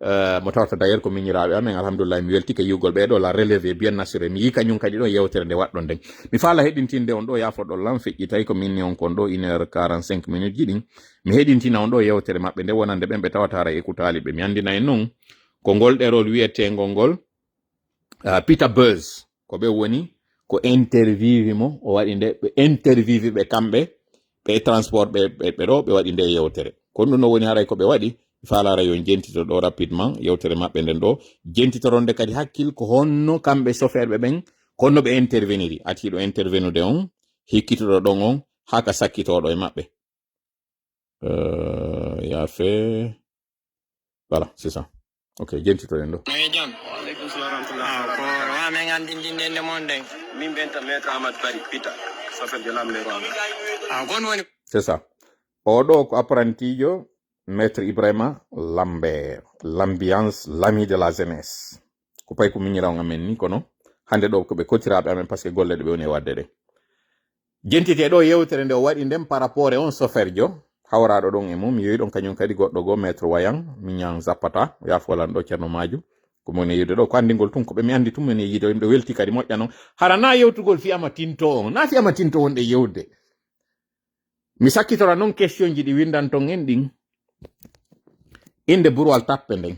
eh, mo tawata d'ailleurs ko miñiraaɓe amen, alhamdulillah, mi weltike yiwgol ɓe ɗo, la relève est bien assurée. Mi yii kañum kadi ɗo yewtere nde waɗɗon nden. Mi faala heɗintinde on ɗo, yaafoɗon lan, feƴƴi tawi ko min ni on kon ɗo, une heure quarante-cinq minutes ji ɗin. Mi heɗintina on ɗo yewtere maɓɓe nde wonande ɓen ɓe tawata hara ekutaali ɓe. Mi anndina en non, ko ngol ɗerol wi'eteengol ngol, ah, Peter Buzz, ko ɓe woni, ko interviewi mo, o waɗi nde, ɓe interviewi ɓe kamɓe, ɓe transport ɓe, ɓe, ɓe ɗo, ɓe waɗi nde yewtere. Kono ɗum no woni haray ko ɓe waɗi, faalaara yo jentito ɗo rapidement, yewtere maɓɓe nden ɗo, jentitoronde kadi hakkil ko honno kamɓe soferɓe ɓen, ko honno ɓe interveniri, atiiɗo intervenude on, hikkituɗo ɗon on, haa ka sakkitooɗo e maɓɓe. Euh, yaafe. Voilà, c'est ça. Ok, jentitoɗen ɗo. No e jam? Waaleykum salam wa rahmatullah. Ah, ko wa men anndindinnde nde mon nden. Min ɓen ta maître Amadou Bari Pita, chauffeur de Lambert Rouen. Ah, kon woni. C'est ça. O ɗo ko apprentijo maître Ibrahima Lambert, l'ambiance, l'ami de la jeunesse. Ko pay ko miñiraawo amen ni, kono hannde ɗo ko ɓe kotiraaɓe amen, parce que golle ɗe ɓe woni e waɗde ɗe. Jentite ɗo yewtere nde o waɗi nden par rapport e on soferjo hawraaɗo ɗon e mum, yewi ɗon kañum kadi goɗɗo goo, maître Wayan, Miñan Zappata, yaafolan ɗo Ceerno Maaju. Ko mo woni yiide ɗo, ko anndingol tun, ko ɓe mi anndi tun, mo woni yiide, yimɓe welti kadi moƴƴa non. Hara na yewtugol fiyama tinto on, na fiyama tinto wonɗe yewde. Mi sakkitora non question ji ɗi windan ton en ɗin. Innde Burwal Tappe nden.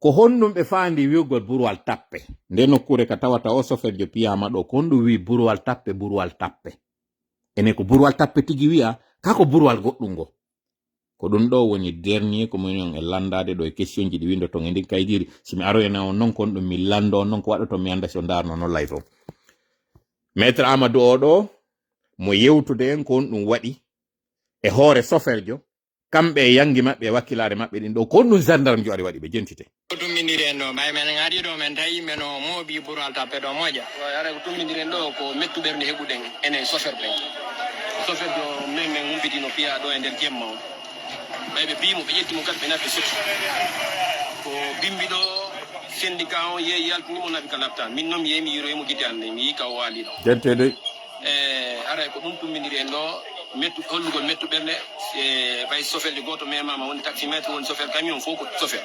Ko honɗum ɓe faandi wi'ugol Burwal Tappe? Nde nokkuure ka tawata o soferjo piyaama ɗo, ko honɗum wi'i Burwal Tappe, Burwal Tappe? Ene ko Burwal Tappe tigi wi'a, ka ko Burwal goɗɗum ngo? Ko ɗum ɗo woni dernier ko moni on e lanndaade ɗo e question ji ɗi windo ton e ndin kaydiri. Si mi aroyana on non, ko honɗum mi lanndo on non, ko waɗɗo ton mi annda si on ndaarno non live o. Maître Amadou o ɗo, mo yewtude en ko honɗum waɗi e hoore soferjo, kamɓe e yangi maɓɓe e wakkilaare maɓɓe ɗin ɗo, ko honɗum gendarme jo ari waɗi ɓe jentite. Ko tummbindiri en ɗo, mbay men ngari ɗo, men tawi men o mooɓi Burwal Tappe ɗo moƴa. Wa, ara ko tummbindiri en ɗo, ko mettu ɓernde heɓuɗen enen sofer ɓen. Sofer jo men, men humpitino piya ɗo e nder jemma on. Ɓay ɓe pii mo, ɓe ƴetti mo kadi, ɓe natti sukki. Ko bimbi ɗo, syndicat on yehi yaltini mo, naɓi ka laptal. Min noon mi yehi, mi yiroyi mo gite an ɗe, mi yii ka o waali ɗo. Jentede. E, haray ko ɗum tummbindiri en ɗo, mettu, hollugol mettu ɓernde, e, ɓay soferjo gooto memaama, woni taximaître, woni sofer camion, fof ko sofer.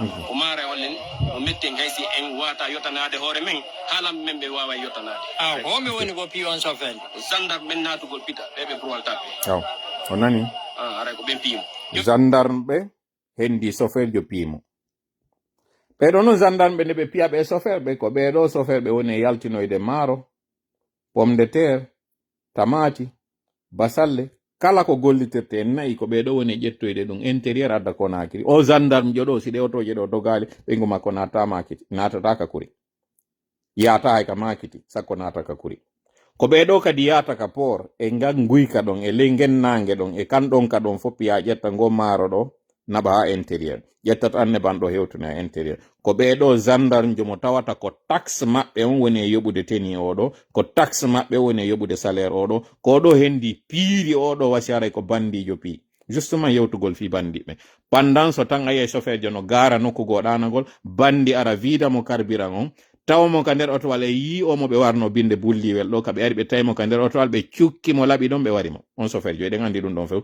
Mhm. Ko maara e hollen, o metti en, hay si en waata yottanaade hoore men, haalan men ɓe waawa yottanaade. Aw, ko homɓe woni ko pii on sofer? Gendarme men naatugol pita, ɓe ɓe Burwal Tappe. Aw, o nani? Ah, haray ko ɓen pii mo. Gendarme ɓe hendi soferjo pii mo. Ɓee ɗoo non gendarme ɓe nde ɓe piya ɓe soferɓe, ko ɓee ɗoo soferɓe woni e yaltinoyde maaro, pomme de terre, tamaati, basalle, kala ko gollitirte e na'i, ko ɓee ɗoo woni e ƴettoyde ɗum intérieur adda Conakry. O gendarme jo ɗoo, si ɗe otooje ɗoo dogaali, ɓeyngu makko naatataa maakiti, naatataa ka kuri. Yaata hay ka maakiti, sakko naata ka kuri. Ko ɓee ɗoo kadi yaata ka port, e ngan nguyka ɗon, e ley ngen naange ɗon, e kan ɗon ka ɗon fof, piya ƴetta ngo maaro ɗoo, naɓa haa intérieur. Ƴetta tan ne ban ɗoo hewtuna e intérieur. Ko ɓee ɗoo gendarme jo mo tawata ko taxe maɓɓe on woni e yoɓude tenue o ɗoo, ko taxe maɓɓe woni e yoɓude salaire o ɗoo, ko ɗoo hendi piiri o ɗoo wasi haray ko bandiijo pii. Justement yewtugol fii bandiiɓe. Pendant ce temps a yiyay chauffeur jo no gaara nokku goo ɗaanagol, bandi ara viida mo carburant on, tawa mo ka nder otowal e yii o mo ɓe warno binde bulliwel ɗoo, ka ɓe ari ɓe tawi mo ka nder otowal, ɓe cukki mo laɓi ɗon, ɓe wari mo. On chauffeur jo, eɗen anndi ɗum ɗon few.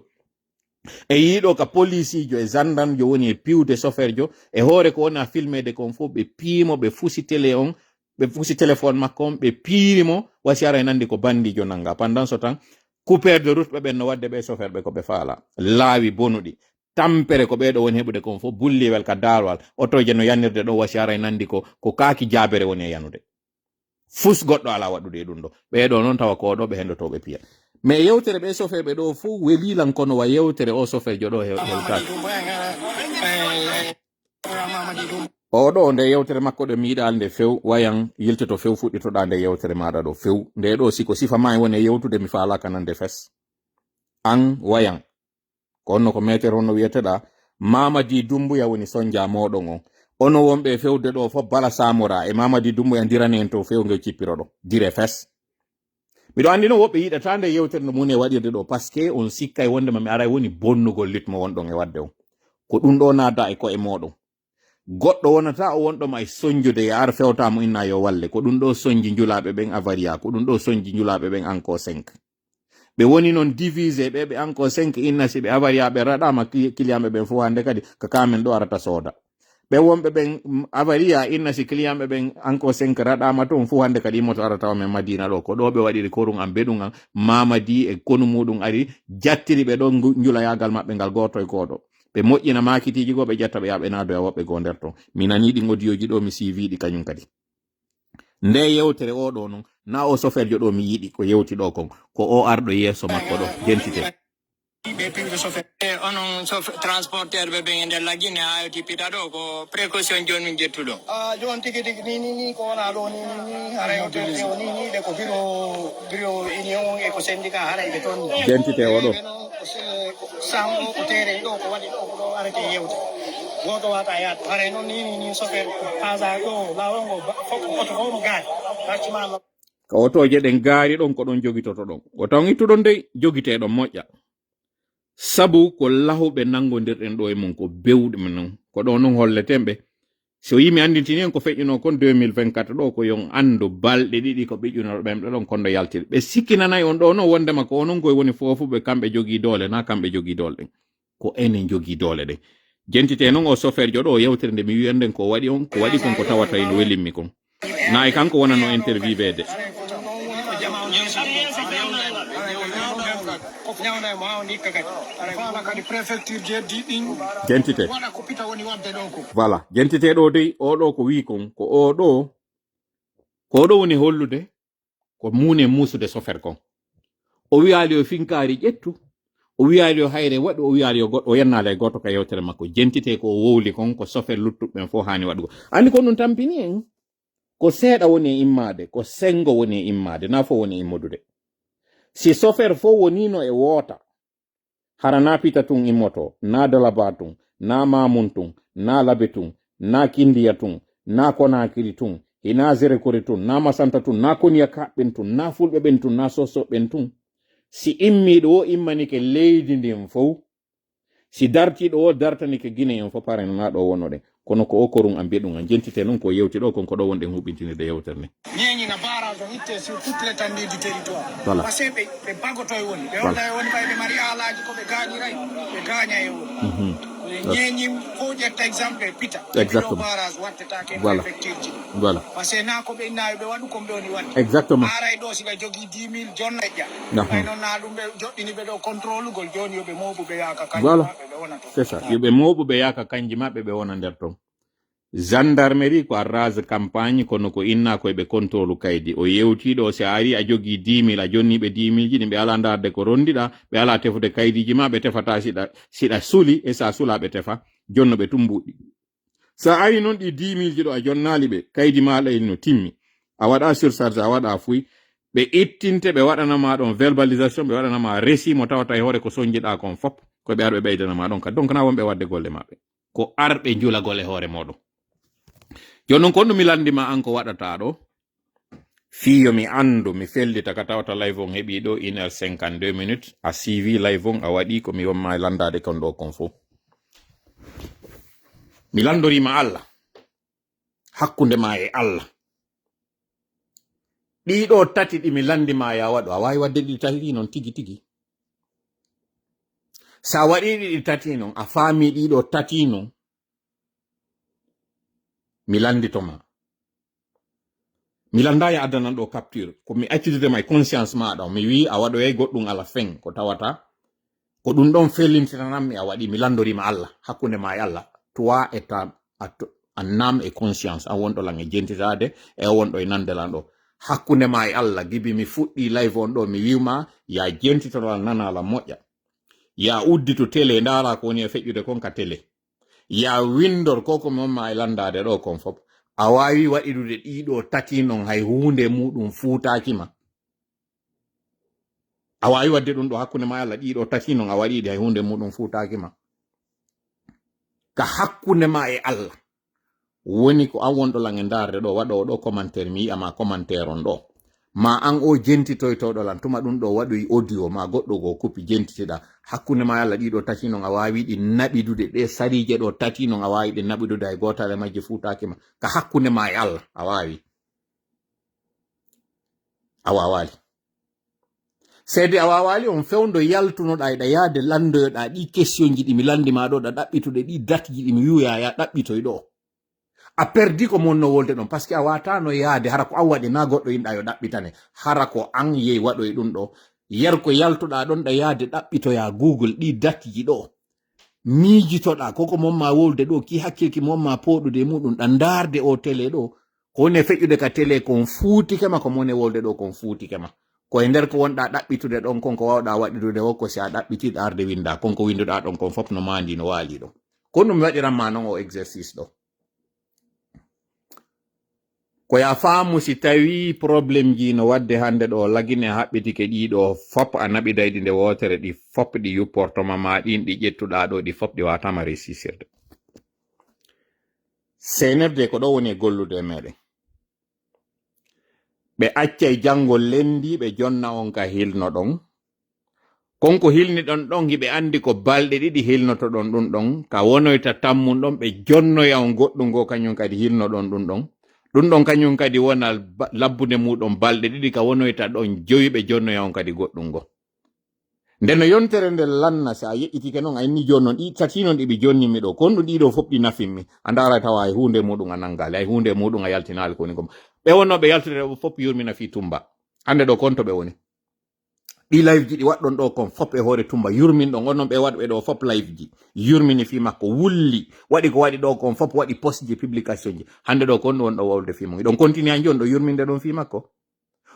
E yii ɗoo ka polisiijo e gendarme jo woni e piwde chauffeur jo, e hoore ko woni a filmeede kon fof, ɓe pii mo, ɓe fusi télé on, ɓe fusi téléphone makko on, ɓe piiri mo, wasi ara e nanndi ko bandiijo nannga. Pendant ce temps, coupeur de route ɓe ɓen no waɗde ɓe chauffeur ɓe ko ɓe faala. Laawi bonuɗi. Tampere ko ɓeeɗo woni heɓude kon fof, bulliwel ka daarowal, otoje no yanirde ɗo wasi aray nandi ko, ko kaaki jaabere woni e yanude. Fus goɗɗo alaa waɗude e ɗum ɗo. Ɓeeɗo noon tawa ko ɗo ɓe henndotoo ɓe piya. Mais yewtere ɓe sofeeɓe ɗo fof welii lan kono wa yewtere o sofeejo ɗo he-, hewtaaki. Oɗo nde yewtere makko ɗo mi yiɗaa nde few, wayan yiltoto few, fuɗɗitoɗaa nde yewtere maaɗa ɗo few. Nde ɗo si ko sifa maa woni e yewtude mi faalaaka nande fes. An wayan. Ko honno ko meeter honno wiyeteɗaa? Mamadi Dumbuya woni sonja mooɗon on. Onon wonɓe e fewde ɗo fof Bala Samora e Mamadi Dumbuya ndirane en to fewge cippiro ɗo. Dire fes. Miɗo anndi noon woɓɓe yiɗataa nde yewtere no mum e waɗirde ɗo, parce que on sikkay wondema mi aray woni bonnugol lit mo wonɗon e waɗde on. Ko ɗum ɗo naada e ko'e mooɗon. Goɗɗo wonata o wonɗoma e sonjude e ar fewta mo inna yo walle. Ko ɗum ɗo sonji njulaaɓe ɓen Avaria, ko ɗum ɗo sonji njulaaɓe ɓen Anko cinq. Ɓe woni noon divisé, ɓe, ɓe Anko cinq inna si ɓe Avaria ɓe raɗaama cli-, clientɓe ɓen fof hannde kadi ko kamen ɗo arata sooda. Ɓe wonɓe ɓen, mm, Avaria inna si clientɓe ɓen Anko cinq raɗaama toon fof hannde kadi immoto arata o men Madina ɗo. Ko ɗo ɓe waɗiri korun an, beɗun an, Mamadi e konu muɗum ari, jattiri ɓe ɗo ngu-, njulayagal maɓɓe ngal gooto e gooto. Ɓe moƴƴina maakitiiji goo, ɓe ƴetta ɓe yaha ɓe naadoya woɓɓe goo nder ton. Mi nanii ɗin audio ji ɗo, mi siivi ɗi kañum kadi. Nde yewtere o ɗo non, na o soferjo ɗo mi yiɗi ko yewti ɗo kon, ko o arɗo yeeso makko ɗo, jentite. Ɓe piwde sofer. E onon sof-, transporteur ɓe ɓen e nder Lagine, A O T pita ɗo, ko précaution jooni min ƴettuɗo? Ah, jooni tigi tigi, ni, ni, ni, ko wona ɗo, ni, ni, ni, haray o tewte o, ni, ni, ɗe ko bureau, bureau union e ko syndicat, haray ɓe toon. Jentite o ɗo. Ɓe noon ko se-, ko sam ɗo, ko terrain ɗo, ko waɗi ɗo, ko ɗo arete yewte. Gooto wata yaade. Haray noon ni, ni, ni, chauffeur, haasa ɗo, laawol ngo, ba-, fof, oto fof no gaari. Bâtiment no. Ko otooje ɗen gaari ɗon, ko ɗon jogitoto ɗon. Wota on ittu ɗon dey, jogitee ɗon moƴƴa. Sabu ko lahuɓe nanngondirɗen ɗo e mum, ko bewɗe men non. Ko ɗo non holleten ɓe. Si o yii mi anndintini en ko feƴƴunoo kon deux mille vingt-quatre ɗo, ko yon anndu balɗe ɗiɗi ko ɓiƴƴunoo ɓen ɗo ɗon kon ɗo yaltiri. Ɓe sikkinanay on ɗo non wondema ko onon koye woni foofuɓe, kamɓe jogii doole, na kamɓe jogii doole ɗen. Ko enen jogii doole ɗen. Jentite non o soferjo ɗo, o yewtere nde mi wiyan nden ko waɗi on, ko waɗi kon ko tawata ino welimmi kon. Na e kanko wonano interviewede. Jentite. Voilà. Jentite ɗo dey, o ɗo ko wi kon, ko o ɗo, ko o ɗo woni hollude, ko mune muusude sofer kon. O wiyaali yo finkaari ƴettu, o wiyaali yo hayre waɗu, o wiyaali yo goɗɗo, o yennaali e gooto ka yewtere makko. Jentite ko o wowli kon, ko sofer luttuɓe ɓen fof haani waɗugo. Anndi ko ɗum tampini en. Ko seeɗa woni e immaade, ko senngo woni e immaade, na fof woni e immodude. Si sofer fof woniino e woota, hara na Pita tun immoto, na Dalaba tun, na Mamun tun, na Labe tun, na Kindiya tun, na Konakiri tun, hina Zerekore tun, na Masanta tun, na Koniya kaɓɓen tun, na Fulɓe ɓen tun, na Soso ɓen tun. Si immiiɗo o immanike leydi ndin fow, si dartiiɗo o dartanike Gine en fof, pare na ɗo wonoɗen. Kono ko o korun an mbiɗun an jentite non ko yewti ɗo kon ko ɗo wonɗen huɓɓintinirde yewtere nde. Ñeeñi na barrage on itte sur toute l'étendue du territoire. Voilà. Parce que ɓe, ɓe bagoto e woni. Ɓe Voilà. wonda e woni ɓay ɓe mari aalaji ko ɓe gaañiray, ɓe gaaña e woni. Mhm. Voilà. Ñeeñi ko ƴetta exemple e Pita. Exactement. Ɗo barrage wattetake Voilà. préfecture ji. Voilà. Parce que na ko ɓe innaɓe ɓe waɗu kon ɓe woni waɗde. Exactement. Aray ɗo si ɓe jogii dix mille jon e ƴa. Aha. Ɓay noon na ɗum ɓe joɗɗini ɓe ɗo contrôle gol jooni yo ɓe mooɓu ɓe yaaka kanji Voilà. maɓɓe ɓe wona toon. C'est ça. Yo ɓe mooɓu ɓe yaaka kanji maɓɓe ɓe wona nder toon. Gendarmerie ko a rase campagne, kono ko inna koye ɓe contrôle kaydi. O yewtiɗo, si a ari a jogii dix mille, a jonni ɓe dix mille ji ɗin, ɓe ala ndaarde ko rondiɗa, ɓe ala tefude kaydiji ma, ɓe tefata siɗa, siɗa suli, e sa sula ɓe tefa, jonno ɓe tumbuɗi. Sa ari noon ɗi dix mille ji ɗo a jonnaali ɓe, kaydi ma leydi no timmi. A waɗa surcharge, a waɗa fuy, ɓe ittinte, ɓe waɗana ma ɗon verbalisation, ɓe waɗana ma récit mo tawata e hoore ko sonjiɗa kon fop, ko ɓe ar ɓe ɓeydana ma ɗon kadi. Donc na wonɓe waɗde golle maɓɓe. Ko arɓe njulagol e hoore mooɗon. Jooni noon, ko honɗum mi lanndi ma an ko waɗataa ɗo? Fii yo mi anndu, mi fellita ka tawata live on heɓii ɗo une heure cinquante-deux minutes. A suivi live on, a waɗii ko mi won ma e lanndaade kon ɗo kon fof. Mi lanndoriima Allah, hakkunde ma e Allah. Ɗii ɗo tati ɗi mi lanndi ma ya waɗu, a waawi waɗde ɗi tati ɗi noon tigi tigi. So a waɗii ɗi ɗi tati noon, a faamii ɗii ɗo tati noon, mi lanndito ma. Mi lanndaali a addanan ɗo capture. Ko mi accudude ma e conscience maaɗa, mi wii a waɗoyay goɗɗum ala fin, ko tawata Ko ɗum ɗon felintiranammi a waɗi, mi lanndoriima Allah, hakkunde ma e Allah. Toi et ta, a, to, an âme et conscience, an wonɗo lan e jentitaade, e wonɗo e nande lan ɗo. Hakkunde ma e Allah, gibi mi fuɗɗi live on ɗo, mi wi'uma, ya jentito lan, nana lan moƴƴa. Ya uddito télé, ndaara ko woni e feƴƴude kon ka télé. Ya winndor ko ko mon ma e lanndaade ɗo kon fof. A waawi waɗidude ɗiɗo tati non, hay huunde muɗum fuutaaki ma. A waawi waɗde ɗum ɗo hakkunde ma e Allah, ɗiɗo tati non a waɗi ɗi, hay huunde muɗum fuutaaki ma. Ka hakkunde ma e Allah. Woni ko an wonɗo lan e ndaarde ɗo, waɗoowo ɗo commentaire, mi yi'a ma commentaire on ɗo. Ma an o jentitoytooɗo lan, tuma ɗum ɗo waɗoyi audio, ma goɗɗo goo kupi jentitiɗa. Hakkunde ma e Allah, ɗiɗo tati non a waawi ɗi naɓidude, ɗe sariije ɗo tati non a waawi ɗe naɓidude, hay gootal e majje fuutaaki ma. Ka hakkunde ma e Allah, a waawi. A waawaali. Seede a waawaali, on fewndo yaltunoɗaa, eɗa yaade lanndoyoɗaa ɗi questionji ɗi mi lanndi ma ɗo, ɗa ɗaɓɓitude ɗi datji ɗi mi wi'uyaa ya ɗaɓɓitoy ɗo. A perdi ko mon no wolde ɗon, parce que a waataano yaade, hara ko an waɗi, na goɗɗo inɗa yo ɗaɓɓitane. Hara ko an yehi waɗoy ɗum ɗo. Yer ko yaltoɗaa ɗon, ɗa yaade ɗaɓɓitoyaa Google ɗi datji ɗo. Miijitoɗaa, ko ko mon ma wolde ɗo, ki hakkilki mon ma pooɗude e muɗum, ɗa ndaarde o télé ɗo. Ko woni e feƴƴude ka télé kon fuutike ma, ko mon e wolde ɗo kon fuutike ma. Ko e nder ko wonɗaa ɗaɓɓitude ɗon kon, ko waawɗaa waɗidude wo, ko si a ɗaɓɓitiiɗo arde winndaa, kon ko winnduɗaa ɗon kon fof no maandi, no waali ɗon. Ko ɗum mi waɗiran ma non o exercice ɗo. Ko ya faamu si tawii problème ji no waɗde hannde ɗo, Lagine haɓɓitike ɗi ɗo fop, a naɓiday ɗi nde wootere, ɗi fop ɗi yupporto ma, ma ɗin ɗi ƴettuɗaa ɗo, ɗi fop ɗi waawata ma resisirde. C N R D ko ɗo woni e gollude e meɗen. Ɓe accay janngo lenndi, ɓe jonna on ka hilno ɗon. Kon ko hilniɗon ɗon, hiɓe anndi ko balɗe ɗiɗi hilnotoɗon ɗum ɗon. Ka wonoyta tammun ɗon, ɓe jonnoya on goɗɗum goo, kañum kadi hilnoɗon ɗum ɗon. Ɗum ɗon kañum kadi wona ba-, labbude muɗum balɗe ɗiɗi, ka wonoyta ɗon jowi, ɓe jonnoya on kadi goɗɗum goo. Nde no yontere nde lanna, si a yeƴƴitike non, a inni jooni non, ɗi tati non ɗi ɓe jonni mi ɗo, kon ɗum ɗiɗo fof ɗi nafin mi. A ndaara tawa hay huunde muɗum a nanngaali, hay huunde muɗum a yaltinaali ko woni kon. Ɓe wonnooɓe yaltude ɗo fof yurmina fii Tumba. Hannde ɗo kon to ɓe woni. Ɗi live ji ɗi waɗɗon ɗo kon fof e hoore Tumba, yurmin ɗon, on non ɓe waɗɓe ɗo fof live ji. Yurmini fii makko, wulli, waɗi ko waɗi ɗo kon fof, waɗi post ji, publication ji. Hannde ɗo kon ɗum wonɗo wowlude fii mum. Hiɗon continue han jooni ɗo yurminde ɗon fii makko.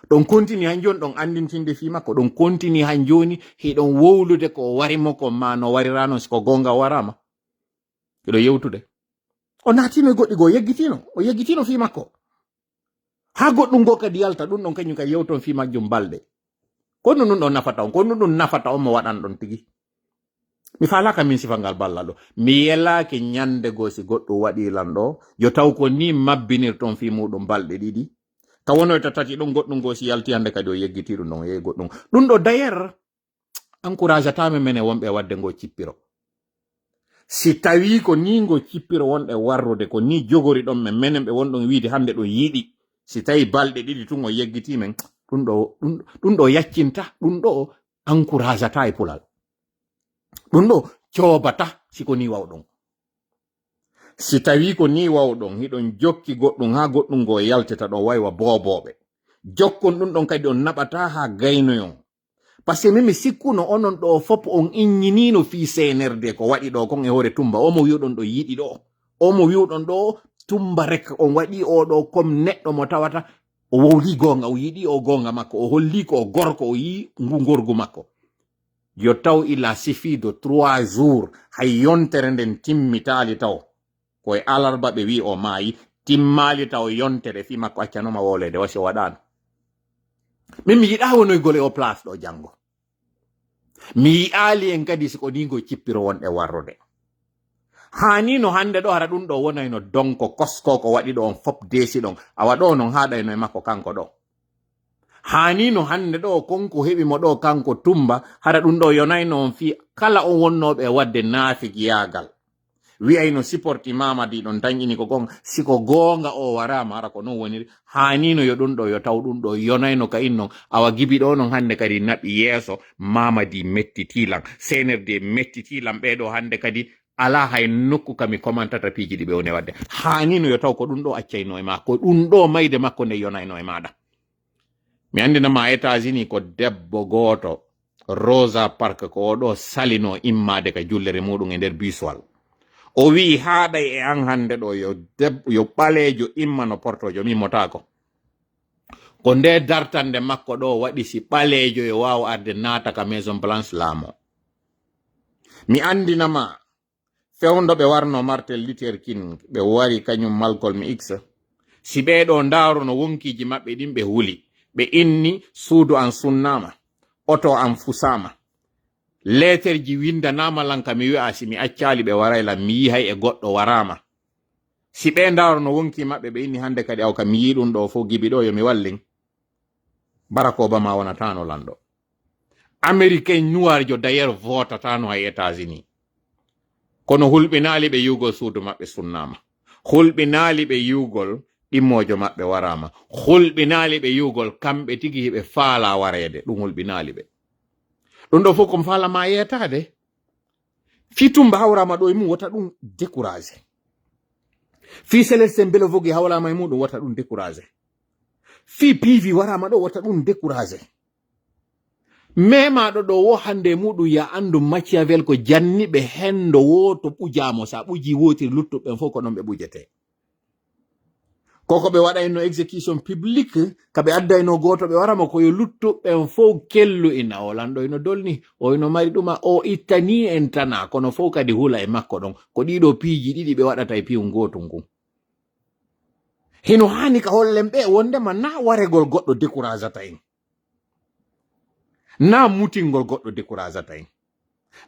Ɗon continue han jooni ɗon anndintinde fii makko. Ɗon continue han jooni hiɗon wowlude ko o wari mo kon, ma no warira non, si ko goonga o waraama. Hiɗo yewtude. O naatino e goɗɗi goo, o yeggitino. O yeggitino fii makko. Haa goɗɗum goo kadi yalta, ɗum ɗon kañum kadi yewton fii majjum balɗe. Ko ɗum ɗum ɗon nafata on, ko ɗum ɗum nafata on mo waɗan ɗon tigi. Mi faalaaka min sifal ngal ballal ɗo. Mi yelaaki ñannde goo si goɗɗum waɗii lan ɗo, yo taw ko nii mabbinirton fii muɗum balɗe ɗiɗi. Ka wonoyta tati ɗon goɗɗum goo si yalti hannde kadi o yeggitii ɗum ɗon, o yehi goɗɗum. Ɗum ɗo d'ailleurs, encouragata men menen wonɓe e waɗde ngoo cippiro. Si tawii ko nii ngoo cippiro wonɗe warrude, ko nii jogori ɗon men, menen ɓe wonɗon wiide hannde ɗon yiɗi. Si tawii balɗe ɗiɗi tun o yeggitii men, ɗum ɗo, ɗum, ɗum ɗo yaccinta, ɗum ɗo encouragata e pulal. Ɗum ɗo coobata si ko nii wawɗon. Si tawii ko nii wawɗon, hiɗon jokki goɗɗum haa goɗɗum ngoo yaltita ɗon waywa boobooɓe. Jokkon ɗum ɗon kadi on naɓataa haa gaynoyon. Parce que min mi sikkuno onon ɗo fof on inñiniino fii C N R D ko waɗi ɗo kon e hoore Tumba. Omo wi'uɗon ɗo yiɗi ɗo. Omo wi'uɗon ɗo Tumba rek on waɗi o ɗo comme neɗɗo mo tawata o wowli goonga, o yiɗi o goonga makko, o holli ko o gorko, o yi'i ngu ngorgu makko. Yo taw il a suffi de trois jours, hay yontere nden timmitaali taw. Ko e alarba ɓe wi'i o maayi, timmaali taw yontere fii makko accanooma wowleede, wasi o waɗaano. Min mi yiɗaa wonoygol e o place ɗo janngo. Mi yi'aali en kadi si ko nii ngoo cippiro wonɗe warrude. Haanii no hannde ɗo hara ɗum ɗo wonayno donko kosko ko waɗi ɗo on fof deesi ɗon. Awa ɗo non haaɗayno e makko kanko ɗo. Haanii no hannde ɗo kon ko heɓi mo ɗo kanko Tumba, hara ɗum ɗo yonayno on fii kala on wonnooɓe e waɗde naafigiyaagal. Wi'ayno supporti Mamadi ɗon dañƴini ko goonga, si ko goonga o waraama, hara ko non woniri. Haaniino yo ɗum ɗo, yo taw ɗum ɗo yonayno ka innon. Awa gibi ɗo non hannde kadi naɓi yeeso, Mamadi mettitii lan, C N R D mettitii lan, ɓee ɗo hannde kadi alaa hay nokku ka mi komantata piiji ɗi ɓe woni e waɗde. Haaniino yo taw ko ɗum ɗo accayno e ma, ko ɗum ɗo mayde makko nde yonayno e maaɗa. Mi anndina ma États-Unis ko debbo gooto Rosa Park ko o ɗo salino immaade ka jullere muɗum e nder Biswal. O wi'i haaɗay e an hannde ɗo yo deb-, yo ɓaleejo immano portoojo, mi immotaako. Ko nde dartande makko ɗo waɗi si ɓaleejo yo waaw arde naata ka Maison Blanche laamo. Mi anndina ma, fewndo ɓe warno Martin Luther King, ɓe wari kañum Malcolm X. Si ɓee ɗo ndaarono wonkiiji maɓɓe ɗin ɓe huli, ɓe inni suudu an sunnaama, oto an fusaama. Leeterji winndanaama lan ka mi wi'a si mi accaali ɓe waray lan, mi yihay e goɗɗo waraama. Si ɓee ndaarono wonki maɓɓe ɓe inni hannde kadi aw ka mi yii ɗum ɗo fof gibi ɗo yo mi wallin. Barack Obama wonataano lanɗo. Américain nuwarjo d'ailleurs votataano hay États-Unis. Kono hulɓinaali ɓe yi'ugol suudu maɓɓe sunnaama. Hulɓinaali ɓe yi'ugol ɗimmoojo maɓɓe waraama. Hulɓinaali ɓe yi'ugol kamɓe tigi hiɓe faala wareede. Ɗum hulɓinaali ɓe. Ɗum ɗo fof ko mi faala ma yeetaade. Fii Tumba hawraama ɗo e mum wota ɗum découragé. Fii Célestin Belo Vogue hawraama e muɗum wota ɗum découragé. Fii P V waraama ɗo wota ɗum découragé. Memaaɗo ɗo wo hannde e muɗum ya anndu Machiavel ko janni ɓe hendo wooto ɓujaamo, sa ɓuji wootiri luttuɓe ɓen fof ko ɗon ɓe ɓujete. Koko ɓe waɗayno exécution publique, ka ɓe addayno gooto ɓe waramo ko yo luttuɓe ɓen fof kellu ina o lanɗo ino dolni, o ino mari ɗuma, o ittani en tana, kono fof kadi hula e makko ɗon. Ko ɗiɗo piiji ɗiɗi ɓe waɗata e piyun gootun kun. Hino haani ka hollen ɓe wondema na waregol goɗɗo découragata en. Na mutingol goɗɗo découragata en.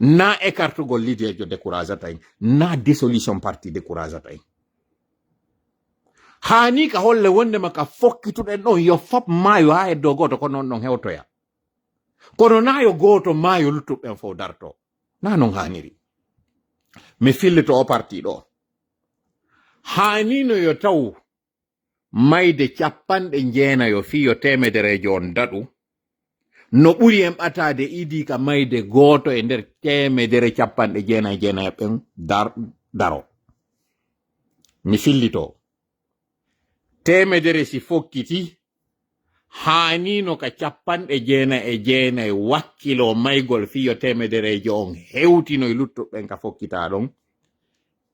Na écartugol leaderjo découragata en. Na dissolution parti découragata en. Haani ka holle wondema ka fokkituɗen ɗon yo fop maayo haa heddo gooto ko non ɗon hewtoya. Kono na yo gooto maayo luttuɓe ɓen fof darto. Na non haaniri. Mi fillito o parti ɗo. Haanino yo taw mayde capanɗe jeenayo fii yo teemedereejo on daɗu, no ɓuri en ɓataade idii ka mayde gooto e nder teemedere capanɗe jeenayi jeenayi ɓen dar-, daro. Mi fillito. Teemedere si fokkiti, haaniino ka capanɗe jeenayi e jeenayi wakkiloo maygol fii yo teemedereejo on hewtinoy luttuɓe ɓen ka fokkitaa ɗon.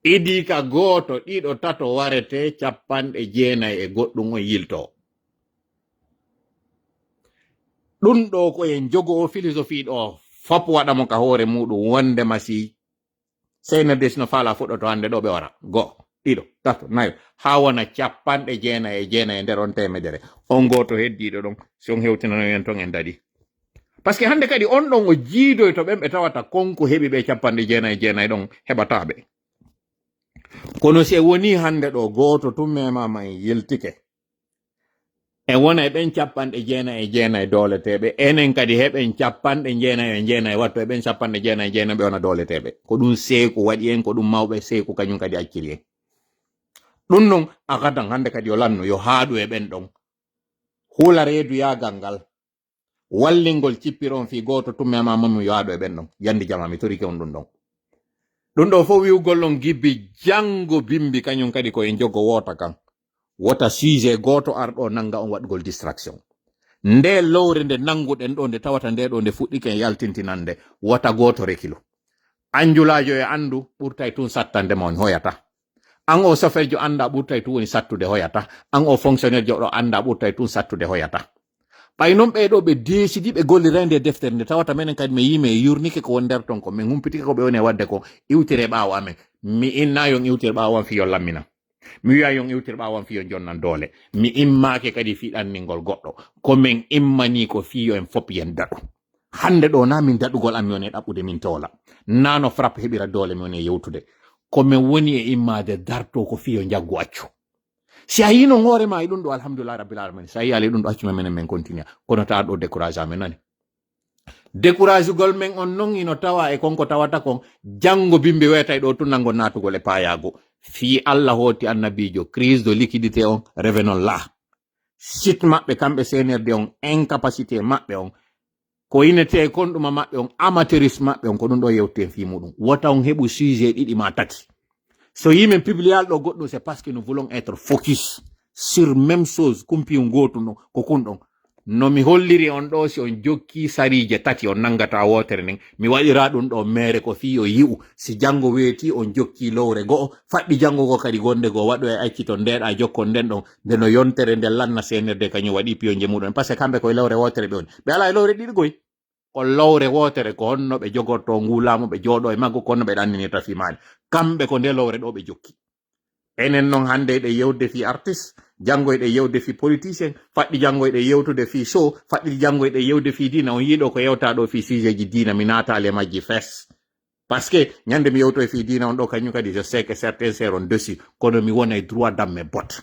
Idii ka gooto, ɗiɗo, tato warete, capanɗe jeenayi e goɗɗum on yiltoo. Ɗum ɗo ko en jogo o philosophie ɗo, fop waɗa mo ka hoore muɗum, wondema si C N R D S no faala fuɗɗoto hannde ɗo ɓe wara. Go'o, ɗiɗo, tato, nayo, haa wona capanɗe jeenayi e jeenayi e nder on teemedere. On gooto heddiiɗo ɗon, si on hewtinano en ton en daɗi. Parce que hannde kadi on ɗon o jiidoyto ɓen ɓe tawata kon ko heɓi ɓe capanɗe jeenayi e jeenayi ɗon heɓataa ɓe. Kono si e woni hannde ɗo gooto tun memaama en yiltike, en wona e ɓen capanɗe jeenayi e jeenayi dooleteeɓe, enen kadi heɓen capanɗe jeenayi e jeenayi watto e ɓen capanɗe jeenayi e jeenayi ɓe wona dooleteeɓe. Ko ɗum seeku waɗi en, ko ɗum mawɓe seeku kañum kadi acciri en. Ɗum non, a gadan hannde kadi yo lannu, yo haɗu e ɓen ɗon. Hula reeduyaagal ngal. Wallingol cippir on fii gooto tumme ma mamum yo haɗu e ɓen ɗon. Yandi jama, mi torike on ɗum ɗon. Ɗum ɗo fof wi'ugol on gibbi janngo bimbi kañum kadi ko e jogo woota kan. Wota sujet gooto ar ɗo nannga on waɗgol distraction. Nde lowre nde nannguɗen ɗo nde tawata nde ɗo nde fuɗɗike en yaltintinande, wota gooto rekilu. Anjulaajo e anndu ɓurtay tun sattande ma on hoyata. An o sofeejo annda ɓurtay tun woni sattude hoyata. An o fonctionnaire joɗo annda ɓurtay tun sattude hoyata. Ɓay non ɓee ɗo ɓe deesidi ɓe gollira nde deftere nde tawata menen kadi mi yii mi yurnike ko woni nder ton ko min humpitike ko ɓe woni e waɗde ko iwtire ɓaawo amen. Mi inna yon iwtire ɓaawo am fii yo lammina. Mi wi'a yon iwtir ɓaawan fii yo jonnan doole. Mi immaake kadi fii ɗanningol goɗɗo. Ko men immanii ko fii yo en fop yen daɗu. Hannde ɗo naa min daɗugol am mi woni e ɗaɓɓude min toola. Naa no frappe heɓira doole mi woni e yewtude. Ko men woni e immaade darto ko fii yo njaggu accu. Si a yii non hoore ma e ɗum ɗo, alhamdulillahi rabbil alamin. Si a yii ala e ɗum ɗo, accu men menen men continue. Kono taa ɗo décourage amen nani. Découragugol men on non ino tawa e kon ko tawata kon janngo bimbi weetay ɗo tun nango naatugol e paayaagu. Fii Allah hooti annabiijo, crise de liquidité on, revenons là. Site maɓɓe kamɓe C N R D on, incapacité maɓɓe on, ko inetee kon ɗuma maɓɓe on, amateurisme maɓɓe on, ko ɗum ɗo yewteten fii muɗum. Wota on heɓu sujet ɗiɗi maa tati. So yii men publiyal ɗo goɗɗum, c'est parce que nous voulons être focus sur même chose, kumpiyu ngootu no, ko kun ɗon. No mi holliri on ɗo, si on jokki sariije tati, on nangata wootere nden. Mi waɗira ɗum ɗo meere ko fii yo yi'u. Si janngo weeti, on jokki lowre go'o, faɗɗi janngo go kadi gonde goo waɗo e acciton ndeeɗa jokkon nden ɗon. Nde no yontere nden lanna seenirde kañum waɗi piyonje muɗum. Parce que kamɓe koye lowre wootere ɓe woni. Ɓe alaa e lowre ɗiɗi goy. Ko lowre wootere, ko honno ɓe jogorto ngu laamu, ɓe jooɗo e maggu, ko honno ɓe ɗanninirta fii maani. Kamɓe ko nde lowre ɗo ɓe jokki. Enen non hannde eɗen yewtude fii artiste, janngo eɗen yewtude fii politicien, faɗɗi janngo eɗen yewtude fii show, faɗɗi janngo eɗen yewtude fii diina. On yiiɗo ko yewta ɗo fii sujet ji diina, mi naataali e majji fes. Parce que ñande mi yewto e fii diina on ɗo, kañum kadi, je sais que certains seront dessus, kono mi wona e droit d'âme e botte.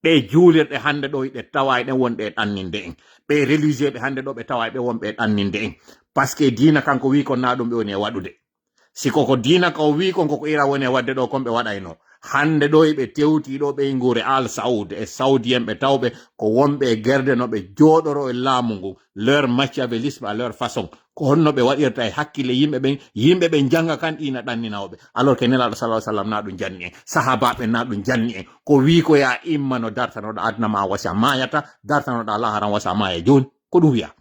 Ɓe juulirɗe hannde ɗo, ɓe tawa e ɗen wonɓe e ɗanninde en. Ɓe religieux ɓe hannde ɗo, ɓe tawa e ɓe wonɓe e ɗanninde en. Parce que diina kanko wi ko na ɗum ɓe woni e waɗude. Si koko diina ka o wi kon, koko ira woni e waɗde ɗo kon, ɓe waɗayno. Hannde ɗo eɓe tewti ɗo ɓeynguure Al Saud e Saudien ɓe tawɓe ko wonɓe e gerde, no ɓe jooɗoro e laamu ngu, leur machiavélisme à leur façon. Ko honno ɓe waɗirta e hakkille yimɓe ɓen, yimɓe ɓen jannga kan ɗi na ɗannina oɓe. Alors que Nelaaɗo sallallahu alaihi wasallam na ɗum janni en, sahaabaaɓe na ɗum janni en. Ko wi ko ya imma no dartanoɗa aduna ma wasa mayata, dartanoɗa laharan wasa maya jooni. Ko ɗum wiya.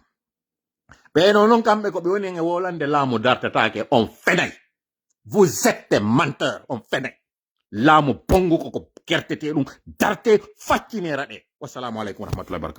Ɓe no non kamɓe ko ɓe woni en e wolande laamu dartataake, on fenay. Vous êtes des menteurs, on fenay. Laamu bonngu koko kertete ɗum, darte, faccinera ɗe. Wassalamu alaikum warahmatullahi wabarakatuh.